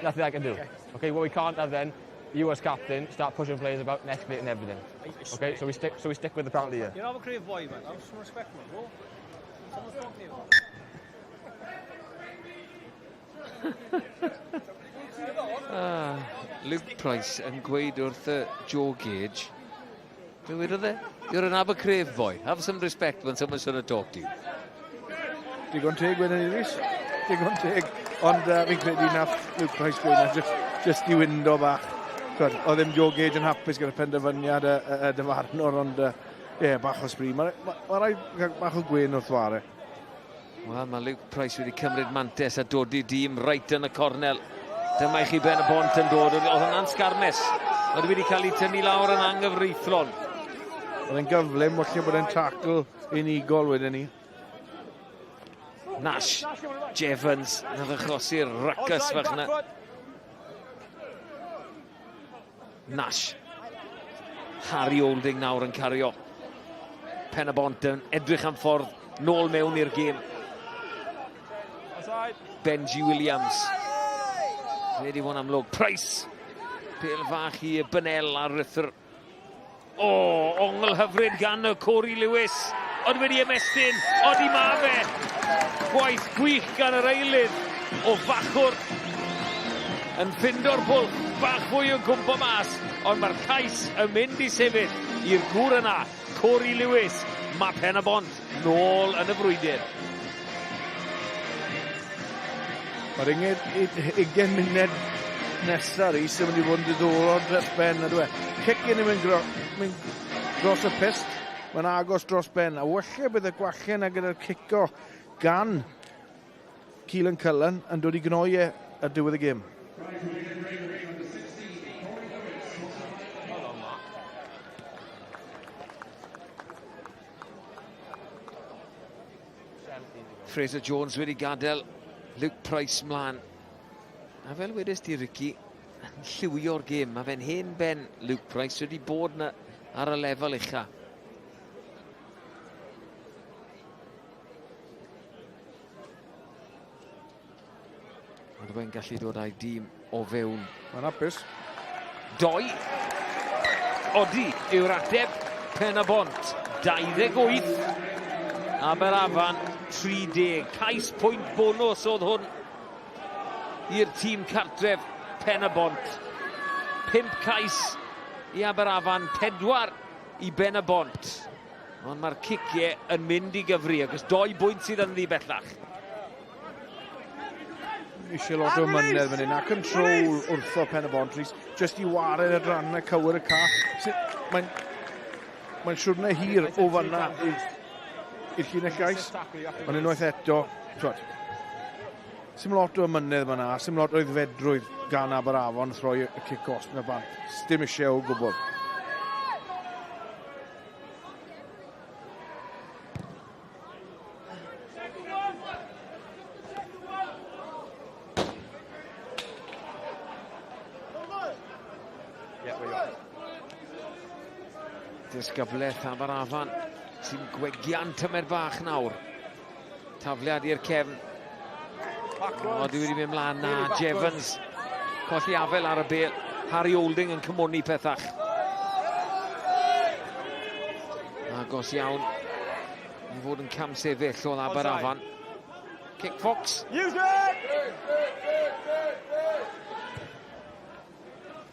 [SPEAKER 12] Nothing I can do. Okay, okay what we can't have then, you as captain start pushing players about and escalating everything. Okay, so we stick so we stick with the penalty here.
[SPEAKER 13] You're not a creative boy, man. Have some respect, man. Bro. Someone's talking to
[SPEAKER 8] you. Luke Price yn gweud wrth Joe Gage, be wedodd e? You're an Abercrave boy. Have some respect when someone's trying to talk to you.
[SPEAKER 7] Digon teg wedyn ni, Rhys. Digon teg. Ond fi'n credu nath Luke Price gweud na just, just i windo bach. Twyd, oedd ddim Joe Gage yn hapus gyda penderfyniad y, y, y dyfarnwr, ond ie, yeah, bach o sbri. Mae ma, ma rhaid bach o gwyn wrth ware.
[SPEAKER 8] Wel, mae Luke Price wedi cymryd mantes a dod i dîm reit yn y cornel. Dyma i chi Ben y Bont yn dod. Oedd hwnna'n sgarmes. Oedd wedi cael ei tynnu lawr yn anghyfreithlon.
[SPEAKER 7] Oedd e'n gyflym, falle bod e'n tackle unigol wedyn ni.
[SPEAKER 8] Nash, Jevons, nath achosi'r ruckus fach na. Nash. Harry Olding nawr yn cario. Pen y Bont yn edrych am ffordd nôl mewn i'r gêm. Benji Williams. Wedi fod yn amlwg. Price. Pel fach i Bynel ar ruthr. O, ongl hyfryd gan y Corey Lewis. Ond wedi ymestyn, ond i ma fe. Gwaith gwych gan yr eilydd o fachwr. Yn ffindo'r bwlch, bach fwy o gwmpo mas, ond mae'r cais yn mynd i sefyll i'r gŵr yna, Corey Lewis. Mae Pen y Bont nôl yn y frwydr.
[SPEAKER 7] Mae'r 20 munud nesaf Rhys yn mynd i fod yn diddorol dros ben, ydw e. Cic yn mynd, mynd dros y pyst, mae'n agos dros ben. A walle bydd y gwallau yna gyda'r cico gan Keelan Cullen yn dod i gnoi e ar diwedd y gêm.
[SPEAKER 8] Fraser Jones wedi gadael Luke Price mlaen. A fel wedes di, Ricky, yn lliwio'r gêm. Mae fe'n hen ben Luke Price wedi bod na ar y lefel ucha. Ond fe'n gallu dod â'i dîm o fewn.
[SPEAKER 7] Mae'n hapus.
[SPEAKER 8] Doi. Odi yw'r ateb. Pen y Bont, 28. Aberafan, 30. Cais pwynt bonws oedd hwn i'r tîm cartref Pen y Bont. 5 cais i Aberafan, 4 i Ben y Bont. Ond mae'r ciciau yn mynd i gyfri, ac doi bwynt sydd ynddi bellach.
[SPEAKER 7] Eisiau lot o mynedd fan hyn, a control wrtho Pen y Bont, Rhys, jyst i wared y rannau cywir y ca. Mae'n mae siwrne hir o fanna i'r llinell gais, ond unwaith eto, twod, sim lot o ymynedd fanna, sim lot o aeddfedrwydd gan Aberafon wrth roi y cic gosb na bant. Dim eisiau o gwbl.
[SPEAKER 8] Disgyblaeth Aberafan sy'n gwegian tymer bach nawr. Tafliad i'r cefn. O, dwi wedi mynd mlaen na. Jevons colli afel ar y bel. Harry Olding yn cymoni pethach. Agos iawn i fod yn camsefyll oedd Aberafan. Kick Fox.
[SPEAKER 12] Use it!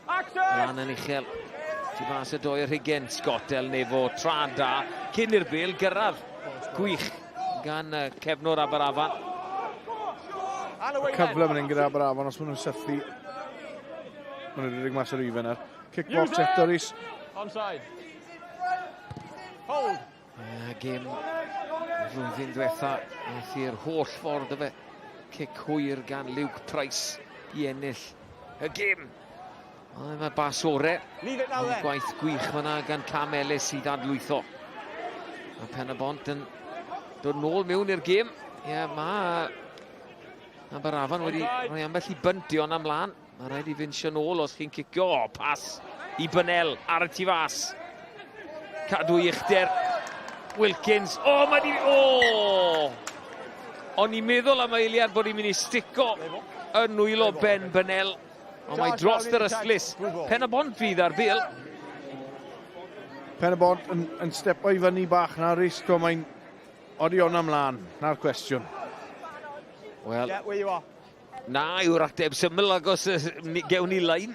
[SPEAKER 12] Action!
[SPEAKER 8] Lan yn uchel. Tu fas y doi ar hugen. Scott El Nefo, tra da. Cyn i'r bel gyrraedd. Gwych gan cefnwr Aberafan.
[SPEAKER 7] Y cyfle fan hyn gyda Aberafan os maen nhw'n sythu. Maen nhw'n rhedeg mas o'r ufen ar. Kick box eto, Rhys.
[SPEAKER 12] Onside. Hold.
[SPEAKER 8] Gêm flwyddyn diwetha, aeth i'r holl ffordd y fe. Cic hwyr gan Luke Price i ennill y gêm. Ond mae bas ore. Ond gwaith gwych fyna gan Cam Ellis i ddadlwytho. Mae Pen y Bont yn dod nôl mewn i'r gêm. Ie, yeah, mae Aberafan wedi rhoi ambell i bynt i ond ymlaen. Mae rhaid i fynd nôl os chi'n cicio. O, pas i Bynel ar y tu fas. Cadw i uchder. Wilkins. O, mae di... O! O'n i'n meddwl am eiliad bod hi'n mynd i stico yn nwylo Ben Bynel. Ond mae dros yr ystlys. Pen y Bont fydd ar bil.
[SPEAKER 7] Pen y Bont yn, yn stepo i fyny bach na, Rhys. Mae'n odi o'na mlaen, na'r cwestiwn.
[SPEAKER 8] Wel,
[SPEAKER 12] yeah, where you are.
[SPEAKER 8] Na yw'r ateb syml agos gewn ni lein.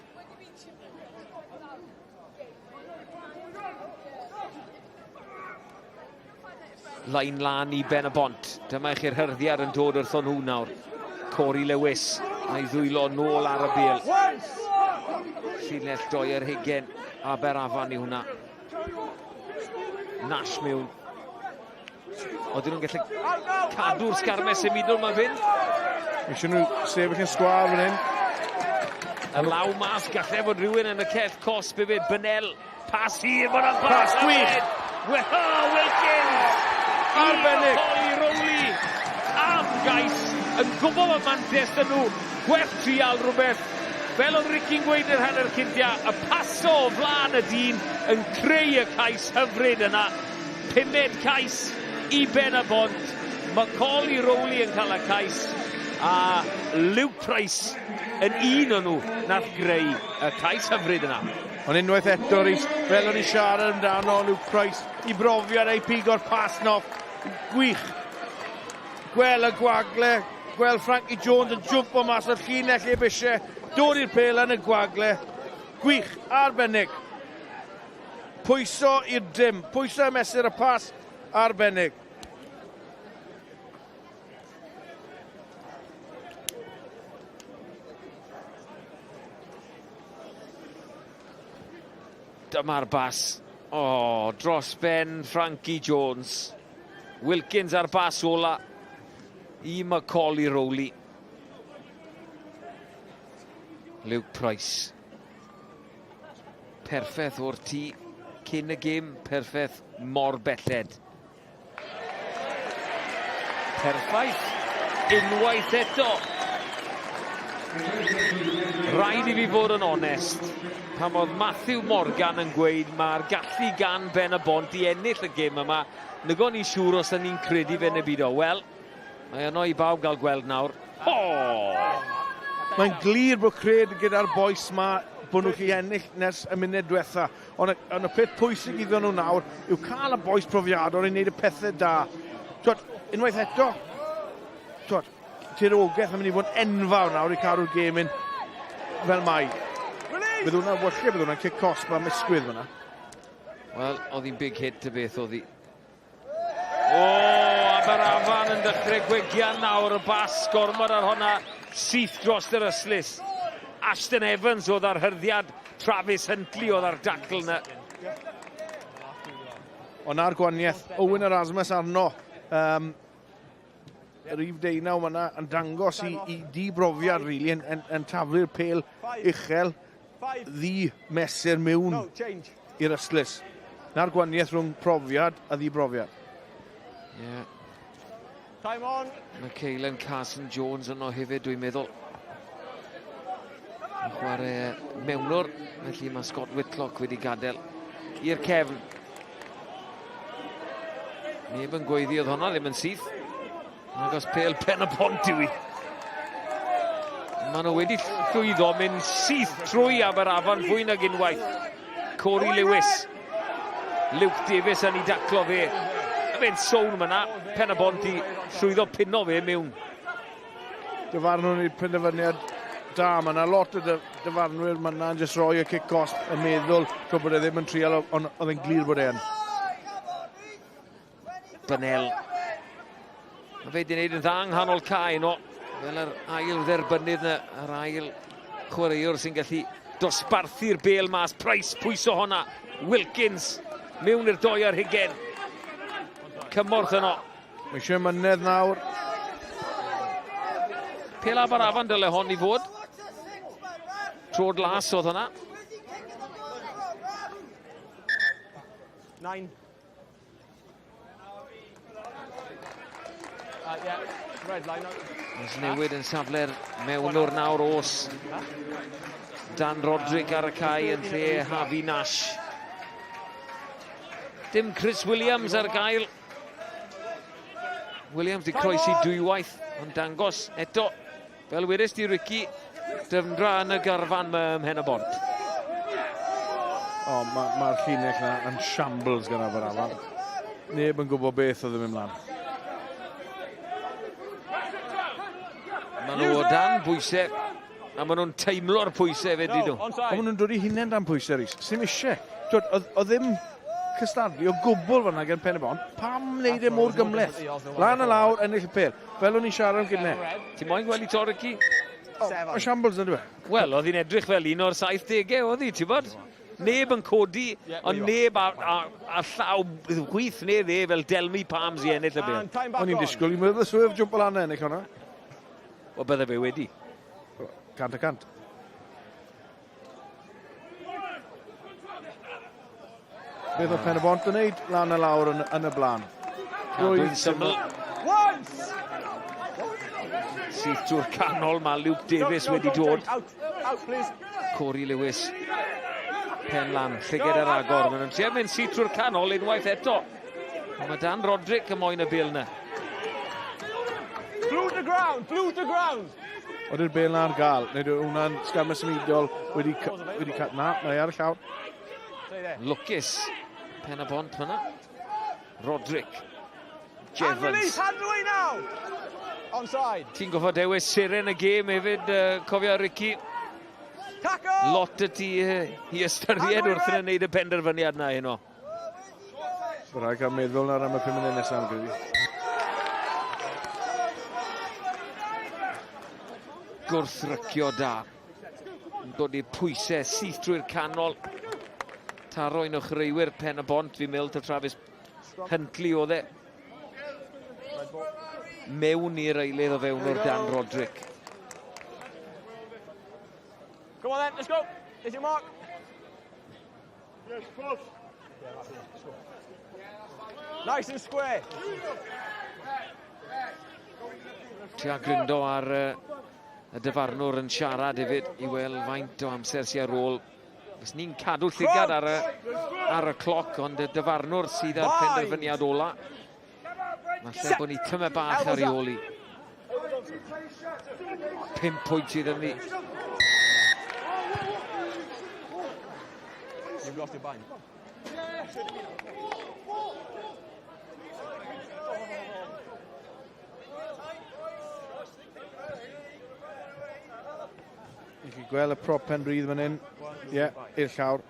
[SPEAKER 8] Lain lan i Ben y Bont. Dyma i chi'r hyrddiad yn dod wrthon nhw nawr. Corey Lewis a'i ddwylo nôl ar y bel. Llinell doi ar hugen. Aberafan i hwnna. Nash mewn. Oedden nhw'n gallu cadw'r sgarmes symudol ma'n fynd.
[SPEAKER 7] Eisiau nhw sefyll yn sgwâr fan hyn.
[SPEAKER 8] Y law mas, gallai fod rhywun yn y cell cosb hefyd. Bynel, pas hir, bod o'n
[SPEAKER 7] pas gwych!
[SPEAKER 8] Well, oh, Wilkins!
[SPEAKER 7] Arbennig!
[SPEAKER 8] Holly Rowley am gais yn gwybod bod mantes dyn nhw. Gwerth trial rhywbeth. Fel oedd Ricky'n gweud yr hanner cynta, y paso o flaen y dyn yn creu y cais hyfryd yna. Pumed cais i Ben y Bont. Macaulay Rowley yn cael y cais a Luke Price yn un o'n nhw nath greu y cais hyfryd yna.
[SPEAKER 7] Ond unwaith eto, Rhys, fel o'n i siarad amdano, Luke Price i brofiad ei pigo'r pas noff. Gwych. Gwel y gwagle, gwel Frankie Jones yn jwmpo mas o'r llinell heb eisiau dod i'r pêl yn y gwagle. Gwych, arbennig. Pwyso i'r dim, pwyso a mesur y pas arbennig.
[SPEAKER 8] Dyma'r bas. O, oh, dros ben Frankie Jones. Wilkins ar bas ola i Macaulay Rowley. Luke Price. Perffaith o'r tŷ cyn y gêm, perffaith mor belled. Perffaith. Unwaith eto. Rhaid i fi fod yn onest, pan oedd Matthew Morgan yn gweud mae'r gallu gan Ben y Bont i ennill y gêm yma, nygon ni siŵr os ydyn ni'n credu fe neu byd o. Wel, mae yno i bawb gael gweld nawr. O!
[SPEAKER 7] Mae'n glir bod cred gyda'r bois ma bod nhw'n gallu ennill nes y munud diwetha. Ond y, ond y peth pwysig iddyn nhw nawr yw cael y bois profiadol i wneud y pethau da. Twod, unwaith eto, twod, tirogaeth yn mynd i fod yn enfawr nawr i cadw'r gêm yn fel mai. Bydd hwnna, falle bydd hwnna'n cic cosb am ysgwydd fyna.
[SPEAKER 8] Wel, oedd hi'n big hit y beth oedd hi. O, Aberafan yn dechrau gwegian nawr, y bas gormod ar honna, syth dros yr ystlys. Ashton Evans oedd ar hyrddiad, Travis Huntley oedd ar dacl na.
[SPEAKER 7] Ond ar gwaniaeth, Owen Erasmus arno. Um, yr rif deunaw yna yn dangos i, i di brofiad, really, yn, yn, yn taflu'r pel uchel ddi mesur mewn i'r ystlys. Na'r gwaniaeth rhwng profiad a ddi brofiad.
[SPEAKER 8] Yeah. Time on. Mae Ceilan Carson Jones yno hefyd, dwi'n meddwl. Yn chwarae mewnwr, felly mae Scott Whitlock wedi gadael i'r cefn. Neb yn gweiddi oedd hwnna, ddim yn syth. Agos pel pen y pont yw i. Maen nhw wedi llwyddo mynd syth trwy Aberafan fwy nag unwaith. Corey Lewis. Luke Davies yn ei daclo fe. Fe'n sown fyna, pen y bont i llwyddo pino fe mewn.
[SPEAKER 7] Dyfarnwr wneud penderfyniad da. Mae yna lot o dyfarnwyr mae yna'n jyst rhoi y cic cosb yn meddwl trwy bod e ddim yn trial, ond oedd e'n glir bod e'n.
[SPEAKER 8] Bynel. Mae fe wedi gwneud yn dda yng nghanol cae yno. Fel yr ail dderbynnydd yna, yr ail chwaraewr sy'n gallu dosbarthu'r bel mas. Price pwyso honna. Wilkins mewn i'r doi ar hugen. Cymorth yno.
[SPEAKER 7] Mae eisiau mynedd nawr.
[SPEAKER 8] Pel Aberafan dyle hon i fod. Trod las oedd hwnna.
[SPEAKER 12] Nine. Yeah. Red line out.
[SPEAKER 8] Oes newid yn safle'r mewnwr nawr os Dan Roderick ar y cae yn lle Harvey Nash. Dim Chris Williams ar gael. Williams di croesi dwywaith, ond dangos eto, fel wedes di Ricky, dyfndra yn y garfan ma ym Mhen y Bont.
[SPEAKER 7] O, mae'r ma, llinell na yn shambles gan Aberafan. Neb yn gwybod beth oedd yn mynd mlaen.
[SPEAKER 8] Maen nhw o dan bwysau, a maen nhw'n teimlo'r pwysau hefyd, no, nhw.
[SPEAKER 7] Ond maen nhw'n dod i hunain dan pwysau, Rhys. Sy'n eisiau. Twyd, oedd, oedd ddim cystadlu o gwbl fanna gen Pen y Bont. Pam wneud e mor gymleth? Lan a lawr, ennill y pêl. Fel o'n i'n siarad am gynne.
[SPEAKER 8] Ti moyn gweld i Torquay?
[SPEAKER 7] O, o shambles na dwi. E?
[SPEAKER 8] Wel, oedd hi'n edrych fel un o'r 70au, oedd hi, ti'n bod? Neb yn codi, ond neb a, a, a llaw chwith neu dde fel Delmi Palms i ennill y bêl.
[SPEAKER 7] O'n i'n disgwyl i Merthyr Swerve jump lan ennill hwnna.
[SPEAKER 8] Wel, bydde fe wedi.
[SPEAKER 7] 100%. Beth oedd Pen y Bont yn neud? Lan a lawr yn, yn y blaen.
[SPEAKER 8] Cadw'n syml. Syth drwy'r canol mae Luke Davies wedi dod. Corey Lewis. Pen lan, llyged ar agor. Maen nhw'n trio mynd syth drwy'r canol unwaith eto. Ond mae Dan Roderick y moyn y bil na.
[SPEAKER 12] Glue to ground, glue to ground.
[SPEAKER 7] Oeddi'r bel na ar gael. Neu hwnna'n sgamau symudol wedi, wedi ca... Na, mae ar y llawr.
[SPEAKER 8] Lwcus. Pen y bont fyna. Roderick. Jevons.
[SPEAKER 12] Hand release, hand away now! Onside.
[SPEAKER 8] Ti'n goffa dewis seren y gêm hefyd, uh, cofio Ricky.
[SPEAKER 12] Tackle!
[SPEAKER 8] Lot y ti uh, i ystyried wrth yn wneud y penderfyniad na heno.
[SPEAKER 7] Mae rhaid cael meddwl nawr am y 5 munud nesaf, yn credu.
[SPEAKER 8] Gwrthrycio da. Yn dod i'r pwysau syth drwy'r canol. Taro un o chreuwyr Pen y Bont, fi'n meddwl, ta Travis Huntley oedd e. Mewn i'r eilydd o fewn o'r Dan Roderick.
[SPEAKER 12] Come on then, let's go. Is your mark. Nice and square.
[SPEAKER 8] Tria gryndo ar y dyfarnwr yn siarad hefyd i weld faint o amser sy'n ar ôl. Fys ni'n cadw llygad ar y, ar y cloc, ond y dyfarnwr sydd â'r penderfyniad ola. Falle bod ni tyma bach ar ei ôl i. 5 pwynt sydd ynddi.
[SPEAKER 12] You've lost your bind.
[SPEAKER 7] I chi gweld y prop pen rhydd fan hyn. Ie, yeah, i'r llawr.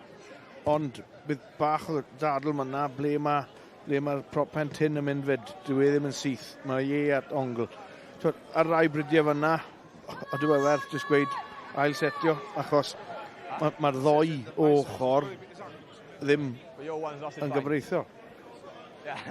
[SPEAKER 7] Ond bydd bach o ddadl man na ble mae ble mae'r prop pen tyn yn mynd fyd. Dyw e ddim yn syth. Mae e at ongl. Twyd, ar rai brydiau fan na, o dyw e werth jyst gweud ail setio, achos mae'r ma ddoi ochr ddim yn gyfreithiol.
[SPEAKER 12] Yeah.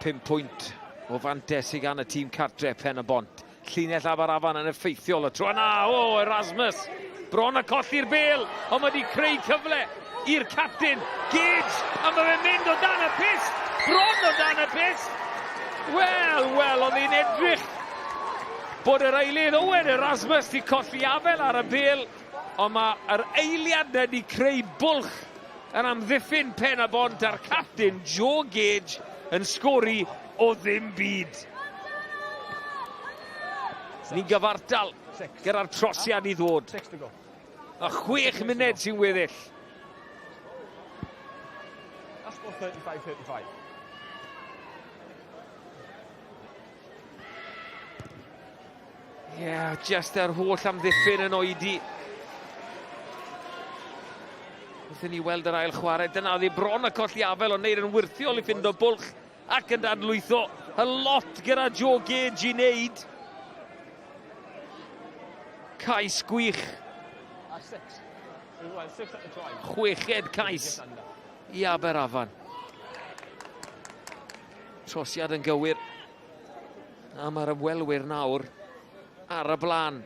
[SPEAKER 8] 5 pwynt o fantes i gan y tîm cartre Pen y Bont. Llinell Aberafan yn effeithiol y tro yna. O, Erasmus! Bron a colli'r bel, ond mae wedi creu cyfle i'r captain, Gage, a mae fe'n mynd o dan y pyst! Bron o dan y pyst! Wel, wel, oedd hi'n edrych bod yr eilydd Owen Erasmus wedi colli afel ar y bel, ond mae'r eiliad na wedi creu bwlch yn amddiffyn Pen y Bont a'r captain Joe Gage yn sgori o ddim byd. Ni'n gyfartal gyda'r trosiad i ddod. A chwech munud sy'n weddill.
[SPEAKER 12] That's 35-35.
[SPEAKER 8] Ie, yeah, just yr holl amddiffyn yn oedi. Wrth i ni weld yr ail chwarae, dyna oedd hi bron y colli afel, ond neud yn wyrthiol i ffindo bwlch ac yn dadlwytho. Y lot gyda Joe Gage i wneud. Cais gwych. Chweched cais i Aberafan. Trosiad yn gywir. A mae'r ymwelwyr nawr ar y blaen.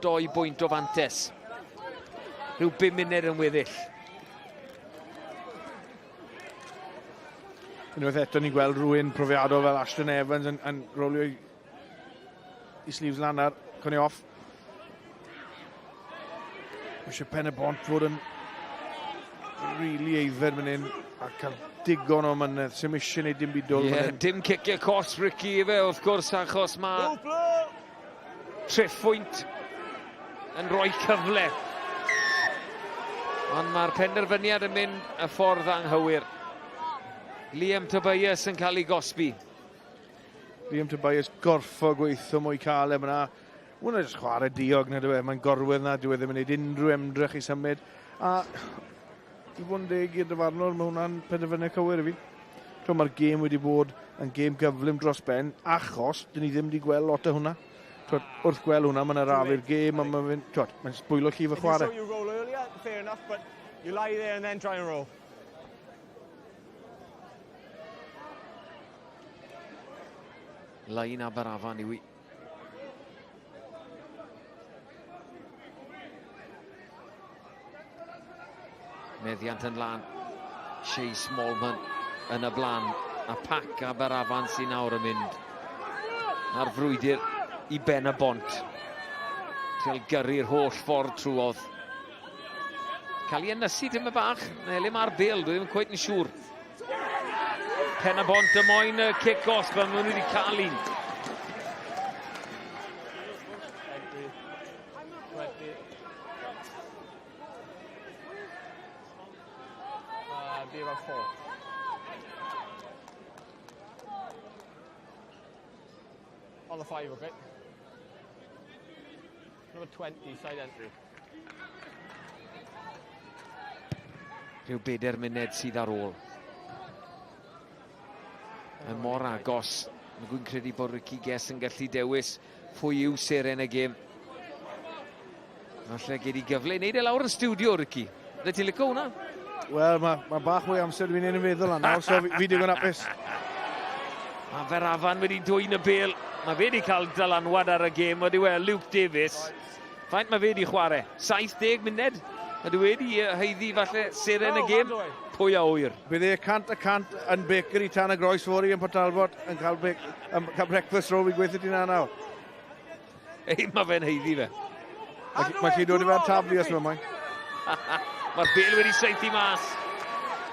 [SPEAKER 8] Doi bwynt o fantes. Rhyw 5 munud yn weddill.
[SPEAKER 7] Unwaith eto ni'n gweld rhywun profiadol fel Ashton Evans yn, yn rolio i, i sleeves lan ar coni off. Mae eisiau pen y bont fod yn really eiddfed fan hyn a cael digon o mynedd. Sy'n eisiau gwneud dim byd dwl yeah,
[SPEAKER 8] Dim cicio cos Ricky i fe wrth gwrs achos mae treffwynt yn rhoi cyfle. Ond mae'r penderfyniad yn mynd y ffordd anghywir. Liam Tobias yn cael ei gosbi.
[SPEAKER 7] Liam Tobias gorffo gweithio mwy cael e fyna. Hwnna jyst chwarae diog na dyw e, mae'n gorwedd na, dyw e ddim yn gwneud unrhyw ymdrech i symud. A i fod yn deg i'r dyfarnwr, mae hwnna'n penderfyniad cywir i fi. Twm, mae'r gêm wedi bod yn gêm gyflym dros ben, achos dyn ni ddim wedi gweld lot o hwnna. Twod, wrth gweld hwnna, mae'n arafu'r gêm, a mae'n mae'n sbwylo llif y chwarae.
[SPEAKER 12] If you roll earlier, fair enough, but you lie there and then try and roll.
[SPEAKER 8] Lain Aberafan yw i. Meddiant yn lan. Shea Smallman yn y blaen. A pac Aberafan sy'n nawr yn mynd ar frwydr i ben y bont. Trial gyrru'r holl ffordd trwodd. Cael ei ynysu dim y bach. Neu le mae'r bel, dwi ddim cweit yn siŵr. Pen y bont y moyn y cic os, fel maen nhw wedi cael un.
[SPEAKER 12] Be about four. On the five, okay? Number 20, side entry.
[SPEAKER 8] Rhyw bedair munud sydd ar ôl. Yn mor agos. Dwi'n credu bod Ricky Guess yn gallu dewis pwy yw seren y gêm. Falle gei di gyfle i wneud e lawr yn studio, Ricky. Fydde ti'n licio hwnna?
[SPEAKER 7] Wel, mae ma bach mwy amser fi'n ein feddwl am nawr, so fi, fi digon hapus.
[SPEAKER 8] Mae Ferafan wedi dwyn y bel. Mae fe wedi cael dylanwad ar y gêm, wedi we, Luke Davies. Faint mae fe wedi chwarae? 70 munud? Ydy wedi haeddu falle seren y gêm? Pwy a ŵyr?
[SPEAKER 7] Bydd e 100% yn bakery Tan y Groes fory yn Port Talbot yn cael, yn cael breakfast roll fi'n gweithio ti'n nawr.
[SPEAKER 8] Ei, mae fe'n haeddu fe.
[SPEAKER 7] Mae chi'n dod i fe'n taflu os mae'n moyn.
[SPEAKER 8] Mae'r bel wedi saethu mas.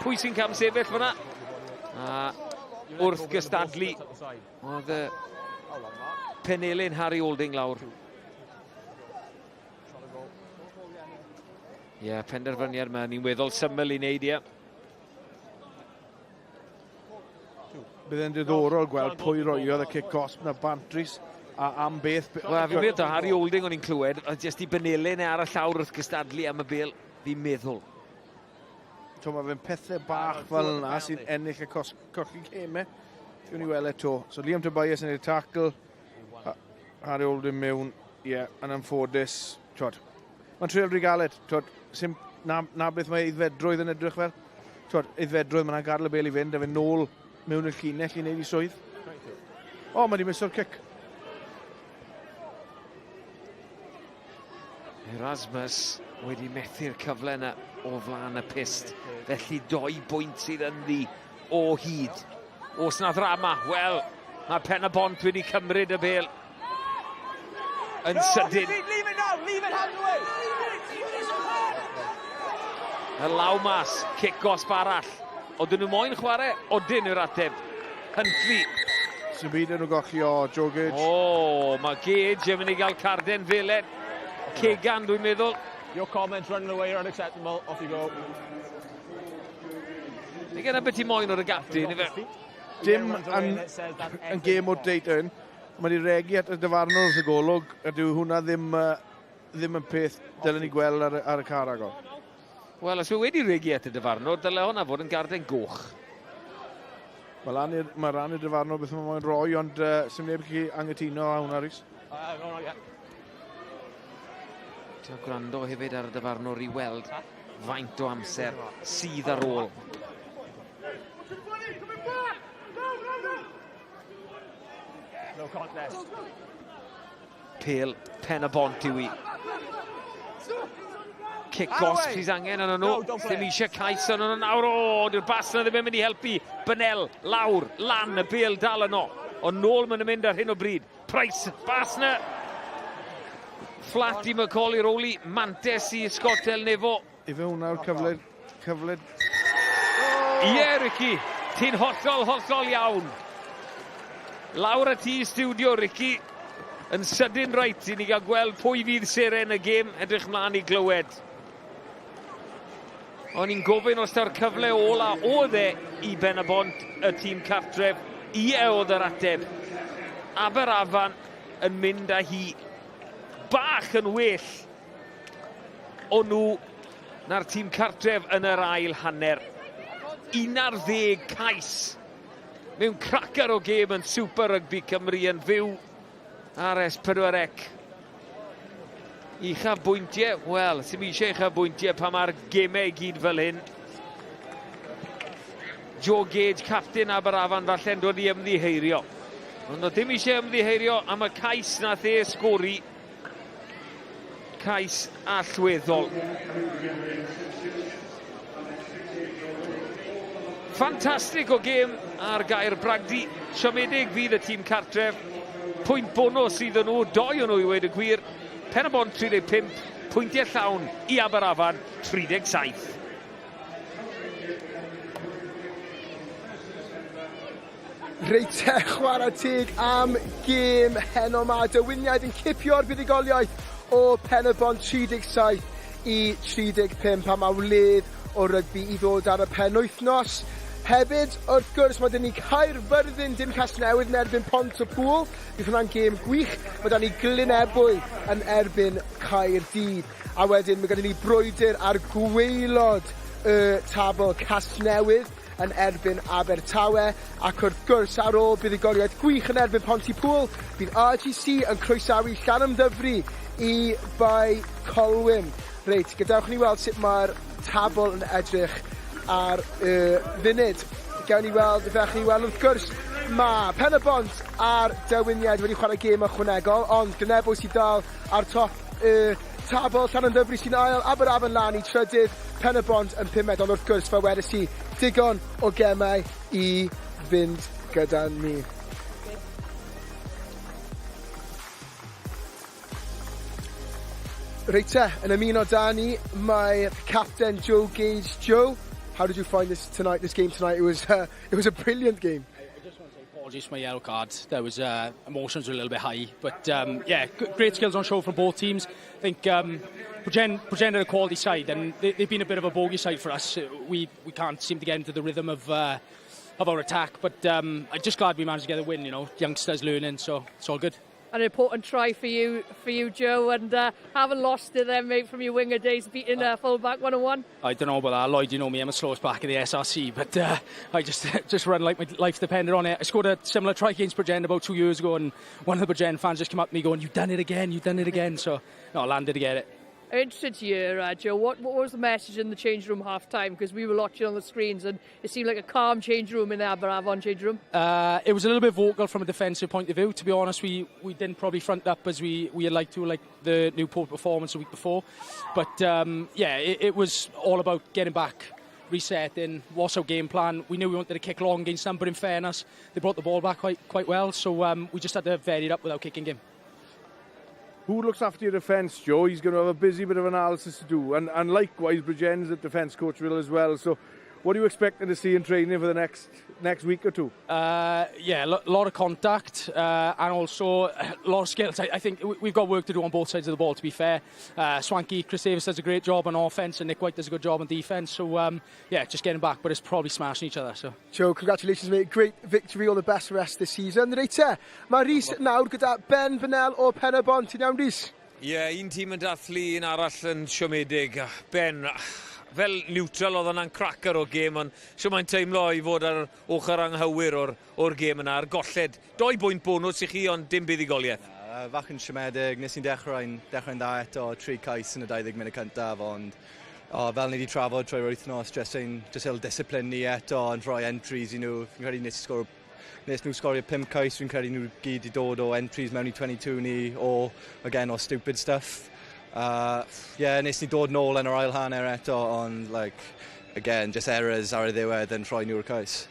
[SPEAKER 8] Pwy sy'n cam sefyll fyna? A wrth gystadlu, oedd y penelin Harry Olding lawr. Ie, yeah, penderfyniad yma, ni'n weddol syml i wneud, ie.
[SPEAKER 7] Bydd e'n diddorol gweld pwy roiodd y cic gosb na bant, Rhys, a am beth...
[SPEAKER 8] Wel, fi'n meddwl, Harry Olding o'n i'n clywed, oedd jyst i benelin e ar y llawr wrth gystadlu am y bel, fi'n meddwl.
[SPEAKER 7] To, mae fe'n pethau bach fel yna sy'n ennill y cos, colli cemau. Dwi'n i weld e to. So Liam Tobias yn ei tackle. Harry Olding mewn, ie, yeah, yn anffodus, twod, mae'n trial rhy galed, twod, sim, na, na beth mae eiddfedrwydd yn edrych fel. Twod, eiddfedrwydd, mae'n gadael y bel i fynd, a fynd nôl mewn i'r llinell i wneud i swydd. O, mae wedi miso'r cic.
[SPEAKER 8] Erasmus wedi methu'r cyfle yna o flaen y pyst. Felly doi bwynt sydd ynddi o hyd. Os na ddrama, wel, mae Pen y Bont wedi cymryd y bel yn sydyn. Y law mas, cic gosb arall. Oedden nhw moyn chwarae, odyn yw'r ateb. Huntley.
[SPEAKER 7] Sy'n byd yn nhw golli o Joe Gage.
[SPEAKER 8] O, mae Gage yn mynd i gael carden felen. Cegan, dwi'n meddwl.
[SPEAKER 12] Your comments running away are unacceptable. Off you go.
[SPEAKER 8] Neu gyda beth ti moyn o'r gapten, ife?
[SPEAKER 7] Dim yn, yn gêm o deit yn. Mae wedi regi at y dyfarnwr wrth y golwg, a dyw hwnna ddim, uh, ddim yn peth dylen ni gweld ar, ar y car agor.
[SPEAKER 8] Wel, os yw wedi regi at y dyfarnwr, dyle hwnna fod yn garden goch.
[SPEAKER 7] Mae lan i'r mae ran i'r dyfarnwr beth mae'n moyn roi, ond uh, sy'n neb chi angytuno â hwnna, Rhys.
[SPEAKER 12] No, no, yeah.
[SPEAKER 8] Ti'n gwrando hefyd ar y dyfarnwr i weld faint o amser sydd ar ôl.
[SPEAKER 12] No contest.
[SPEAKER 8] Pêl pen y bont yw i. Cic gosb sydd angen arno nhw. No, Ddim eisiau cais arno nhw nawr. O, dyw'r bas yna ddim yn mynd i helpu. Bynel, lawr, lan, y bêl dal yno. Ond nôl maen nhw'n mynd ar hyn o bryd. Price, bas na. Fflat i Macaulay Rowley, mantes i Scott Del Nevo.
[SPEAKER 7] Ife hwnna yw'r cyfle, cyfle...
[SPEAKER 8] Ie, yeah, Ricky, ti'n hollol, hollol iawn. Lawr y tŷ studio, Ricky. Yn sydyn reit i ni gael gweld pwy fydd seren y gêm, edrych mlaen i glywed. O'n i'n gofyn os ta'r cyfle ola oedd e i Ben y Bont, y tîm cartref. Ie oedd yr ateb. Aberafan yn mynd â hi bach yn well o nhw na'r tîm cartref yn yr ail hanner. 11 cais mewn cracer o gêm yn Super Rugby Cymru yn fyw ar S4C. Uchafbwyntiau, wel, sy'n eisiau uchafbwyntiau pan mae'r gemau i gyd fel hyn. Joe Gage, captain Aberafan, falle'n dod i ymddiheirio. Ond oedd ddim eisiau ymddiheirio am y cais nath e sgori. Cais allweddol. Ffantastig o gêm ar gair Bragdy. Siomedig fydd y tîm cartref. Pwynt bonws iddyn nhw, doi o'n nhw i weud y gwir. Pen y Bont 35, pwyntiau llawn i Aberafan 37.
[SPEAKER 5] Reit te, chwarae teg am gêm heno ma. Dewiniaid yn cipio'r buddugoliaeth o Pen-y-bont 37 i 35 a mae wledd o rygbi i ddod ar y penwythnos. Hefyd, wrth gwrs, mae dyn ni Caerfyrddin, dim Casnewydd yn erbyn Pont-y-pŵl. Bydd hwnna'n gêm gwych. Mae da ni Glynebwy yn erbyn Caerdydd. A wedyn mae gyda ni brwydr ar gwaelod y tabl Casnewydd yn erbyn Abertawe ac wrth gwrs ar ôl buddugoliaeth gwych yn erbyn Pontypŵl bydd RGC yn croesawu Llanymddyfri i Bae Colwyn. Reit, gadewch ni weld sut mae'r tabl yn edrych ar y funud. Gawn ni weld, fe chi weld wrth gwrs, mae Pen y Bont a'r Dewiniaid wedi chwarae gêm ychwanegol, ond Glynebwy sydd dal ar top y tabl, Llanymddyfri sy'n ail, Aberafan lan i trydydd, Pen-y-bont yn pumed, ond wrth gwrs, fel wedes i, digon o gemau i fynd gyda ni. Reit te, yn ymuno 'da ni, mae'r capten Joe Gage. Joe, how did you find this tonight, this game tonight? It was, it was a brilliant game.
[SPEAKER 15] I just want to say apologies for my yellow card. There was emotions were a little bit high, but yeah, great skills on show from both teams. I think Bridgend, Bridgend are a quality side, and they, they've been a bit of a bogey side for us. We we can't seem to get into the rhythm of of our attack, but I'm just glad we managed to get a win. You know, youngsters learning, so it's all good
[SPEAKER 6] an important try for you, for you, Joe, and haven't lost to them, mate, from your winger days, beating full-back one-on-one.
[SPEAKER 15] I don't know about that. Lloyd, you know me, I'm a slowest back in the SRC, but I just just run like my life depended on it. I scored a similar try against Bridgend about 2 years ago, and one of the Bridgend fans just came up to me going, "You've done it again, you've done it again." So, no, I landed to get it.
[SPEAKER 6] I'm interested to hear, Joe, what was the message in the change room half time? Because we were watching on the screens and it seemed like a calm change room in the Aberavon change room.
[SPEAKER 15] It was a little bit vocal from a defensive point of view. To be honest, we didn't probably front up as we had liked to, like the Newport performance the week before. But yeah, it was all about getting back, resetting, what's our game plan. We knew we wanted to kick long against them, but in fairness, they brought the ball back quite well. So we just had to vary it up with our kicking game.
[SPEAKER 7] Who looks after your defence, Joe? He's going to have a busy bit of analysis to do. And likewise, Bridgend's the defence coach will as well. So what are you expecting to see in training for the next week or two?
[SPEAKER 15] Yeah, a lot of contact and also a lot of skills. I think we've got work to do on both sides of the ball, to be fair. Swanky, Chris Davis does a great job on offence and Nick White does a good job on defence. So, yeah, just getting back, but it's probably smashing each other. So.
[SPEAKER 5] Joe, congratulations, mate. Great victory, all the best for the rest of the season. Reit te, mae Rhys nawr gyda Ben Fennell o Pen-y-bont. Ti'n iawn, Rhys?
[SPEAKER 8] Ie, yeah, un tîm yn dathlu, un arall yn siomedig. Ben, fel neutral oedd yna'n cracker o gêm, ond shwt mae'n teimlo i fod ar ochr anghywir o'r, o'r gêm yna, a'r golled. 2 bwynt bonws i chi, ond dim buddugoliaeth.
[SPEAKER 10] Fach yn siomedig, nes i'n dechrau'n dechrau dda eto, tri cais yn y 20 munud cyntaf, ond oh, fel ni wedi trafod trwy'r wythnos, just ein, just ein discipline ni eto yn rhoi entries i nhw. Fi'n credu nes nhw sgorio 5 cais, fi'n credu nhw gyd i dod o entries mewn i 22 ni, o, again, o stupid stuff. Yeah, nes ni dod nôl yn yr ail hanner eto, ond, like, again, just errors ar y ddiwedd yn rhoi nhw'r cais.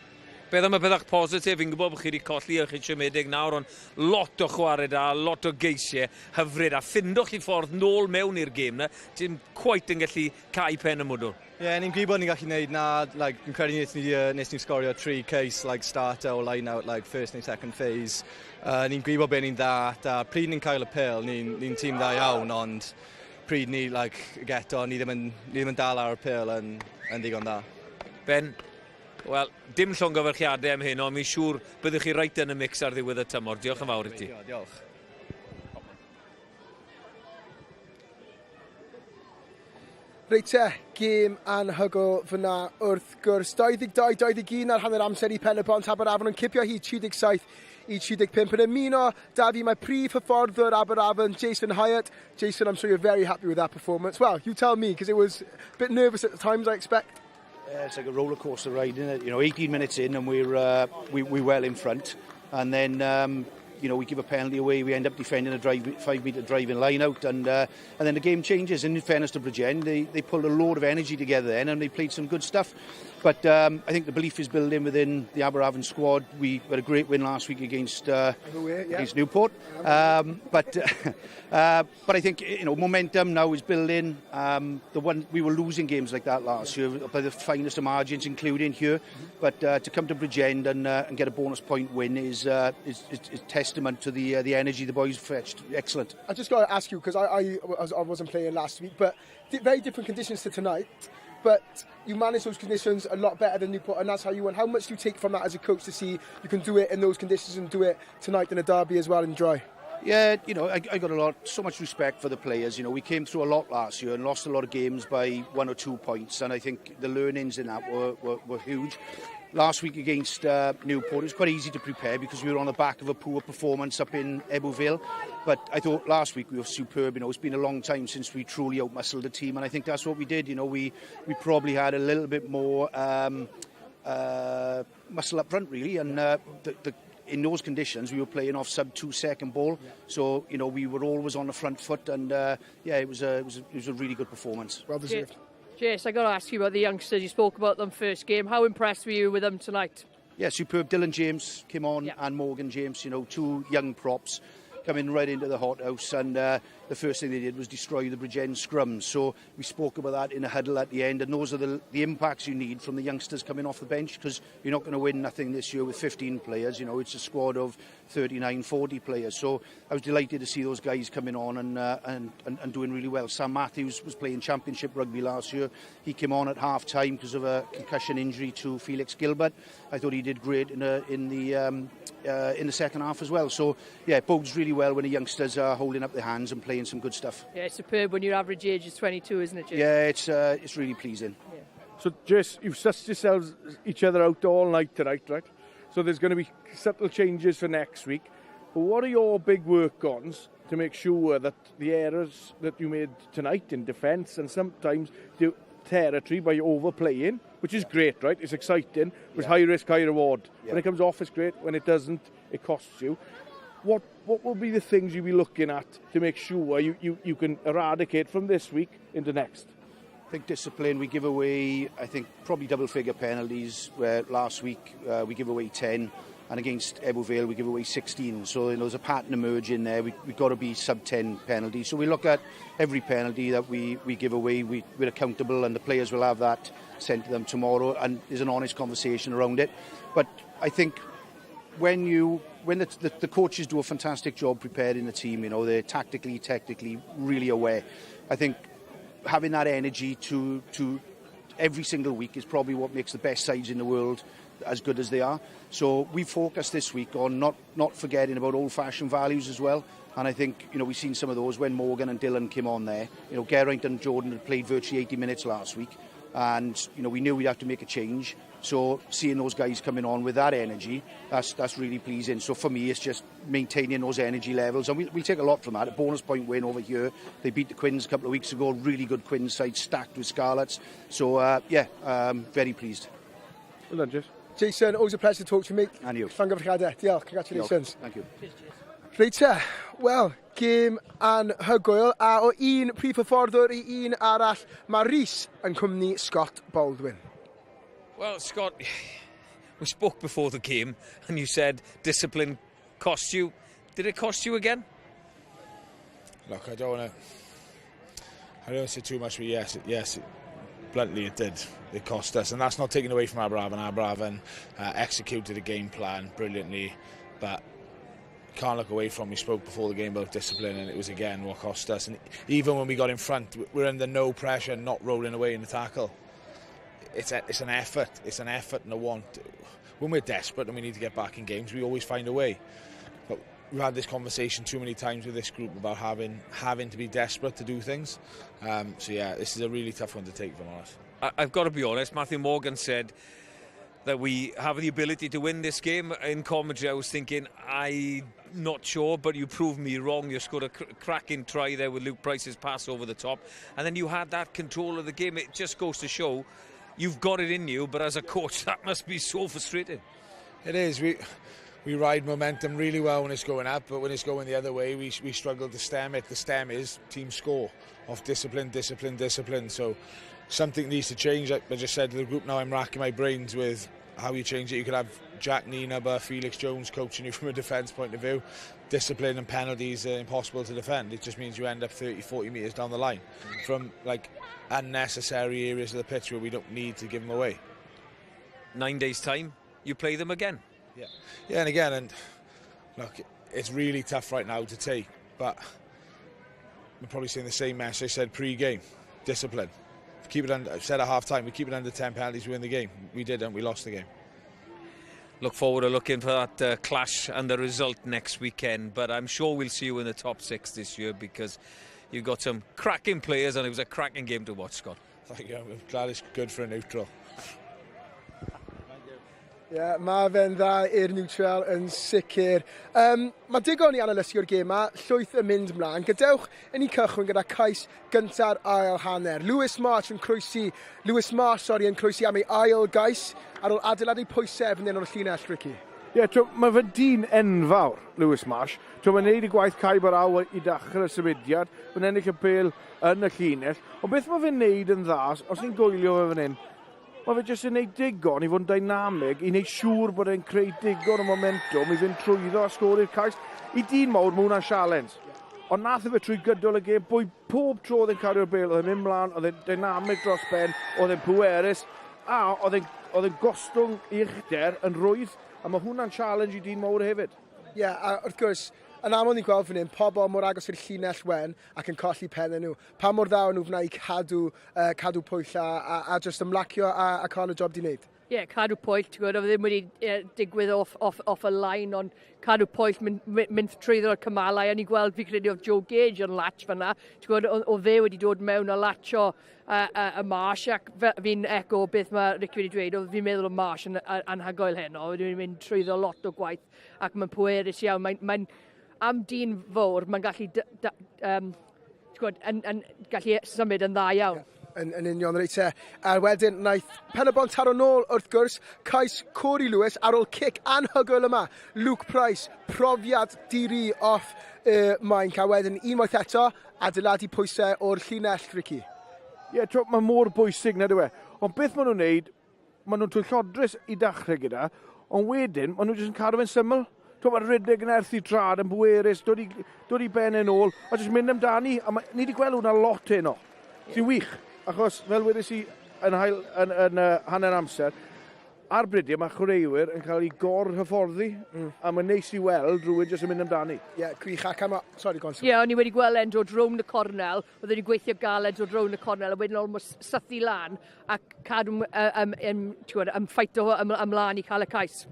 [SPEAKER 8] Beth am y pethau positif? Fi'n gwybod bod chi wedi colli a chi'n siomedig nawr, ond lot o chwarae da, lot o geisiau hyfryd, a ffindwch chi ffordd nôl mewn i'r gêm na, ti'n quite yn gallu cau pen y mwdwl.
[SPEAKER 10] Ie, yeah, ni'n gwybod ni'n gallu gwneud na, like, fi'n credu nes ni sgorio tri cais, like, starter o line out, like, first neu second phase. Ni'n gwybod beth ni'n dda, a pryd ni'n cael y pêl, ni'n ni tîm dda iawn, ond pryd ni, like, geto, ni ddim yn dal ar y pêl yn ddigon dda.
[SPEAKER 8] Ben, wel, dim llongyfarchiadau am hyn, ond mi'n siŵr byddwch chi reit yn y mix ar ddiwedd y tymor. Diolch yn fawr i ti.
[SPEAKER 10] Diolch.
[SPEAKER 5] Reit te, gêm anhygoel fyna wrth gwrs. 22-21 ar hanner amser i Pen-y-bont, Aberafan yn cipio hi 37 i 35. Yn ymuno, 'da fi, mae prif hyfforddwr Aberafan, Jason Hyatt. Jason, I'm sure you're very happy with that performance. Well, you tell me, because it was a bit nervous at the times, I expect.
[SPEAKER 11] Yeah, it's like a roller coaster ride, isn't it? 18 minutes in and we're well in front. And then, we give a penalty away, we end up defending a 5-metre driving line out, and then the game changes. And in fairness to Bridgend, they pulled a load of energy together then, and they played some good stuff. But I think the belief is building within the Aberafan squad. We had a great win last week against Newport. But I think momentum now is building. The one we were losing games like that last year by the finest of margins, including here. But to come to Bridgend and get a bonus point win is testament to the energy the boys fetched. Excellent.
[SPEAKER 5] I just got to ask you because I wasn't playing last week, but very different conditions to tonight. But you manage those conditions a lot better than Newport, and that's how you won. How much do you take from that as a coach to see you can do it in those conditions and do it tonight in a derby as well and dry?
[SPEAKER 11] Yeah, I got so much respect for the players. We came through a lot last year and lost a lot of games by 1 or 2 points, and I think the learnings in that were huge. Last week against Newport, it was quite easy to prepare because we were on the back of a poor performance up in Ebbw Vale. But I thought last week we were superb. It's been a long time since we truly outmuscled the team, and I think that's what we did. We probably had a little bit more muscle up front, really, and the in those conditions, we were playing off sub two second ball. Yeah. So, you know, we were always on the front foot and, yeah, it was, a, it, was a, it was a really good performance.
[SPEAKER 5] Well deserved.
[SPEAKER 6] Jase, I got to ask you about the youngsters. You spoke about them first game. How impressed were you with them tonight?
[SPEAKER 11] Yeah, superb. Dylan James came on yeah. and Morgan James, you know, two young props coming right into the hothouse and uh, the first thing they did was destroy the Bridgend scrums. So we spoke about that in a huddle at the end and those are the, the impacts you need from the youngsters coming off the bench because you're not going to win nothing this year with 15 players. You know, it's a squad of 39, 40 players. So I was delighted to see those guys coming on and, uh, and, and, and doing really well. Sam Matthews was playing championship rugby last year. He came on at half time because of a concussion injury to Felix Gilbert. I thought he did great in, a, in, the, um, uh, in the second half as well. So, yeah, it bodes really well when the youngsters are holding up their hands and playing some good stuff.
[SPEAKER 6] Yeah, it's superb when your average age is 22, isn't it, Jess?
[SPEAKER 11] Yeah, it's, uh, it's really pleasing.
[SPEAKER 6] Yeah.
[SPEAKER 7] So, Jess, you've sussed yourselves each other out all night tonight, right? So there's going to be subtle changes for next week. But what are your big work-ons to make sure that the errors that you made tonight in defence and sometimes the territory by overplaying, which is great, right? It's exciting. It's yeah. high risk, high reward. Yeah. When it comes off, it's great. When it doesn't, it costs you. What what will be the things you'll be looking at to make sure you, you, you can eradicate from this week into next?
[SPEAKER 11] I think discipline, we give away, I think, probably double figure penalties, where last week uh, we give away 10, and against Ebbw Vale we give away 16. So you know, there's a pattern emerging there. We, we've got to be sub 10 penalties. So we look at every penalty that we, we give away, we, we're accountable, and the players will have that sent to them tomorrow, and there's an honest conversation around it. But I think when you when the, the, the coaches do a fantastic job preparing the team, you know, they're tactically, technically really aware. I think having that energy to, to every single week is probably what makes the best sides in the world as good as they are. So we focus this week on not, not forgetting about old-fashioned values as well. And I think, you know, we've seen some of those when Morgan and Dylan came on there. You know, Geraint and Jordan had played virtually 80 minutes last week. And, you know, we knew we'd have to make a change. So seeing those guys coming on with that energy, that's, that's really pleasing. So for me, it's just maintaining those energy levels. And we, we take a lot from that. A bonus point win over here. They beat the Quins a couple of weeks ago. Really good Quins side, stacked with Scarlets. So, uh, yeah, um, very pleased.
[SPEAKER 7] Well done, Jason.
[SPEAKER 5] Jason, always a pleasure to talk to you, mate.
[SPEAKER 11] And you.
[SPEAKER 5] Llongyfarchiadau. Diolch, congratulations.
[SPEAKER 11] Diolch. Thank you.
[SPEAKER 6] Cheers, cheers.
[SPEAKER 5] Reit te, wel, gêm anhygoel, a o un prif hyfforddwr i un arall, mae Rhys yn cwmni Scott Baldwin.
[SPEAKER 8] Well, Scott, we spoke before the game and you said discipline cost you. Did it cost you again?
[SPEAKER 9] Look, I don't want to... I don't want to say too much, but yes, yes, bluntly it did. It cost us, and that's not taken away from Aberafan. Aberafan uh, executed a game plan brilliantly, but can't look away from. We spoke before the game about discipline, and it was again what cost us. And even when we got in front, we're under no pressure, not rolling away in the tackle. It's a, it's an effort. It's an effort and a want. When we're desperate and we need to get back in games, we always find a way. But we've had this conversation too many times with this group about having having to be desperate to do things. Um, so yeah, this is a really tough one to take, if I'm honest.
[SPEAKER 8] I, I've got to be honest. Matthew Morgan said that we have the ability to win this game. In commentary, I was thinking, I'm not sure, but you proved me wrong. You scored a cr cracking try there with Luke Price's pass over the top. And then you had that control of the game. It just goes to show you've got it in you, but as a coach, that must be so frustrating.
[SPEAKER 9] It is. We we ride momentum really well when it's going up, but when it's going the other way, we, we struggle to stem it. The stem is team score of discipline, discipline, discipline. So something needs to change. Like I just said to the group now, I'm racking my brains with how you change it. You could have Jack Nienaber, Felix Jones coaching you from a defence point of view. Discipline and penalties are impossible to defend. It just means you end up 30, 40 metres down the line from like unnecessary areas of the pitch where we don't need to give them away.
[SPEAKER 8] Nine days' time, you play them again.
[SPEAKER 9] Yeah, yeah, and again, and look, it's really tough right now to take, but I'm probably saying the same message I said pre-game: discipline. Keep it under. I said at half time, we keep it under 10 penalties, we win the game. We didn't. We lost the game.
[SPEAKER 8] Look forward to looking for that uh, clash and the result next weekend. But I'm sure we'll see you in the top six this year because you've got some cracking players and it was a cracking game to watch, Scott.
[SPEAKER 9] Thank you. I'm glad it's good for a neutral.
[SPEAKER 5] Ie, yeah, mae fe'n dda i'r neutral yn sicr. Um, mae digon i analysu'r gêm ma, llwyth yn mynd mlaen. Gadewch i ni cychwyn gyda cais gynta'r ail hanner. Lewis March yn croesi, Lewis Marsh, sorry, yn croesi am ei ail gais ar ôl adeiladu pwysau fan hyn o'r llinell, Ricky.
[SPEAKER 7] Ie, yeah, mae fe'n dyn enfawr, Lewis Marsh. Twel, mae'n neud y gwaith caib ar aw i dachrau'r symudiad, mae'n ennill y bêl yn y llinell. Ond beth mae fe'n neud yn dda, os ni'n gwylio fe fan hyn, mae fe jyst yn neud digon i fod yn dynamig, i neud siŵr bod e'n creu digon o momentum i fynd trwyddo a sgori'r cais. I dyn mawr, mae hwnna'n sialens. Ond nath e fe trwy gydol y gêm, bwy pob tro oedd e'n cario'r bêl, oedd e'n mynd mlaen, oedd e'n dynamig dros ben, oedd e'n pwerus, a oedd e'n oedd e'n gostwng i uchder yn rwydd, a mae hwnna'n challenge i dyn mawr hefyd.
[SPEAKER 5] Ie, yeah, a wrth gwrs, yn aml ni'n gweld fan hyn, pobl mor agos i'r llinell wen ac yn colli pennau nhw. Pa mor dda o'n nhw fyna i cadw, uh, cadw pwyll a, a, a just ymlacio a, a cael y job di wneud?
[SPEAKER 6] Ie, yeah, cadw pwyll, ti'n gwybod, oedd ddim wedi uh, digwydd off, off, off y line, ond cadw pwyll, mynd, mynd, mynd trwyddo'r cymalau, a ni'n gweld fi credu oedd Joe Gage yn latch fyna, ti'n gwybod, oedd fe wedi dod mewn a latcho uh, uh, y Marsh, ac fi'n echo beth mae Ricky wedi dweud, oedd fi'n meddwl o Marsh yn anhygoel heno, oedd wedi mynd trwyddo lot o gwaith, ac mae'n pwerus iawn, mae'n mae am dyn fawr, mae'n gallu, um, gwybod, yn, yn, gallu symud yn dda iawn.
[SPEAKER 5] Yeah. Yn, yn union reit te. A wedyn wnaeth Pen-y-bont taro nôl wrth gwrs, cais Corey Lewis ar ôl cic anhygoel yma. Luke Price, profiad diri off y mainc. A wedyn unwaith eto, adeiladu pwysau o'r llinell, Ricky.
[SPEAKER 7] Ie, yeah, mae mor bwysig nad yw e. Ond beth maen nhw'n neud, maen nhw'n twyllodrus i dachrau gyda, ond wedyn, maen nhw jyst yn cadw fe'n syml. Twel, mae rhedeg yn erth i trad yn bwerus, dod i, dod i ben yn ôl, a jyst mynd amdani. A mae, ni wedi gweld hwnna lot heno, sy'n wych, achos fel wedes i yn, hael, yn, yn, yn hanner amser, ar brydiau mae chwaraewyr yn cael eu gor-hyfforddi, a mae'n neis i weld rhywun jyst yn mynd amdani.
[SPEAKER 5] Ie, yeah, gwych, ac am... Sorry, go on.
[SPEAKER 6] Ie, yeah, o'n i wedi gweld e'n dod rownd y cornel, oedd wedi gweithio galed dod rownd y cornel, a wedyn almost sythu lan, ac cadw um, um, um, um, ffeito ym, ymlaen i cael y cais.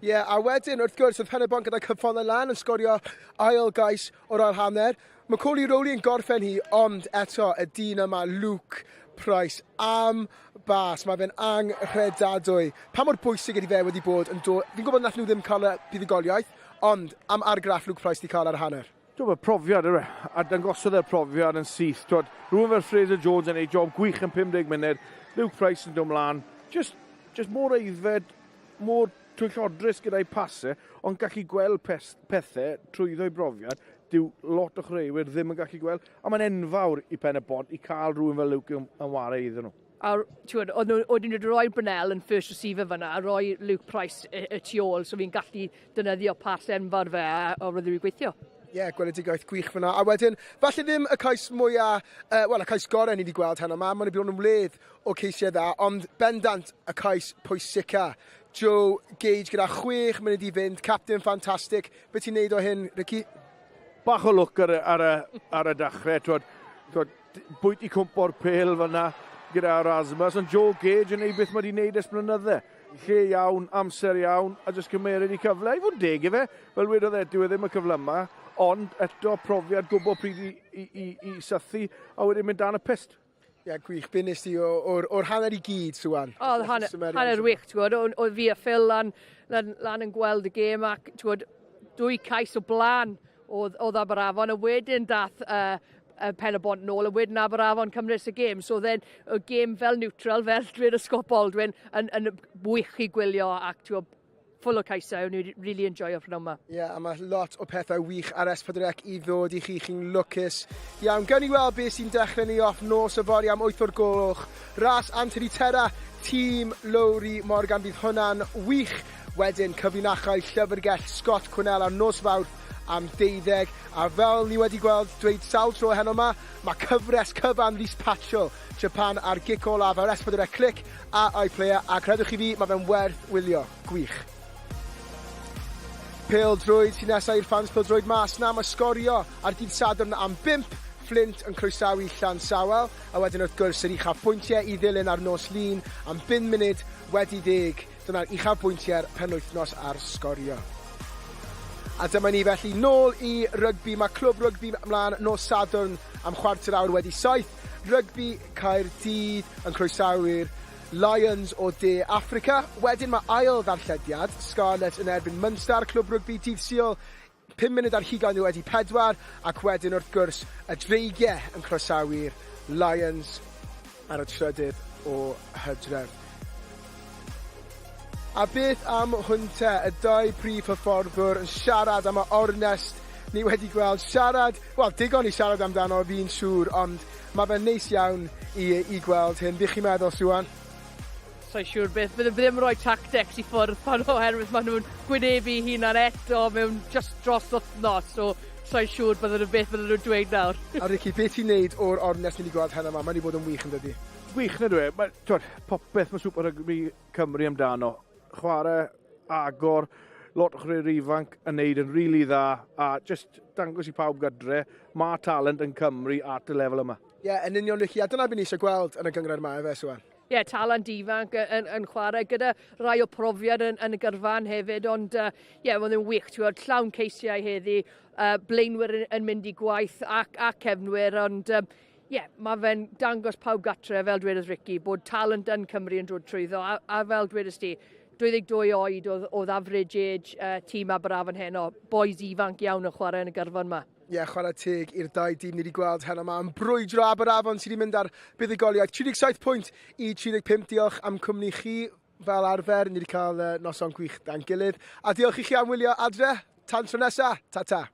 [SPEAKER 5] Ie, yeah, a wedyn, wrth gwrs, oedd Pen-y-bont gyda cyffonau lan yn sgorio ail gais o'r ail hanner. Macaulay Rowley yn gorffen hi, ond eto y dyn yma, Luke Price, am bas. Mae fe'n anghredadwy. Pa mor bwysig ydy fe wedi bod yn dod... Fi'n gwybod nath nhw ddim cael y buddugoliaeth, ond am argraff Luke Price di cael ar y hanner.
[SPEAKER 7] Dwi'n meddwl, profiad yw e, a dangosodd e'r profiad yn syth. Twod, rhywun fel Fraser Jones yn ei job gwych yn 50 munud, Luke Price yn dod mlaen, just, just mor aeddfed, mor twyllodrus gyda'i pasau, ond gallu gweld pethau trwyddo'i brofiad, dyw lot o chwaraewyr ddim yn gallu gweld, a mae'n enfawr i Pen y Bont i cael rhywun fel Luke yn, yn ware iddyn nhw.
[SPEAKER 6] A ti'n oedd nhw, oedd nhw wedi rhoi Brunel yn first receiver fyna, a rhoi Luke Price y, y tu ôl, so fi'n gallu defnyddio pas enfawr fe, a, a roedd wedi gweithio.
[SPEAKER 5] Ie, yeah, gweledigaeth gwych fyna. A wedyn, falle ddim y cais mwyaf, uh, wel, y cais gorau ni wedi gweld heno yma, mae'n bod yn wledd o ceisiau dda, ond bendant y cais pwysica. Joe Gage gyda chwech munud i fynd, captain ffantastig. Be ti'n neud o hyn, Ricky?
[SPEAKER 7] Bach o lwc ar, ar, y, ar y dechrau, twod, twod, bwyt i cwmpo'r pel fyna gyda Erasmus, ond Joe Gage yn neud beth mae wedi neud ers blynydde. Lle iawn, amser iawn, a jyst cymeryd i cyfle. I fod yn deg i fe, fel wedodd e, dyw e ddim y cyfle yma, ond eto profiad gwybod pryd i, i, i, i sythu, a wedyn mynd dan y pyst.
[SPEAKER 5] Ie, yeah, gwych. Be nes ti o'r, or hanner i gyd, Swan?
[SPEAKER 6] O, oh, hanner, hanner wych, ti'n gwybod. Oedd fi a Phil lan, lan, lan yn gweld y gêm ac, ti'n gwybod, dwy cais o blaen oedd, oedd Aberafon, a wedyn dath uh, Pen y Bont nôl, a wedyn Aberafon cymryd y gêm. So then, y gêm fel neutral, fel dweud y Scott Baldwin, yn, yn wych i gwylio ac, ti'n gwybod, full o caesau, o'n i'n really enjoyo prynhawn yma.
[SPEAKER 5] Ie, yeah, a mae lot o pethau wych ar S4C i ddod i chi, chi'n lwcus. Iawn, gawn ni weld beth sy'n dechrau ni off nos yfory am 8 o'r gloch. Ras Anthony Terra, tîm Lowri Morgan, bydd hwnna'n wych. Wedyn, cyfrinachau llyfrgell Scott Quinnell ar nos Fawrth am deuddeg. A fel ni wedi gweld dweud sawl tro heno yma, mae cyfres cyfan Rhys Patchell, Japan ar gic olaf ar S4C Clic a iPlayer, a credwch chi fi, mae fe'n werth wylio. Gwych. Pêl-droed sy'n nesaf i'r ffans pêl-droed mas na, mae sgorio ar dydd Sadwrn am 5, Flint yn croesawu Llansawel, a wedyn wrth gwrs yr uchafbwyntiau i ddilyn ar nos Lun am 5 munud wedi deg. Dyna'r uchafbwyntiau'r penwythnos ar sgorio. A dyma ni felly nôl i rygbi. Mae clwb rygbi ymlaen nos Sadwrn am chwarter awr wedi saith. Rygbi Caerdydd yn croesawu'r Lions o De Affrica. Wedyn mae ail ddarllediad, Scarlets yn erbyn Munster, Clwb Rygbi dydd Sul, 5 munud ar hugain wedi pedwar, ac wedyn wrth gwrs y Dreigiau yn croesawu'r Lions ar y trydydd o Hydref. A beth am hwn te, y dau prif hyfforddwr yn siarad am y ornest ni wedi gweld siarad, wel digon i siarad amdano fi'n siŵr, ond mae fe'n neis iawn i, i gweld hyn. Be chi'n meddwl, Siwan?
[SPEAKER 6] Sa'n siŵr beth, bydde ddim rhoi tactics i ffwrdd pan oherwydd maen nhw'n gwynebu hunan eto mewn just dros wythnos, so sa'n siŵr bydde nhw beth bydde nhw'n dweud nawr.
[SPEAKER 5] A Ricky, beth ti'n neud o'r ornest ni wedi gweld heno yma? Mae wedi bod yn wych yn dydi?
[SPEAKER 7] Gwych na dwi. Mae, twod, popeth mae Super Rugby Cymru amdano. Chwarae, agor, lot o chwaraewyr ifanc yn neud yn rili really dda a just dangos i pawb gydre, mae talent yn Cymru at y lefel yma.
[SPEAKER 5] Ie, yeah, yn union Ricky, a dyna beth ni eisiau gweld yn y gynghrair yma, efe, Siwan?
[SPEAKER 6] Ie, yeah, talent ifanc yn, yn chwarae gyda rai o profiad yn, yn y gyrfan hefyd, ond ie, uh, yeah, mae'n wych, ti'n gweld, llawn ceisiau heddi, uh, blaenwyr yn, yn mynd i gwaith ac, ac cefnwyr, ond ie, um, yeah, mae fe'n dangos pawb gatre, fel dwedodd Ricky, bod talent yn Cymru yn dod trwyddo, a, a fel dwedodd ti, 22 oed oedd, oedd average age uh, tîm Aberafan heno, boys ifanc iawn yn chwarae yn y gyrfan yma.
[SPEAKER 5] Ie, yeah, chwarae teg i'r dau dîm ni wedi gweld heno yma yn brwydro Aberafon sydd wedi mynd ar buddugoliaeth 37 pwynt i 35. Diolch am cwmni chi fel arfer. Ni wedi cael uh, noson gwych dan gilydd. A diolch i chi am wylio adre. Tan tro nesa. Ta-ta.